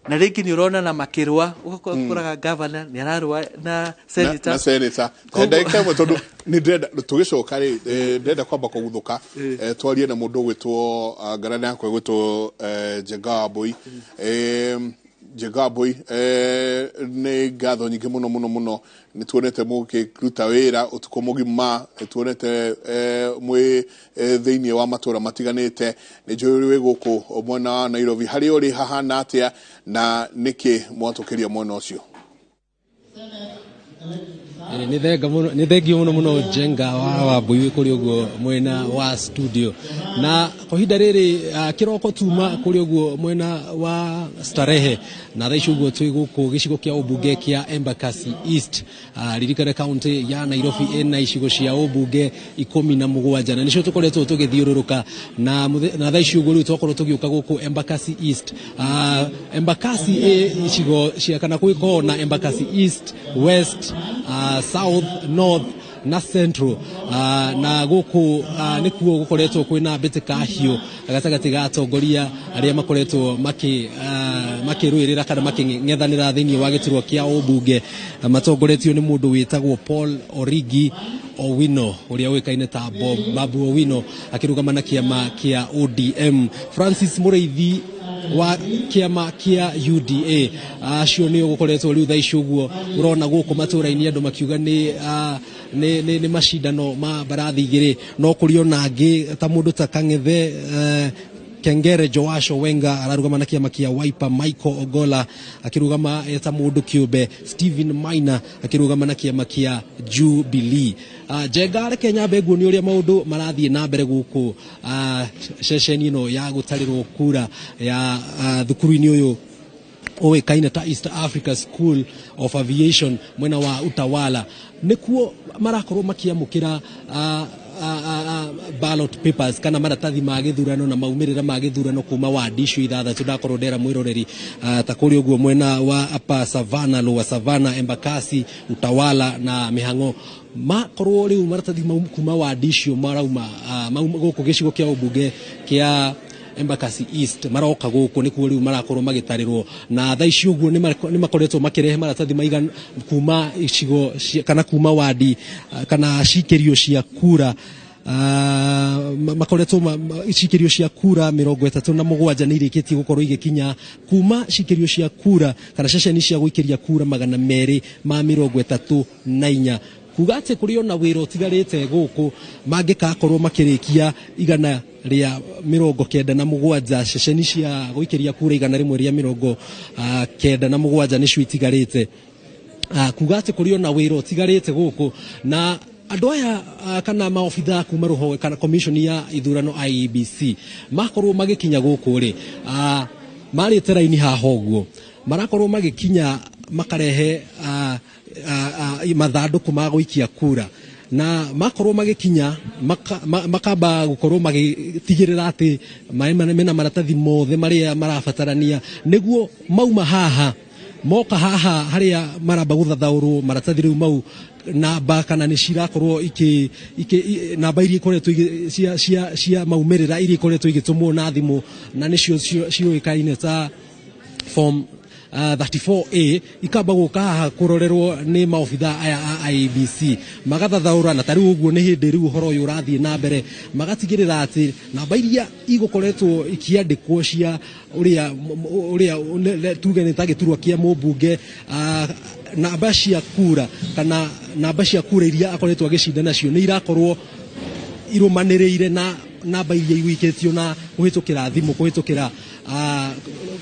na rĩngĩ nĩ ũrona na makĩrũa ũgakoraga governor nĩ ararũa na senator. Na senator. Ndagĩka ĩmwe, tondũ nĩ ndĩrenda tũgĩcoka rĩ, ndĩrenda kwamba kũguthũka, twarie na mũndũ ũgwĩtwo ngarana yakwa ĩgwĩtwo Njenga wa Mbũi. Njenga wa Mbũi, nĩ ngatho nyingĩ mũno mũno mũno. Nĩ tuonete mũkĩruta wĩra ũtukũ mũgima, nĩ tuonete mwĩ thĩinĩ wa matũra matiganĩte. Nĩ njũĩ wĩ gũkũ mwena wa Nairobi. Harĩa ũrĩ hahana atĩa, na nĩkĩ mwatũkĩria mwena ũcio? Nĩ thenga mũno, nĩ thengio mũno mũno, Njenga wa Wambui, wĩ kũrĩ ũguo mwena wa studio. Na kwa ihinda rĩrĩ, kĩroko tuma kũrĩ ũguo mwena wa Starehe, na thaa ici ũguo twĩ gũkũ gĩcigo kĩa ũmbunge kĩa Embakasi East. Ririkana kaunti ya Nairobi ĩna icigo cia ũmbunge 17, na nĩcio tũkoretwo tũgĩthiũrũrũka, na thaa ici ũguo rĩu twakorwo tũgĩũka gũkũ Embakasi East. Embakasi ĩ icigo cia kana gwĩkorwo na Embakasi East, West, South, North na Central. Na gũkũ nĩkuo gũkoretwo kwĩna mbĩtĩka hiũ gatagatĩ ga atongoria arĩa makoretwo makĩ makĩrũĩrĩra kana makĩng'ethanĩra thĩinĩ wa gĩturwa kĩa ũmbunge matongoretio nĩ mũndũ wĩtagwo Paul Origi Owino ũrĩa ũĩkaine ta Babu Owino akĩrũgama na kĩama kĩa ODM. Francis Mũrĩithi wa kĩama kĩa UDA, acio nĩo gũkoretwo rĩu thaa ici ũguo ũrona gũkũ matũra-inĩ andũ makiuga nĩ macindano ma mbarathi igĩrĩ. No kũrĩ ona angĩ ta mũndũ ta Kang'ethe Kengere Joash Owenga ararugama na kĩama kĩa Wiper, Michael Ogola akĩrugama eta mũndũ kĩũmbe, Stephen Maina akĩrugama na kĩama kĩa Jubilee. Njenga, reke nyambe nguonie ũrĩa maũndũ marathiĩ na mbere gũkũ ceceni ĩno ya gũtarĩrwo kura ya thukuru-inĩ ũyũ ũĩkaine ta East Africa School of Aviation mwena wa Utawala. Nĩkuo marakorwo makĩamũkĩra ballot papers kana maratathi ma gĩthurano na maumĩrĩra ma gĩthurano kuma wadi icio ithathatũ ndakorwo ndera mwĩroreri, ta kũrĩa ũguo mwena wa Upper Savannah, Lower Savannah, Embakasi, Utawala na Mĩhang'o. Makorwo rĩu maratathi mau kuma wadi icio marauma gũkũ gĩcigo kĩa ũmbunge kĩa Embakasi East maroka gũkũ nĩkuo rĩu marakorwo magĩtarĩrwo. Na thaa ici ũguo nĩ makoretwo makĩrehe maratathi maigana kuma icigo kana kuma wadi kana cikĩrio cia kura, makoretwo cikĩrio cia kura 37 nĩ irĩkĩtie gũkorwo igĩkinya kuma cikĩrio cia kura kana ceceni cia gũikĩria kura 234, kuga atĩ kũrĩ ona wĩra ũtigarĩte gũkũ mangĩkakorwo makĩrĩkia 197, ceceni cia gũikĩria kura 197 nĩcio itigarĩte, kuga atĩ kũrĩ ona wĩra ũtigarĩte gũkũ. Na andũ aya kana maobitha kuma rũhonge kana commission ya ithurano IEBC makorwo magĩkinya gũkũ rĩ, marĩte raini haha ũguo marakorwo magĩkinya makarehe mathandũkũ ma gũikia kura, na makorwo magĩkinya makamba gũkorwo magĩtigĩrĩra atĩ mena maratathi mothe marĩa marabatarania nĩguo mauma haha moka haha harĩa maramba gũthathaũrwo maratathi rĩu mau namba kana nĩ cirakorwo iki namba iria ikoretwo cia maumĩrĩra iria ikoretwo igĩtũmwo na thimũ na nĩcio ciũĩkaine ta form 34A ikamba gũka haha kũrorerwo nĩ maobitha aya a IEBC magathathaũra. Na tarĩu ũguo nĩ hĩndĩ rĩu ũhoro ũyũ ũrathiĩ na mbere, magatigĩrĩra atĩ namba iria igũkoretwo ikiandĩkwo cia ũrĩa tuge nĩ ta gĩturwa kĩa mũmbunge, namba cia kura kana namba cia kura iria akoretwo agĩcinda nacio nĩ irakorwo irũmanĩrĩire na namba iria igũikĩtio na kũhĩtũkĩra thimũ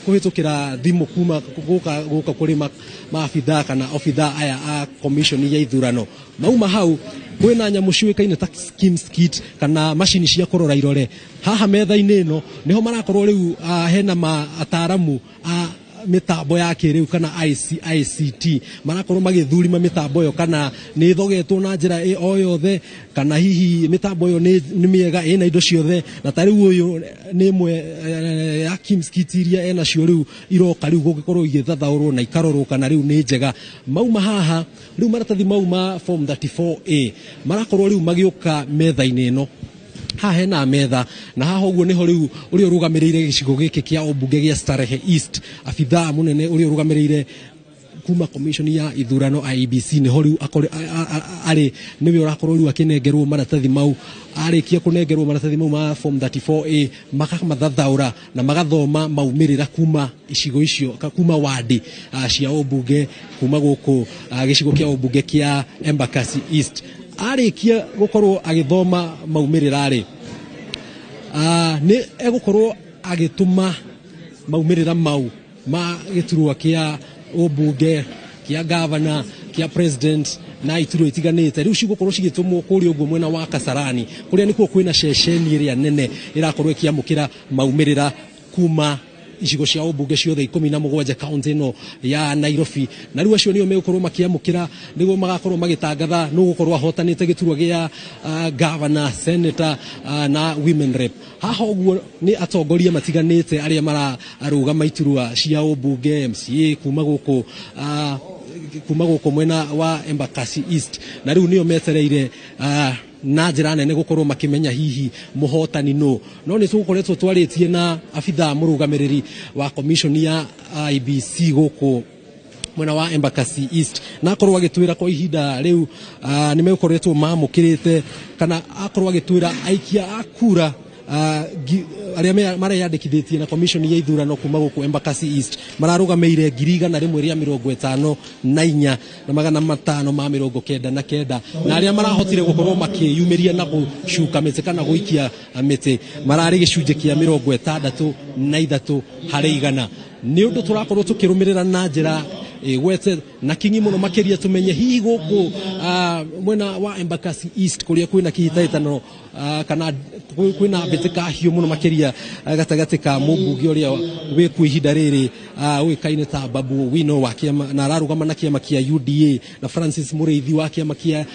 kũhĩtũkĩra thimũ kuma gũka kũrĩ maabitha kana obitha aya a commission ya ithurano. Mauma hau kwĩna nyamũ ciũĩkaine ta schemes kit kana macini cia kũrora irore. Haha metha-inĩ ĩno nĩho marakorwo rĩu hena ataramu a mĩtambo ya kĩrĩu kana ICT marakorwo magĩthurima mĩtambo ĩyo kana nĩ ĩthogetwo na njĩra o yothe kana hihi mĩtambo ĩyo nĩ mĩega ĩna indo ciothe. Na ta rĩu ũyũ nĩ ĩmwe ya Kims kit iria enacio rĩu iroka rĩu gũgĩkorwo igĩthathaũrwo na ikarorwo kana rĩu nĩ njega. Mauma haha rĩu maratathi mau ma form 34A marakorwo rĩu magĩũka metha-inĩ ĩno. Haha hena metha na haha ũguo nĩho rĩu ũrĩa ũrũgamĩrĩire gĩcigo gĩkĩ kĩa ũmbunge gĩa Starehe East, abithaa mũnene ũrĩa ũrũgamĩrĩire kuma commission ya ithurano IEBC nĩho rĩu arĩ nĩwe ũrakorwo rĩu akĩnengerwo maratathi mau. Arĩkia kũnengerwo maratathi mau ma form 34A makamathathaũra na magathoma maumĩrĩra kuma icigo icio kuma wadi cia ũmbunge kuma gũkũ gĩcigo kĩa ũmbunge kĩa Embakasi East. Arĩkia gũkorwo agĩthoma maumĩrĩra rĩ, nĩ egũkorwo agĩtũma maumĩrĩra mau ma gĩturwa kĩa ũmbunge kĩa gavana kĩa president na iturwa itiganĩte rĩu cigũkorwo cigĩtũmwo kũrĩa ũguo mwena wa Kasarani kũrĩa nĩkuo kwĩna ceceni ĩrĩa nene ĩrakorwo ĩkĩamũkĩra maumĩrĩra kuma icigo cia ũmbunge ciothe 17 kaunti ĩno ya Nairobi. Na rĩu acio nĩo megũkorwo makĩamũkĩra nĩguo magakorwo magĩtangatha nũ gũkorwo ahotanĩte gĩturwa gĩa governor, senator na women rep. Haha ũguo nĩ atongoria matiganĩte arĩa mararũgama iturwa cia ũmbunge, MCA kuma gũkũ mwena wa Embakasi East, na rĩu nĩo metereire na njĩra nene gũkorwo makĩmenya hihi mũhotani nũ. No nĩ tũgũkoretwo twarĩtie na abithaa mũrũgamĩrĩri wa commission ya IEBC gũkũ mwena wa Embakasi East, na akorwo agĩtwĩra kwa ihinda rĩu nĩ megũkoretwo mamũkĩrĩte, kana akorwo agĩtwĩra aikia a kura arĩa mareyandĩkithĩtie na commission ya ithurano kuma gũkũ Embakasi East mararũgamĩire 154,599, na arĩa marahotire gũkorwo makĩyumĩria na gũcuka mĩtĩ kana gũikia mĩtĩ mararĩ gĩcunjĩ kĩa 63 harĩ igana. Nĩ ũndũ tũrakorwo tũkĩrũmĩrĩra na njĩra gwete na kingi muno makiria tumenye hihi guku mwena wa Embakasi East kuria kwina kihitaitano kana kwina mbitika hiũ muno makiria gatagati ka mũmbunge ũrĩa wĩ ihinda rĩrĩ ũĩkaine ta Babu Owino wa kĩama na ararũgama na kĩama kĩa UDA na Francis Mũrĩithi wa kĩama kĩa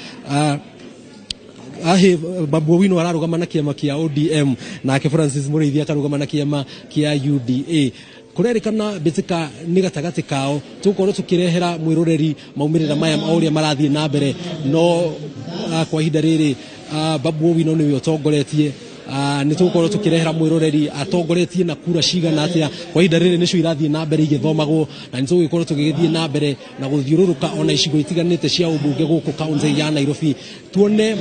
Babu Owino ararũgama na kĩama kĩa ODM nake Francis Mũrĩithi akarũgama na kĩama kĩa UDA. Kurerikana mbitika ni gatagati kao tugukorwo tukirehera mwiroreri maumirira maya o uria marathie na mbere no kwa ihinda riri Babu Owino niwe utongoretie. Nĩ tũgũkorwo tũkĩrehera mwĩroreri atongoretie na kura cigana atĩa kwa ihinda rĩrĩ nĩcio irathiĩ na mbere igĩthomagwo, na nĩ tũgũgĩkorwo tũgĩgĩthiĩ na mbere na gũthiũrũrũka ona icigo itiganĩte cia ũmbunge gũkũ kaunti ya Nairobi tuone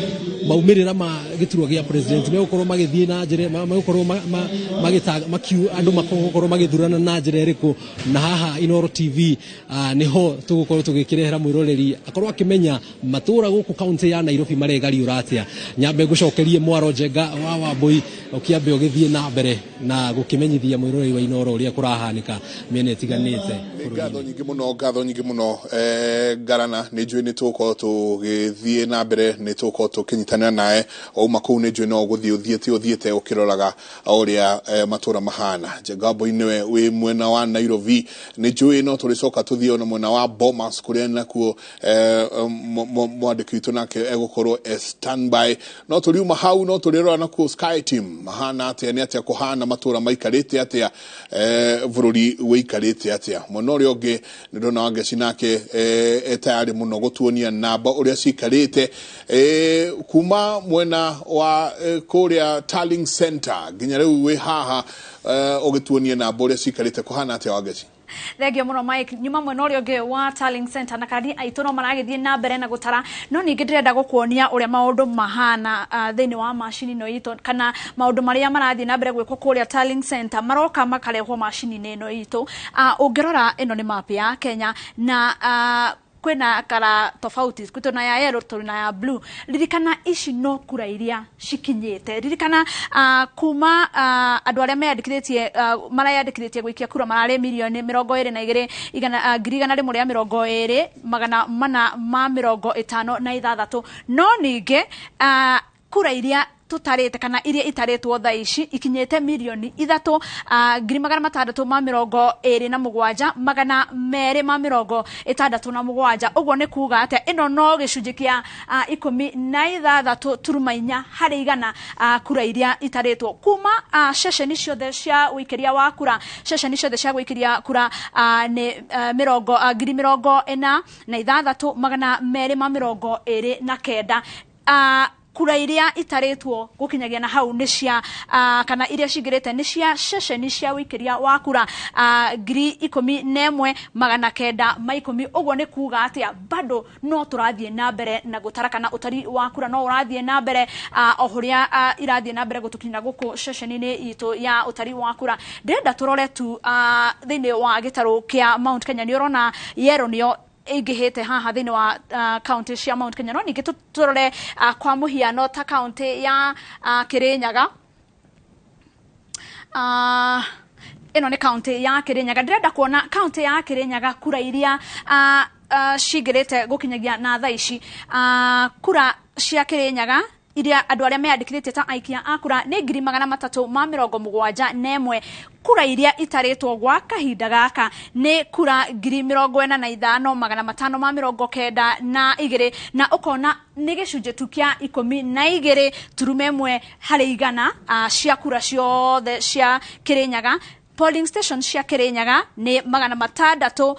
maumĩrĩra ma gĩturwa gĩa president megũkorwo magĩthiĩ na njĩra megũkorwo andũ magũkorwo magĩthurana na njĩra ĩrĩkũ. Na haha Inooro TV nĩho tũgũkorwo tũgĩkĩrehera mwĩroreri akorwo akĩmenya matũra gũkũ kaunti ya Nairobi maregariũra atĩa. Nyambe ngũcokerie Mwaro Njenga wa Wambui ũkĩambe ũgĩthiĩ na mbere na gũkĩmenyithia mwĩroreri wa Inooro ũrĩa kũrahanĩka mĩena ĩtiganĩte. Ngatho nyingĩ mũno, ngatho nyingĩ mũno Ngarana, nĩ njũĩ nĩ tũgũkorwo tũgĩthiĩ na mbere, nĩ tũgũkorwo tũkĩnyitanĩra nawe wauma kũu, nĩ njũĩ no ũgũthiĩ ũthiĩte ũthiĩte ũkĩroraga ũrĩa matũra mahana. Njenga Wambui nĩwe wĩ mwena wa Nairobi, nĩ njũĩ no tũrĩcoka tũthiĩ ona mwena wa Bomas kũrĩa nakuo mwandĩki witũ nake egũkorwo e standby. No tũriuma hau no tũrĩrora nakuo Sky Team mahana atĩa, nĩ atĩa kũhana matũra maikarĩte atĩa, bũrũri wĩikarĩte atĩa. Mwena ũrĩa ũngĩ nĩ ndona Wangeci nake e tayari mũno gũtuonia namba ũrĩa cikarĩte kuma mwena wa kũrĩa Tallying Center nginya rĩu wĩ haha ũgĩtuonia namba ũrĩa cikarĩte kũhana atĩa Wangeci? Thengio muno Mike. Nyuma mwena ũrĩa ũngĩ wa Tallying Center na kandi aitũ no maragĩthiĩ na mbere na gũtara, no ningĩ ndĩrenda gũkuonia ũrĩa maũndũ mahana thĩinĩ wa macini ĩno itũ, kana maũndũ marĩa marathiĩ na mbere gwĩkwo kũrĩa Tallying Center maroka makarehwo macini-inĩ ĩno itũ. Ũngĩrora ĩno nĩ map ya Kenya na kwĩna kara tofauti, kwĩna ya yellow tũrĩ na ya blue. Ririkana ici no kura iria cikinyĩte. Ririkana kuma andũ arĩa meyandĩkithĩtie mareyandĩkithĩtie gũikia kura mararĩ mirioni 22 120 456, no ningĩ kura iria tutarĩte kana iria itarĩtwo thaa ici ikinyĩte mirioni 3 627 267. Ũguo nĩ kuga atĩa ĩno no gĩcunjĩ kĩa 16.4 harĩ igana kura iria itarĩtwo kuma ceceni ciothe cia ũikĩria wa kura. Ceceni ciothe cia gũikĩria kura nĩ 46,229. Kura iria itarĩtwo gũkinyagia na hau nĩ cia kana iria cingĩrĩte nĩ cia ceceni cia ũikĩria wa kura 11,910. Ũguo nĩ kuga atĩa bado no tũrathiĩ na mbere na gũtara, kana ũtari wa kura no ũrathiĩ na mbere o ũrĩa irathiĩ na mbere gũtũkinyĩra gũkũ ceceni-inĩ itũ ya ũtari wa kura. Ndĩrenda tũrore tu thĩinĩ wa gĩtarũ kĩa Mount Kenya. Nĩ ũrona yellow nĩyo ĩingĩhĩte haha thĩinĩ wa kaunti cia Mount Kenya, no ningĩ tũrore kwa mũhiano ta kaunti ya Kirinyaga. Ĩno nĩ kaunti ya Kirinyaga. Ndĩrenda kuona kaunti ya Kirinyaga kura iria cingĩrĩte gũkinyagia na thaa ici. Kura cia Kirinyaga iria andũ arĩa meyandĩkithĩtie ta aikia a kura nĩ 371,000. Kura iria itarĩtwo gwa kahinda gaka nĩ kura 45,592, na ũkona nĩ gĩcunjĩ tu kĩa 12.1 harĩ igana cia kura ciothe cia Kirinyaga. Polling station cia Kirinyaga nĩ 697,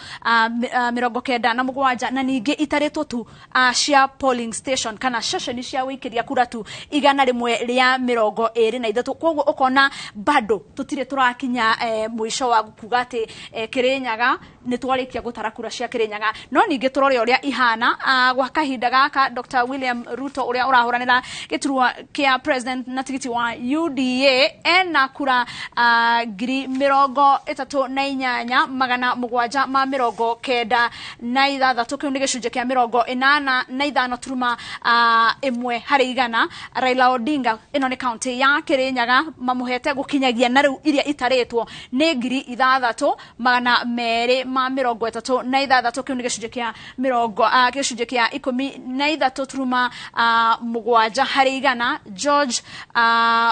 na ningĩ itarĩtwo tu cia polling station kana ceceni cia gũikĩria kura tu 123. Koguo ũkona bado tũtirĩ tũrakinya mũico wa kuga atĩ Kirinyaga nĩ twarĩkia gũtara kura cia Kirinyaga. No ningĩ tũrore ũrĩa ihana gwa kahinda gaka. Dr. William Ruto ũrĩa ũrahũranĩra gĩturwa kĩa president na tigiti wa UDA ena kura 38,796. Kĩu nĩ gĩcunjĩ kĩa 85.1 harĩ igana. Raila Odinga, ĩno nĩ kaunti ya Kirinyaga, mamũhete gũkinyagia na rĩu iria itarĩtwo nĩ 6,236. Kĩu nĩ gĩcunjĩ kĩa mĩrongo gĩcunjĩ kĩa 13.7 harĩ igana. George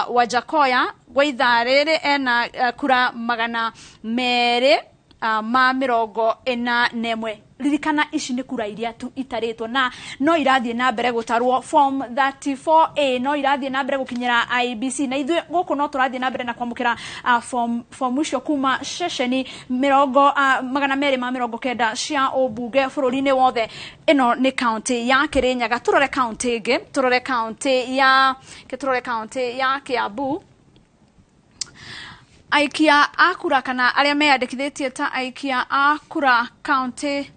Wajakoya gwa ithaa rĩrĩ ena kura 241. Ririkana ici nĩ kura iria tu itarĩtwo na no irathiĩ na mbere gũtarwo. Form 34A no irathiĩ na mbere gũkinyĩra IEBC, na ithuĩ gũkũ no tũrathiĩ na mbere na kwamũkĩra form icio kuma ceceni mĩrongo 290 cia ũmbunge bũrũri-inĩ wothe. Ĩno nĩ kaunti ya Kirinyaga. Tũrore kaunti ĩngĩ, tũrore kaunti ya Kiambu. Aikia a kura kana arĩa meyandĩkithĩtie ta aikia a kura kaunti,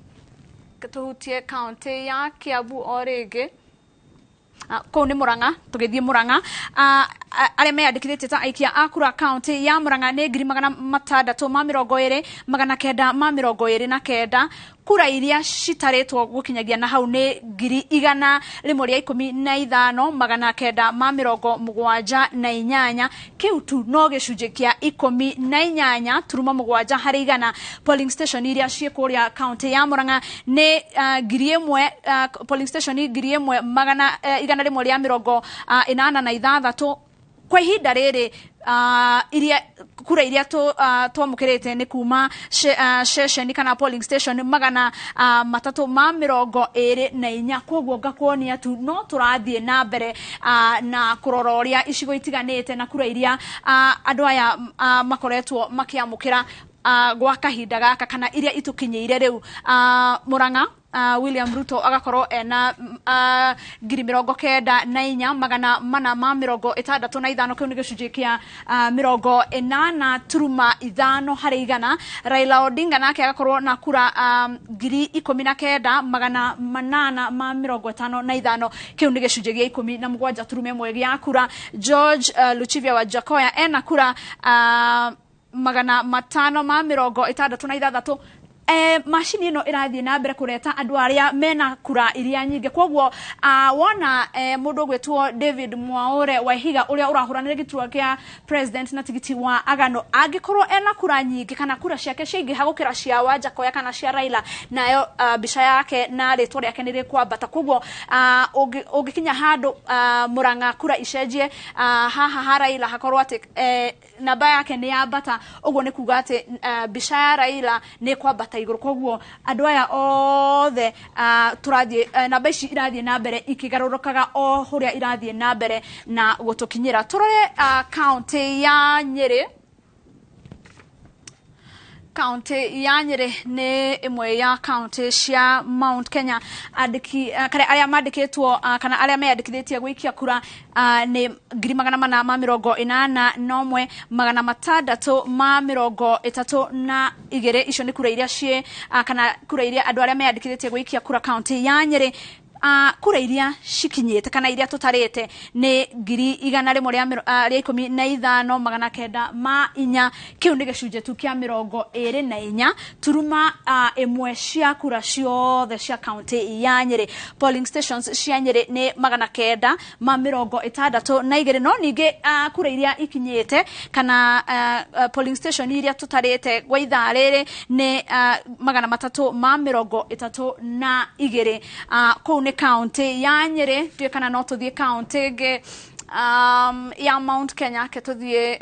tũhutie kaunti ya Kiambu o rĩngĩ. Kũu nĩ Murang'a, tũgĩthiĩ Murang'a. Arĩa meyandĩkithĩtie ta aikia a kura kaunti ya Murang'a nĩ 620,929. Kura iria citarĩtwo gũkinyagia na hau nĩ 115,978. Kĩu tu no gĩcunjĩ kĩa 18.7 harĩ igana. Polling station iria ciĩ kũrĩa kaunti ya Murang'a nĩ 1,000, polling station 1,000 magana 186. Kwa ihinda rĩrĩ iria kura iria twamũkĩrĩte nĩ kuma ceceni kana polling station 324. Koguo ngakuonia tu no tũrathiĩ na mbere na kũrora ũrĩa icigo itiganĩte na kura iria andũ aya makoretwo makĩamũkĩra gwa kahinda gaka kana iria itũkinyĩire rĩu. Murang'a, William Ruto agakorwo ena 94,465. Kĩu nĩ gĩcunjĩ kĩa 80.5 harĩ igana. Raila Odinga nake agakorwo na kura 19,855. Kĩu nĩ gĩcunjĩ gĩa 17.1 gĩa kura. George Luchivia Wajakoya ena kura 566. Macini ĩno ĩrathiĩ na mbere kũreta andũ arĩa mena kura iria nyingĩ. Koguo wona mũndũ ũgwĩtwo David Mwaure Waihiga ũrĩa ũrahũranĩra gĩturwa kĩa president na tigiti wa Agano angĩkorwo ena kura nyingĩ kana kura ciake ciaingĩha gũkĩra cia Wajakoya kana cia Raila, nayo mbica yake na rĩtwa rĩake nĩ rĩkwambata. Koguo ũngĩkinya handũ Murang'a kura icenjie, haha ha Raila hakorwo atĩ namba yake nĩ yambata, ũguo nĩ kuga atĩ mbica ya Raila nĩ kwambata igũrũ. Koguo andũ aya othe tũrathiĩ, namba ici irathiĩ na mbere ikĩgarũrũkaga o ũrĩa irathiĩ na mbere na gũtũkinyĩra. Tũrore kaunti ya Nyĩrĩ. Kaunti ya Nyĩrĩ nĩ ĩmwe ya kaunti cia Mount Kenya. Andĩki kana arĩa mandĩkĩtwo kana arĩa meyandĩkithĩtie gũikia kura nĩ 481,632. Icio nĩ kura iria ciĩ kana kura iria andũ arĩa meyandĩkithĩtie gũikia kura kaunti ya Nyĩrĩ. Kura iria cikinyĩte kana iria tũtarĩte nĩ 115,904. Kĩu nĩ gĩcunjĩ tu kĩa 24.1 cia kura ciothe cia kaunti ya Nyĩrĩ. Polling stations cia Nyĩrĩ nĩ 962. No ningĩ kura iria ikinyĩte kana polling station iria tũtarĩte gwa ithaa rĩrĩ nĩ 332. Kũu nĩ kaunti ya Nyĩrĩ. Ndiũĩ kana no tũthiĩ kaunti ĩngĩ ya Mount Kenya. Ke tũthiĩ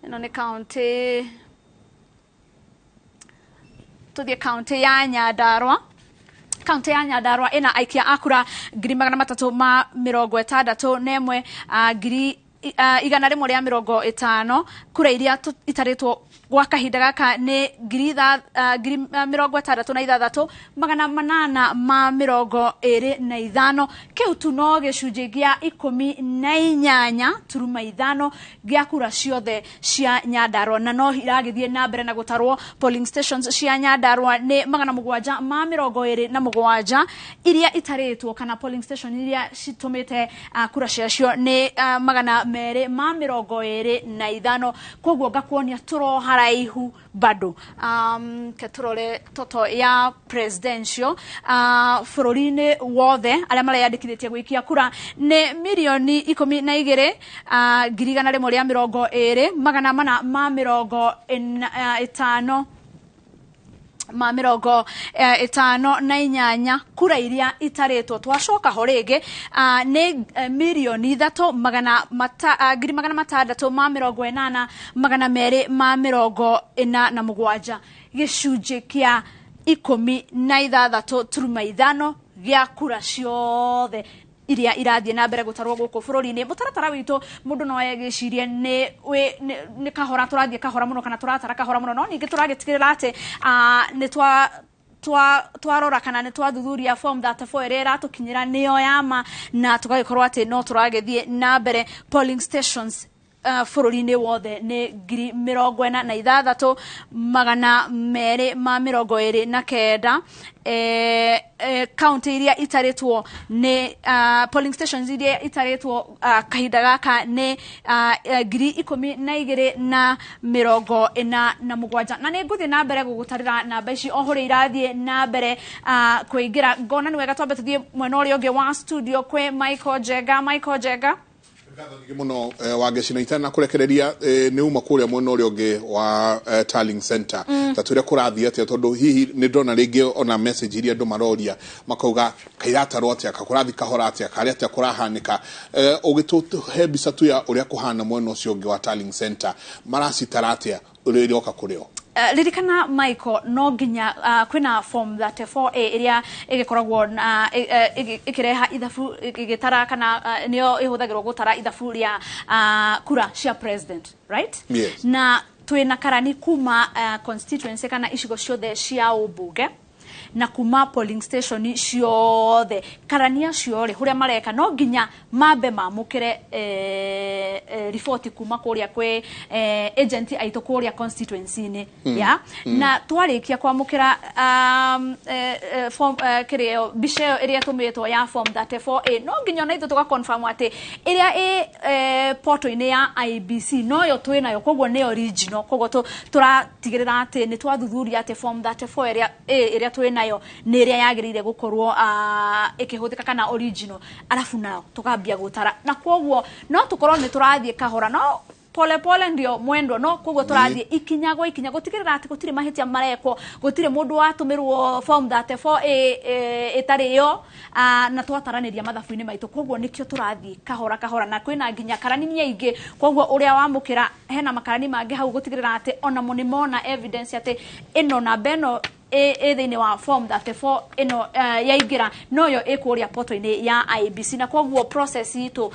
ĩno nĩ kaunti, tũthiĩ kaunti ya Nyandarua. Kaunti ya Nyandarua ĩna aikia a kura 361,000, 150 kura iria itaritwo gwa kahinda gaka nĩ 66825 kĩu tu no gĩcunjĩ gĩa 18.5 gĩa kura ciothe cia Nyandarua na no iragĩthiĩ na mbere na gũtarwo. Polling stations cia Nyandarua nĩ 727 iria itarĩtwo kana polling station iria citũmĩte kura ciacio nĩ 225. Koguo ngakuonia tũro haraihu bado. Ke tũrore toto ya presidential bũrũri-inĩ wothe arĩa mareyandĩkithĩtie gũikia kura nĩ mirioni 12 120 450 ma 58 kura iria itaritwo. Twacoka ho rĩngĩ nĩ mirioni 3 680 287 gĩcunjĩ kĩa 16.5 gĩa kura ciothe iria irathiĩ na mbere gũtarwo gũkũ bũrũri-inĩ. Mũtaratara witũ mũndũ no egĩcirie nĩ kahora tũrathiĩ kahora mũno kana tũratara kahora mũno, no ningĩ tũragĩtigĩrĩra atĩ nĩ twarora kana nĩ twathuthuria form 34 ĩrĩa ĩratũkinyĩra nĩyo yama, na tũgagĩkorwo atĩ no tũragĩthiĩ na mbere. Polling stations bũrũri-inĩ wothe nĩ 46 229. County iria itarĩtwo nĩ polling stations iria itarĩtwo kahinda gaka nĩ 12,047. Na nĩ ngũthiĩ na mbere gũgũtarĩra namba ici o hũrĩa irathiĩ na mbere kũingĩra. Ngona nĩ wega twambe tũthiĩ mwena ũrĩa ũngĩ wa studio kwĩ Michael Njega. Michael Njega, muno Wangeci na itana kurekereria ni uma kuria mwena uria ungi wa Tallying Center ta turia kurathie atia, tondu hihi ni ndona ringi ona message iria andu maroria makauga kairatarwo atia, kakurathi kahora atia, kari atia kurahanika. Ugituhe mbica tu ya uria kuhana mwena ucio ungi wa Tallying Center, maracitara atia uria iroka kurio? Ririkana Michael, no nginya kwina form 34A iria igikoragwo na ikireha ithabu igitara kana niyo ihuthagirwo gutara ithabu ria kura cia president, right? Yes. Na twina karani kuma constituency kana icigo ciothe cia ubunge na kuma polling station ciothe. Karani acio ri huria mareka no nginya mambe mamukire riboti kuma kuria kwi agent aitu kuria constituency-ini. Ya na twarikia kwamukira form kirio mbica ĩyo ĩrĩa ĩtũmĩtwo ya form 34A no nginya ona ithuĩ tũga confirm atĩ ĩrĩa ĩ portal-inĩ ya IEBC noyo twĩ nayo, koguo nĩ original. Koguo tũratigĩrĩra atĩ nĩ twathuthuria atĩ form 34 ĩrĩa ĩrĩa twĩ nayo nĩ ĩrĩa yagĩrĩire gũkorwo ĩkĩhũthĩka kana original, arabu nao tũkambia gũtara. Na koguo no tũkorwo nĩ tũrathiĩ kahora, no pole pole ndio mwendo, no koguo tũrathiĩ ikinya gwa ikinya gũtigĩrĩra atĩ gũtirĩ mahĩtia marekwo, gũtirĩ mũndũ watũmĩrwo form 34A ĩtarĩ yo, na twataranĩria mathabu-inĩ maitũ. Koguo nĩkĩo tũrathiĩ kahora kahora, na kwĩna nginya karani nyingĩ, koguo ũrĩa wamũkĩra hena makarani mangĩ hau gũtigĩrĩra atĩ onamo nĩ mona evidence atĩ ĩno namba ĩno ĩ thĩinĩ wa form 34 ĩno yaingĩra noyo ĩkũrĩa portal-inĩ ya IEBC. Na koguo process itũ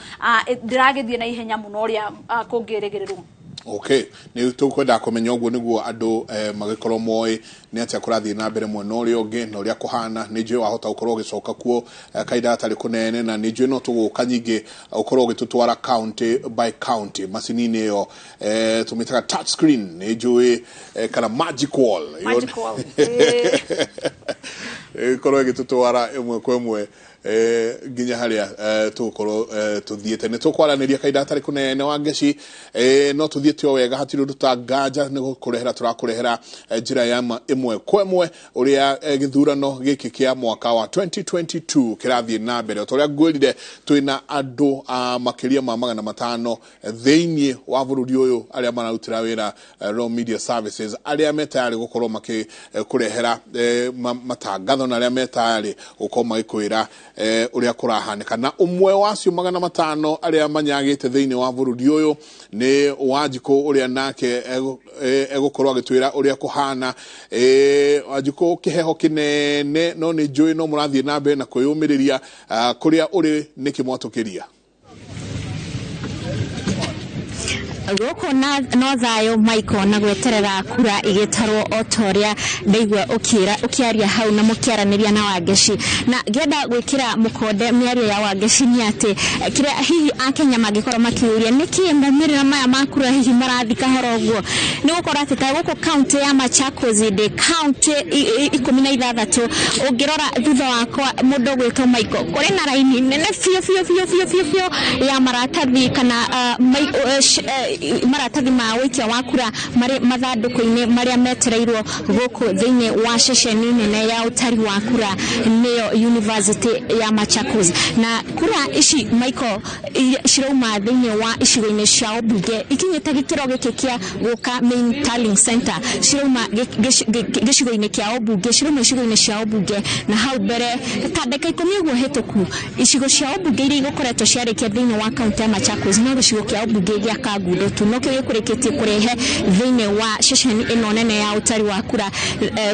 ndĩragĩthiĩ na ihenya mũno ũrĩa kũngĩrĩgĩrĩrwo. Okay, nĩ tũkwenda kũmenya ũguo nĩguo andũ magĩkorwo moĩ nĩ atĩa kũrathiĩ na mbere mwena ũrĩa ũngĩ na ũrĩa kũhana. Nĩ njũĩ wahota gũkorwo ũgĩcoka kuo kahinda gatarĩ kũnene, na nĩ njũĩ no tũgũka nyingĩ ũkorwo ũgĩtũtwara county by county macini-inĩ ĩyo tũmĩtaga touch screen, nĩ njũĩ kana magic wall. Magic wall. Ĩkorwo ĩgĩtũtwara ĩmwe kwa ĩmwe nginya harĩa tũgũkorwo tũthiĩte. Nĩ tũkwaranĩria kahinda gatarĩ kũnene Wangeci, no tũthiĩte o wega, hatirĩ ũndũ ta nganja nĩ gũkũrehera tũrakũrehera njĩra ya ma ĩmwe kwa ĩmwe ũrĩa gĩthurano gĩkĩ kĩa mwaka wa 2022 kĩrathiĩ na mbere. O ta ũrĩa ngwĩrire, twĩna andũ makĩria ma 500 thĩinĩ wa bũrũri ũyũ arĩa mararutĩra wĩra Royal Media Services, arĩa me tayarĩ gũkorwo makĩkũrehera matangatho na arĩa me tayarĩ gũkorwo magĩkwĩra ũrĩa kũrahanĩka. Na ũmwe wacio 500 arĩa manyagĩte thĩinĩ wa bũrũri ũyũ nĩ Wanjikũ, ũrĩa nake egũkorwo agĩtwĩra ũrĩa kũhana. Wanjikũ, kĩheho kĩnene, no nĩ njũĩ no mũrathiĩ na mbere na kwĩyũmĩrĩria. Kũrĩa ũrĩ nĩkĩ mwatũkĩria? Gũkũ na no thayũ, Michael, na gweterera kura igĩtarwo o ta ũrĩa ndaigua ũkĩaria hau na mũkĩaranĩria na Wangeci. Na ngĩenda gwĩkĩra mũkonde mĩario ya Wangeci nĩ atĩ kĩrĩa hihi Akenya mangĩkorwo makĩũria nĩkĩ maumĩrĩra maya ma kura hihi marathiĩ kahora ũguo, nĩ gũkorwo atĩ ta gũkũ kaũntĩ ya Machakos ndĩ kaũntĩ 16. Ũngĩrora thutha wakwa, mũndũ ũgwĩtwo Michael, kũrĩ na raini nene biũ biũ biũ biũ biũ biũ ya maratathi kana maratathi ma ũikia wa kura marĩ mathandũkũ-inĩ marĩa metereirwo gũkũ thĩinĩ wa ceceni nene ya ũtari wa kura, nĩyo University ya Machakos. Na kura ici, Michael, cirauma thĩinĩ wa icigo-inĩ cia ũmbunge ikinyĩte gĩkĩro gĩkĩ kĩa gũka main tallying center, cirauma gĩcigo-inĩ kĩa ũmbunge, cirauma icigo-inĩ cia ũmbunge. Na hau mbere ta ndagĩka 10 ũguo hĩtũku, icigo cia ũmbunge iria igũkoretwo ciarĩkia thĩinĩ wa kaunti ya Machakos no gĩcigo kĩa ũmbunge gĩa Kangundo tu nokĩo gĩkũrĩkĩtie kũrehe thĩinĩ wa ceceni ĩno nene ya ũtari wa kura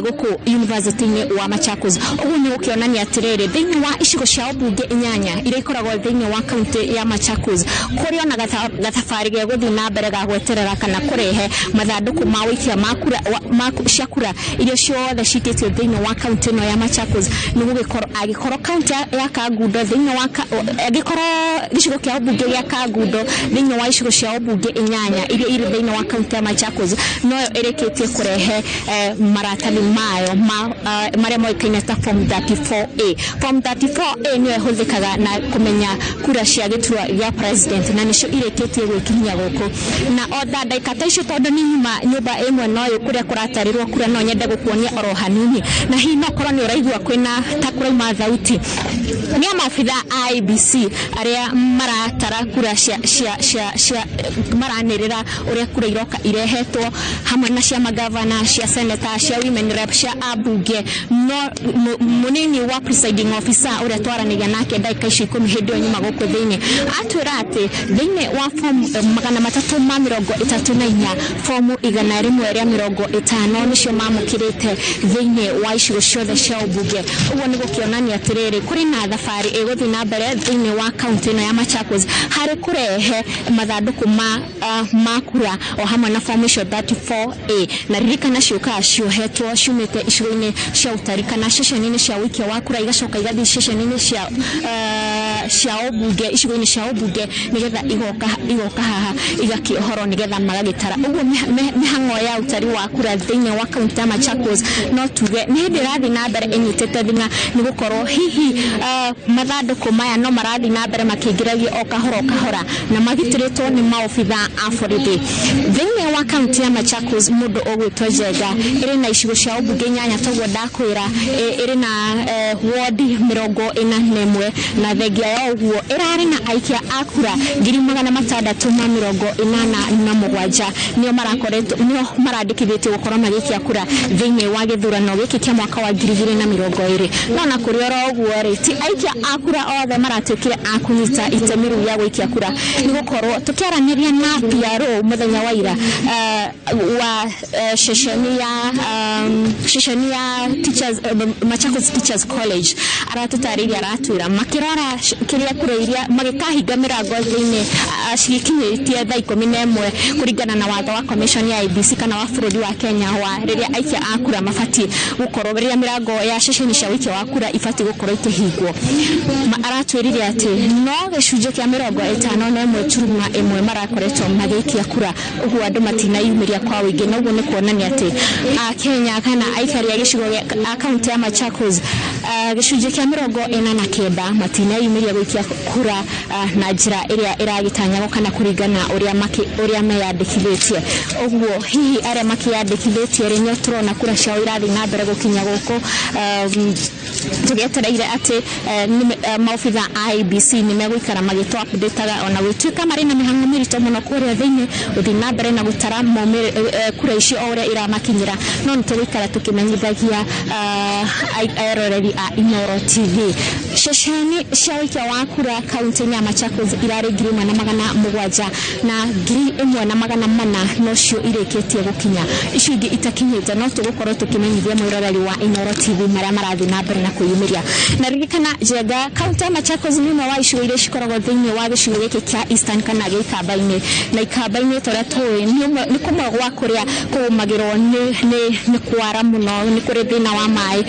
gũkũ university-inĩ wa Machakos. Ũguo nĩ gũkĩonania atĩrĩrĩ, thĩinĩ wa icigo cia ũmbunge inyanya iria ikoragwo thĩinĩ wa kaunti ya Machakos, kũrĩ ona gathabarĩ ge gũthiĩ na mbere ga gweterera kana kũrehe mathandũkũ ma ũikia ma kura cia kura iria ciothe cikĩtio thĩinĩ wa kaunti ĩno ya Machakos. Nĩ gũgĩkorwo angĩkorwo kaunti ya Kangundo thĩinĩ wa angĩkorwo gĩcigo kĩa ũmbunge gĩa Kangundo thĩinĩ wa icigo cia ũmbunge inyanya iria irĩ thĩinĩ wa kaunti ya Machakos noyo ĩrĩkĩtie kũrehe maratathi mayo ma marĩa moĩkaine ta Form 34A. Form 34A nĩyo ĩhũthĩkaga na kũmenya kura cia gĩturwa gĩa president, na nĩcio irĩkĩtie gwĩkinyia gũkũ na o tha ndagĩka ta icio, tondũ nĩ nyuma nyũmba ĩmwe na ũyũ kũrĩa kũratarĩrwo kura, no nyende gũkuonia oro hanini, na hihi no korwo nĩ ũraigua kwĩna ta kũrauma thauti nĩ maabitha a IEBC arĩa maratara kura cia maranĩrĩra ũrĩa kura iroka irehetwo hamwe na cia magavana, cia senator, cia women rep, cia ambunge. No mũnini wa presiding officer ũrĩa twaranĩria nake ndagĩka icio 10 hĩndĩ ĩyo nyuma gũkũ thĩinĩ atwĩra atĩ thĩinĩ wa fomu 334, fomu 150 nĩcio mamũkĩrĩte thĩinĩ wa icigo ciothe cia ũmbunge. Ũguo nĩ gũkĩonania atĩrĩrĩ, kũrĩ na thabarĩ ĩgũthiĩ na mbere thĩinĩ wa kaunti ĩno ya Machakos harĩ kũrehe mathandũkũ ma kura o hamwe na fomu icio 34A. Na ririkana ciũkaga ciohetwo ciumĩte icigo-inĩ cia ũtari kana ceceni-inĩ cia ũikia wa kura, igacoka igathiĩ ceceni-inĩ cia ũmbunge, icigo-inĩ cia ũmbunge, nĩgetha igoka haha igakĩohorwo nĩgetha magagĩtara. Ũguo mĩhang'o ya ũtari wa kura thĩinĩ wa kaunti ya Machakos no tuge nĩ hĩndĩ ĩrathiĩ na mbere ĩnyitĩte thing'a, nĩ gũkorwo hihi mathandũkũ maya no marathiĩ na mbere makĩingĩragio o kahora o kahora na magitĩrĩtwo nĩ maobitha a borithi thĩinĩ wa kaunti ya Machakos. Mũndũ ũgwĩtwo Njenga, ĩrĩ na icigo cia ũmbunge inyanya toguo ndakwĩra, ĩrĩ na wodi 41, na thengia ya ũguo ĩrarĩ na aikia a kura 687,000 nĩo marakoretwo, nĩo marandĩkithĩtio gũkorwo magĩikia kura thĩinĩ wa gĩthurano gĩkĩ kĩa mwaka wa 2020. No na kũrĩ oro ũguo rĩ, ti aikia a kura othe maratuĩkire a kũnyita itemi rĩu rĩa gũikia kura, nĩ gũkorwo tũkĩaranĩria na PRO mũthenya wa ira wa ceceni ya teachers, Machakos Teachers College, aratũtarĩria, aratwĩra makĩrora kĩrĩa kura iria magĩkahinga mĩrango thĩinĩ cikinyĩtie thaa 11, kũringana na watho wa commission ya IEBC kana wa bũrũri wa Kenya wa rĩrĩa aikia a kura mabatiĩ gũkorwo, rĩrĩa mĩrango ya ceceni cia ũikia wa kura ibatiĩ gũkorwo ikĩhingwo. Aratwĩrire atĩ no gĩcunjĩ kĩa 51.1 marakoretwo magĩikia kura. Ũguo andũ matinayumĩria kwa ũingĩ, na ũguo nĩ kuonania atĩ Akenya kana aikari a gĩcigo a kaunti ya Machakos gĩcunjĩ kĩa 49 matinayumĩria gũikia kura na njĩra ĩrĩa ĩragĩtanyagwo kana kũringana ũrĩa meyandĩkithĩtie. Ũguo hihi arĩa makĩyandĩkithĩtie rĩ, nĩo tũrona kura ciao irathiĩ na mbere gũkinya gũkũ, tũgĩetereire atĩ maobitha a IEBC nĩ megũikara magĩtũ update-aga, ona gũtuĩka marĩ na mĩhang'o mĩritũ mũno kũrĩa thĩinĩ gũthiĩ na mbere na gũtara kura icio o ũrĩa iramakinyĩra. No nĩ tũgũikara tũkĩmenyithagia eroreri a Inooro TV. Ceceni cia ũikia wa kura kaunti-inĩ ya Machakos irarĩ 1700, na 1400 nocio irĩkĩtie gũkinya, icio ingĩ itakinyĩte. No tũgũkorwo tũkĩmenyithia mwĩroreri wa Inooro TV marĩa marathiĩ na mbere. mbere na kwĩyumĩria. Na ririkana Njenga, kaunti ya Machakos nĩ ũmwe wa icigo iria cikoragwo thĩinĩ wa gĩcigo gĩkĩ kĩa Eastern kana gĩa Ikamba-inĩ, na Ikamba-inĩ ta ũrĩa tũĩ nĩ kũmwe gwa kũrĩa kũgũmagĩrwo nĩ kwara mũno, nĩ kũrĩ thĩna wa maĩ.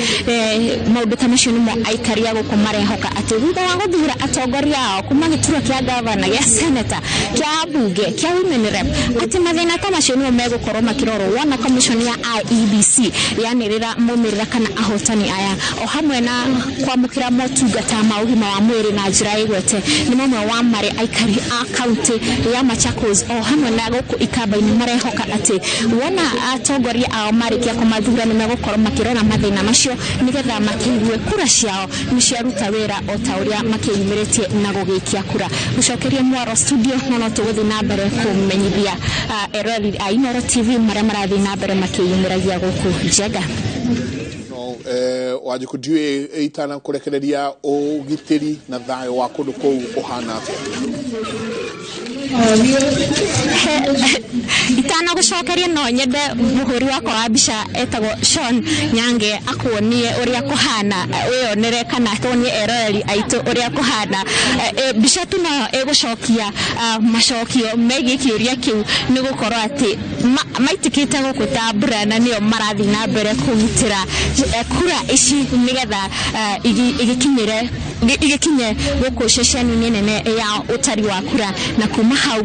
Maũndũ ta macio nĩmo aikari a gũkũ marehoka atĩ thutha wa gũthura atongoria ao kuma gĩturwa kĩa gavana, gĩa senator, kĩa mbunge, kĩa women rep, atĩ mathĩna ta macio nĩmo megũkorwo makĩrorwo wona commission ya IEBC yanĩrĩra maumĩrĩra kana ahotani aya, o hamwe na kwamũkĩra motungata ma ũgima wa mwĩrĩ na njĩra ĩgwete. Nĩ mamwe wa marĩa aikari a kaunti ya Machakos o hamwe na gũkũ Ikamba-inĩ marehoka atĩ wona atongoria ao marĩkia kũmathura nĩ megũkorwo makĩrora mathĩna macio nĩgetha makĩigue kura ciao nĩ ciaruta wĩra o ta ũrĩa makĩyumĩrĩtie na gũgĩikia kura. Gũcokeria mwaro studio, no tũgũthiĩ na mbere kũmenyithia eroreri a Inooro TV marĩa marathiĩ na mbere makĩyumĩragia gũkũ. Njenga. No Wanjikũ, ndiũĩ itana kũrekereria ũgitĩri na thayũ wa kũndũ kũu ũhana atĩa? Itana gũcokeria, no nyende mũhũri wakwa wa mbica etagwo Sean Nyange akuonie ũrĩa kũhana, wĩyonere kana tuonie eroreri aitũ ũrĩa kũhana. Mbica tu no ĩgũcokia macokio megiĩ kĩũria kĩu, nĩ gũkorwo atĩ maitĩkĩte gũkũ ta mbura na nĩo marathiĩ na mbere kũgitĩra kura ici nĩgetha igĩkinyĩre igĩkinye gũkũ ceceni-inĩ nene ya ũtari wa kura, na kuma hau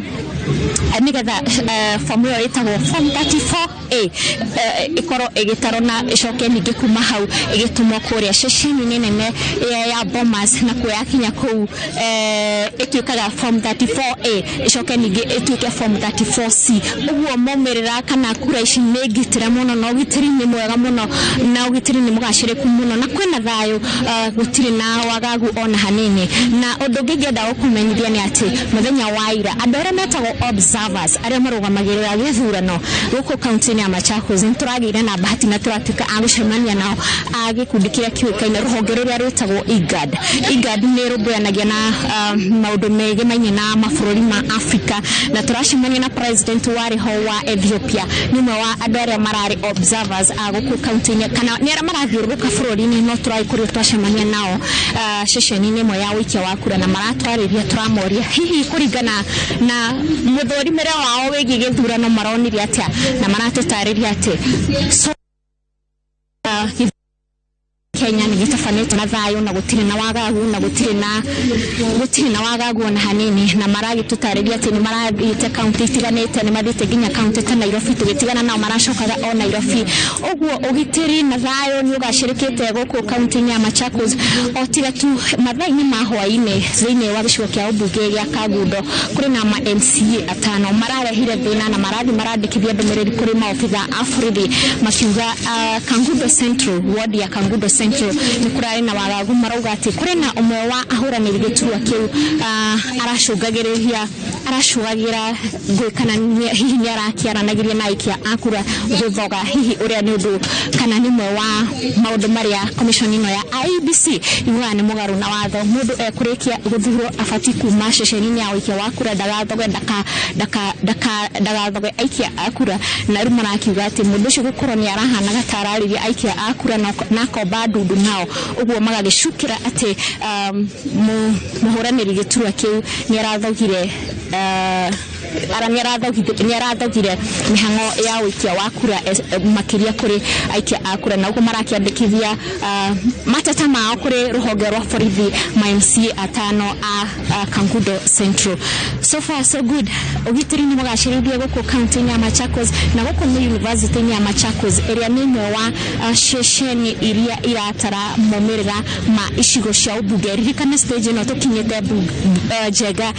nĩgetha fomu ĩyo ĩtagwo form 34A ĩkorwo ĩgĩtarwo na ĩcoke ningĩ kuma hau ĩgĩtũmwo kũrĩa ceceni-inĩ nene ya Bomas, na kuo yakinya kũu ĩtuĩkaga form 34A, ĩcoke ningĩ ĩtuĩke form 34C. Ũguo maumĩrĩra kana kura ici nĩ ngitĩre mũno, na ũgitĩri nĩ mwega mũno, na ũgitĩri nĩ mũgacĩrĩku mũno, na kwĩna thayũ, gũtirĩ na wagagu ona hanini. Na ũndũ ũngĩ ingĩenda gũkũmenyithia nĩ atĩ mũthenya wa ira andũ arĩa metagwo observers, arĩa marũgamagĩrĩra gĩthurano gũkũ kaunti-inĩ ya Machakos, nĩ tũragĩire na bahati na tũratuĩka a gũcemania nao a gĩkundi kĩrĩa kĩũĩkaine, rũhonge rũrĩa rwĩtagwo IGAD. IGAD nĩ rũmbũyanagia na maũndũ megemaine na mabũrũri ma Afrika, na tũracemania na president warĩ ho wa Ethiopia, nĩ ũmwe wa andũ arĩa mararĩ observers a gũkũ kaunti-inĩ kana nĩ arĩa marathiũrũrũka bũrũri-inĩ, no tũrarĩ kũrĩa twacemania nao ceceni-inĩ ĩmwe ya ũikia wa kura, na maratwarĩria, tũramoria hihi kũringana na mũthũrimĩre wao wĩgiĩ gĩthurano maronire atĩa, na maratũtarĩria atĩ so Kenya nĩ gĩtabanĩtio na thayũ na gũtirĩ na wagagu na gũtirĩ na wagagu ona hanini. Na maragĩtũtarĩria atĩ nĩ marathiĩte kaunti itiganĩte, nĩ mathiĩte nginya kaunti ta Nairobi, tũgĩtigana nao maracokaga o Nairobi. Ũguo ũgitĩri na thayũ nĩ ũgacĩrĩkĩte gũkũ kaunti-inĩ ya Machakos, o tiga tu mathaa-inĩ ma hwaĩ-inĩ thĩinĩ wa gĩcigo kĩa ũmbunge gĩa Kangundo kũrĩ na ma MCA atano mararehire thĩna na marathiĩ marandĩkithia ndũmĩrĩri kũrĩ maobitha a borithi makiuga Kangundo Central, ward ya Kangundo Central, nĩ kũrarĩ na wagagu. Marauga atĩ kũrĩ na ũmwe wa ahũranĩri gĩturwa kĩu aracũngagĩrĩria, aracũgagĩra ngũĩ kana hihi nĩ arakĩaranagĩria na aikia a kura gũthoga, hihi ũrĩa nĩ ũndũ kana nĩ ũmwe wa maũndũ marĩa commission ĩno ya IEBC yugaga nĩ mũgarũ na watho. Mũndũ ekũrĩkia gũthurwo abatiĩ kuma ceceni-inĩ ya ũikia wa kura, ndagathoge ndagathoge aikia a kura. Na rĩu marakiuga atĩ mũndũ ũcio gũkorwo nĩ arahanaga ta ararĩria aikia a kura na akomba ndundu nao, ũguo magagĩcukĩra atĩ mũhũranĩri gĩturwa kĩu nĩ arathogire nĩ arathogire mĩhang'o ya ũikia wa kura makĩria kũrĩ aikia a kura. Na ũguo marakĩandĩkithia mateta mao kũrĩ rũhonge rwa borithi, ma MCA atano a Kangundo Central. So far so good, ũgitĩri nĩ mũgacĩrithie gũkũ kaunti-inĩ ya Machakos, na gũkũ nĩ university-inĩ ya Machakos ĩrĩa nĩ ĩmwe wa ceceni iria iratara maumĩrĩra ma icigo cia ũmbunge. Ririkana stage ĩno tũkinyĩte Njega,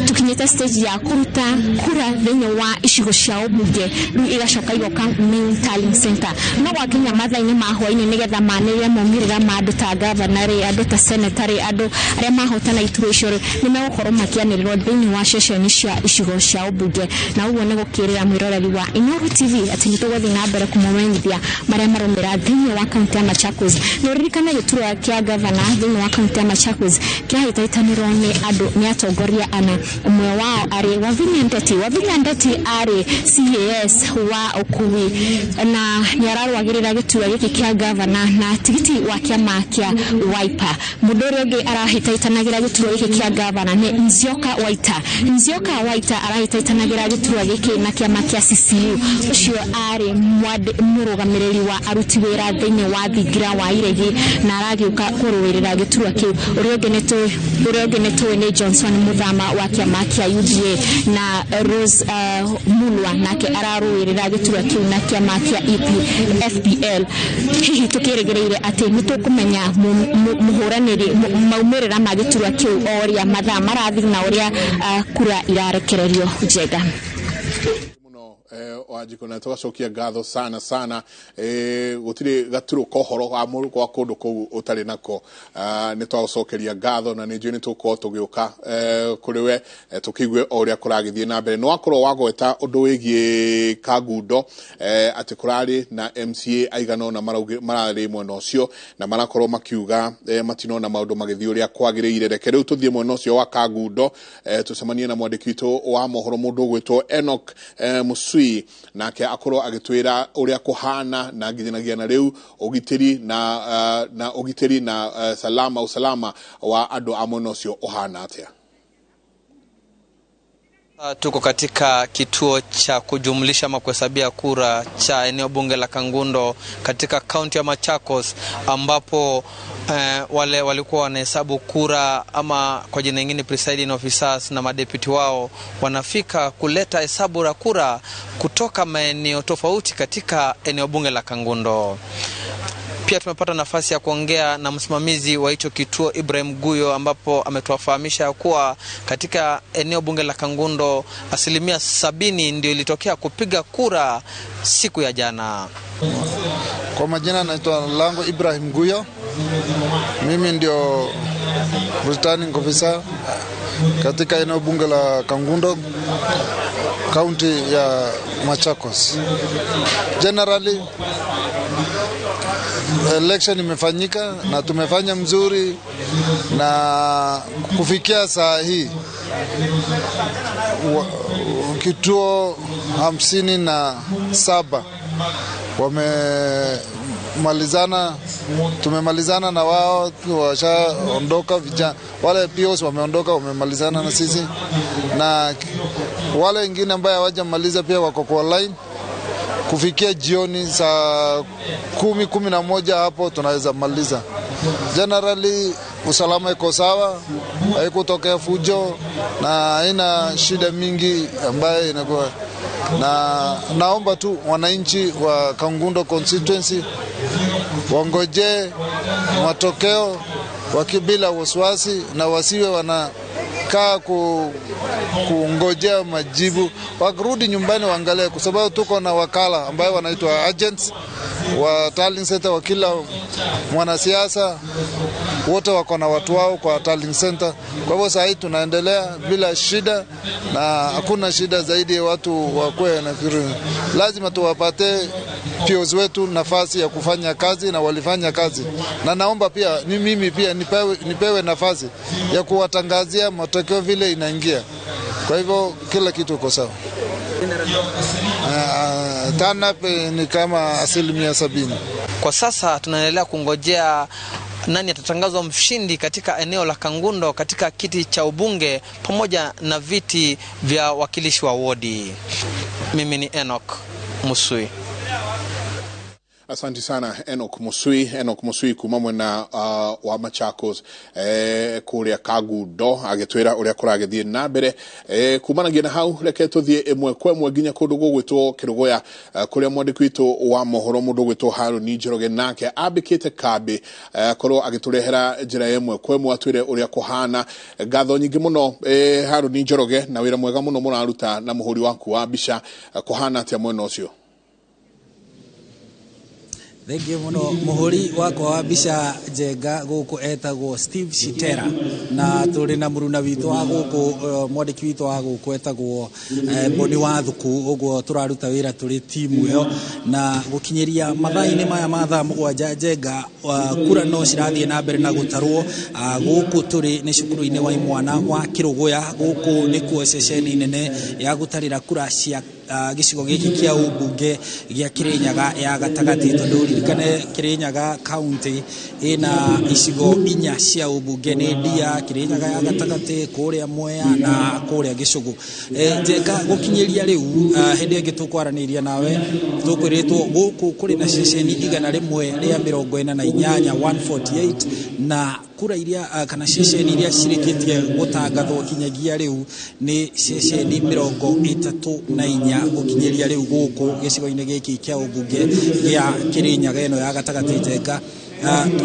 tũkinyĩte stage ya kũruta kura thĩinĩ wa icigo cia ũmbunge, rĩu igacoka igoka main tallying center. No gwakinya mathaa-inĩ ma hwaĩ-inĩ nĩgetha manĩrĩre maumĩrĩra ma andũ ta gavana rĩ, andũ ta senator rĩ, andũ arĩa mahotana iturwa icio rĩ, nĩ megũkorwo makĩanĩrĩrwo thĩinĩ wa ceceni cia icigo cia ũmbunge. Na ũguo nĩ gũkĩrĩra mwĩroreri wa Inooro TV atĩ nĩ tũgũthiĩ na mbere kũmũmenyithia marĩa marũmĩra thĩinĩ wa kaunti ya Machakos. Na ũririkane gĩturwa kĩa gavana thĩinĩ wa kaunti ya Machakos kĩahĩtahĩtanĩrwo nĩ andũ, nĩ atongoria ana, ũmwe wa wao arĩ Wavinya Ndeti. Wavinya Ndeti arĩ CAS wa ũkui na nĩ ararũagĩrĩra gĩturwa gĩkĩ kĩa gavana na tigiti wa kĩama kĩa Wiper. Mũndũ ũrĩa ũngĩ arahĩtahĩtanagĩra gĩturwa gĩkĩ kĩa gavana nĩ Nzioka Waita. Nzioka Waita arahĩtahĩtanagĩra gĩturwa gĩkĩ na kĩama kĩa CCU. Ũcio arĩ mũrũgamĩrĩri wa aruti wĩra thĩinĩ wa thingira wa Iregi na aragĩũka kũrũĩrĩra gĩturwa kĩu. Ũrĩa ũngĩ nĩ tũĩ nĩ Johnson Muthama wa kĩama kĩa UDA na Rose Mulwa nake ararũĩrĩra gĩturwa kĩu na kĩama kĩa FPL. Hihi tũkĩrĩgĩrĩire atĩ nĩ tũkũmenya mũhũranĩri maumĩrĩra ma gĩturwa kĩu o ũrĩa mathaa marathiĩ na ũrĩa kura irarekererio. Njega Wanjikũ, na tũgacokia ngatho sana sana. Gũtirĩ gaturũ ka ũhoro wa wa kũndũ kũu ũtarĩ nako. Nĩ twagũcokeria ngatho na nĩ njũĩ nĩ tũgũkorwo tũgĩũka kũrĩ we tũkĩigue o ũrĩa kũragĩthiĩ na mbere. Nĩ wakorwo wagweta ũndũ wĩgiĩ Kangundo, atĩ kũrarĩ na MCA aigana ũna mararĩ mwena ũcio na marakorwo makiuga matinona maũndũ magĩthiĩ ũrĩa kwagĩrĩire. Reke rĩu tũthiĩ mwena ũcio wa Kangundo, tũcemanie na mwandĩki witũ wa mohoro mũndũ ũgwĩtwo Enoch Musui, nake akorwo agĩtwĩra ũrĩa kũhana na nginyanagia na rĩu ũgitĩri na ũgitĩri na salama usalama wa andũ a mwena ũcio ũhana atĩa. Tuko katika kituo cha kujumlisha ama kuhesabia kura cha eneo bunge la Kangundo katika kaunti ya Machakos, ambapo wale walikuwa wanahesabu kura ama kwa jina lingine presiding officers na madeputy wao wanafika kuleta hesabu la kura kutoka maeneo tofauti katika eneo bunge la Kangundo. Pia tumepata nafasi ya kuongea na msimamizi wa hicho kituo Ibrahim Guyo, ambapo ametuwafahamisha kuwa katika eneo bunge la Kangundo 70% ndio ilitokea kupiga kura siku ya jana. Kwa majina naitwa Lango Ibrahim Guyo. Mimi ndio returning officer katika eneo bunge la Kangundo, kaunti ya Machakos. Generally election imefanyika na tumefanya mzuri, na kufikia saa hii kituo 57 wamemalizana, tumemalizana na wao, washaondoka vijana wale POs wameondoka, wamemalizana na sisi, na wale wengine ambao hawajamaliza pia wako kwa line. Kufikia jioni saa 10, 11 hapo tunaweza maliza. Generally usalama iko sawa, haikutokea fujo na haina shida mingi ambayo inakuwa. Na naomba tu wananchi wa Kangundo constituency wangoje matokeo wakibila wasiwasi na wasiwe wanakaa kungojea majibu. Wakirudi nyumbani waangalie, kwa sababu tuko na wakala ambayo wanaitwa agents wa tallying center wa kila mwanasiasa, wote wako na watu wao kwa tallying center. Kwa hivyo saa hii tunaendelea bila shida na hakuna shida zaidi ya watu wakwe. Nafikiri lazima tuwapate POs wetu nafasi ya kufanya kazi, na walifanya kazi, na naomba pia ni mimi pia nipewe nafasi ya kuwatangazia matokeo vile inaingia. Kwa hivyo kila kitu iko sawa. Turn up ni kama 70%. Kwa sasa tunaendelea kungojea nani atatangazwa mshindi katika eneo la Kangundo katika kiti cha ubunge pamoja na viti vya wakilishi wa wodi. Mimi ni Enoch Musui. Asante sana Enoch Musui. Enoch Musui kuma mwena wa Machakos kuria Kangundo agitwira uria kuragithie na mbere. Kumanagia na hau, reke tuthie imwe kwa imwe nginya kundu gugwitwo Kirugoya, kuria mwandiki witu wa mohoro mundu gwitwo Haruni Njoroge nake ambikite kambi korwo agiturehera njira imwe kwa imwe atwire uria kuhana. Ngatho nyingi muno Haruni Njoroge na wira mwega muno muraruta na muhuri waku wa mbica. Kuhana atia mwena ucio? Thengiũ mũno. Mũhũri wakwa wa mbica Njenga gũkũ etagwo Steve Shitera, na tũrĩ na mũruna witũ wa gũkũ, mwandĩki witũ wa gũkũ etagwo Boni wa Thuku. Ũguo tũraruta wĩra tũrĩ timu ĩyo, na gũkinyĩria mathaa-inĩ maya ma thaa 7, Njenga, kura no cirathiĩ na mbere na gũtarwo. Gũkũ tũrĩ nĩ cukuru-inĩ wa imwana wa Kĩrũgũya. Gũkũ nĩkuo ceceni nene ya gũtarĩra kura cia gĩcigo gĩkĩ kĩa ũmbunge gĩa Kĩrĩnyaga ya gatagatĩ, tondũ ririkane Kĩrĩnyaga county ĩna icigo 4 cia ũmbunge, nĩ Ndia, Kĩrĩnyaga ya gatagatĩ, kũrĩa Mwea na kũrĩa Gĩcũgũ. Njenga, gũkinyĩria rĩu, hĩndĩ ĩngĩ tũkwaranĩiria nawe tũkwĩrĩtwo gũkũ kũrĩ na ceceni 148, 148, na kura iria kana ceceni iria cirĩkĩtie gũtangathwo kinyagia rĩu nĩ ceceni 34 gũkinyĩria rĩu gũkũ gĩcigo-inĩ gĩkĩ kĩa ũmbunge gĩa Kĩrĩnyaga ĩno ya gatagatĩ. Njenga,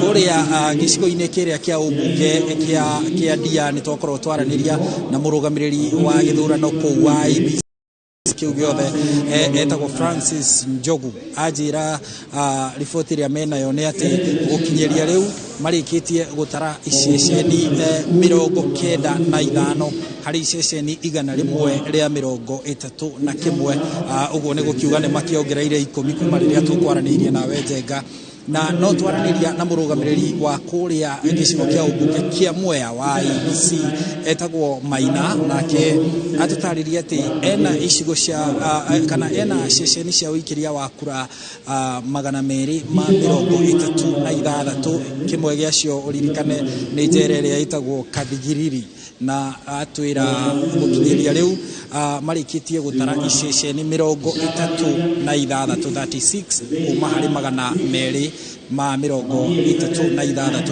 kũrĩa gĩcigo-inĩ kĩrĩa kĩa ũmbunge kĩa Ndia nĩ twakorwo twaranĩria na mũrũgamĩrĩri wa gĩthurano kũu wa IEBC kĩu gĩothe, etagwo Francis Njogu. Anjĩra riboti ĩrĩa menayo nĩ atĩ gũkinyĩria rĩu marĩkĩtie gũtara iceceni 95 harĩ iceceni 131. Ũguo nĩ gũkiuga nĩ makĩongereire 10 kuma rĩrĩa tũkwaranĩirie nawe, Njenga. Na no twaranĩria na mũrũgamĩrĩri wa kũrĩa gĩcigo kĩa ũmbunge kĩa Mwea wa IEBC etagwo Maina, nake atũtarĩria atĩ ena icigo cia kana ena ceceni cia ũikĩria wa kura 236. Kĩmwe gĩacio, ũririkane, nĩ njera ĩrĩa ĩtagwo Kathigiriri, na atwĩra gũkinyĩria rĩu marĩkĩtie gũtara iceceni 36, 36 kuma harĩ 236,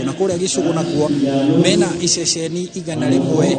na kũrĩa Gĩcũgũ nakuo mena iceceni 100.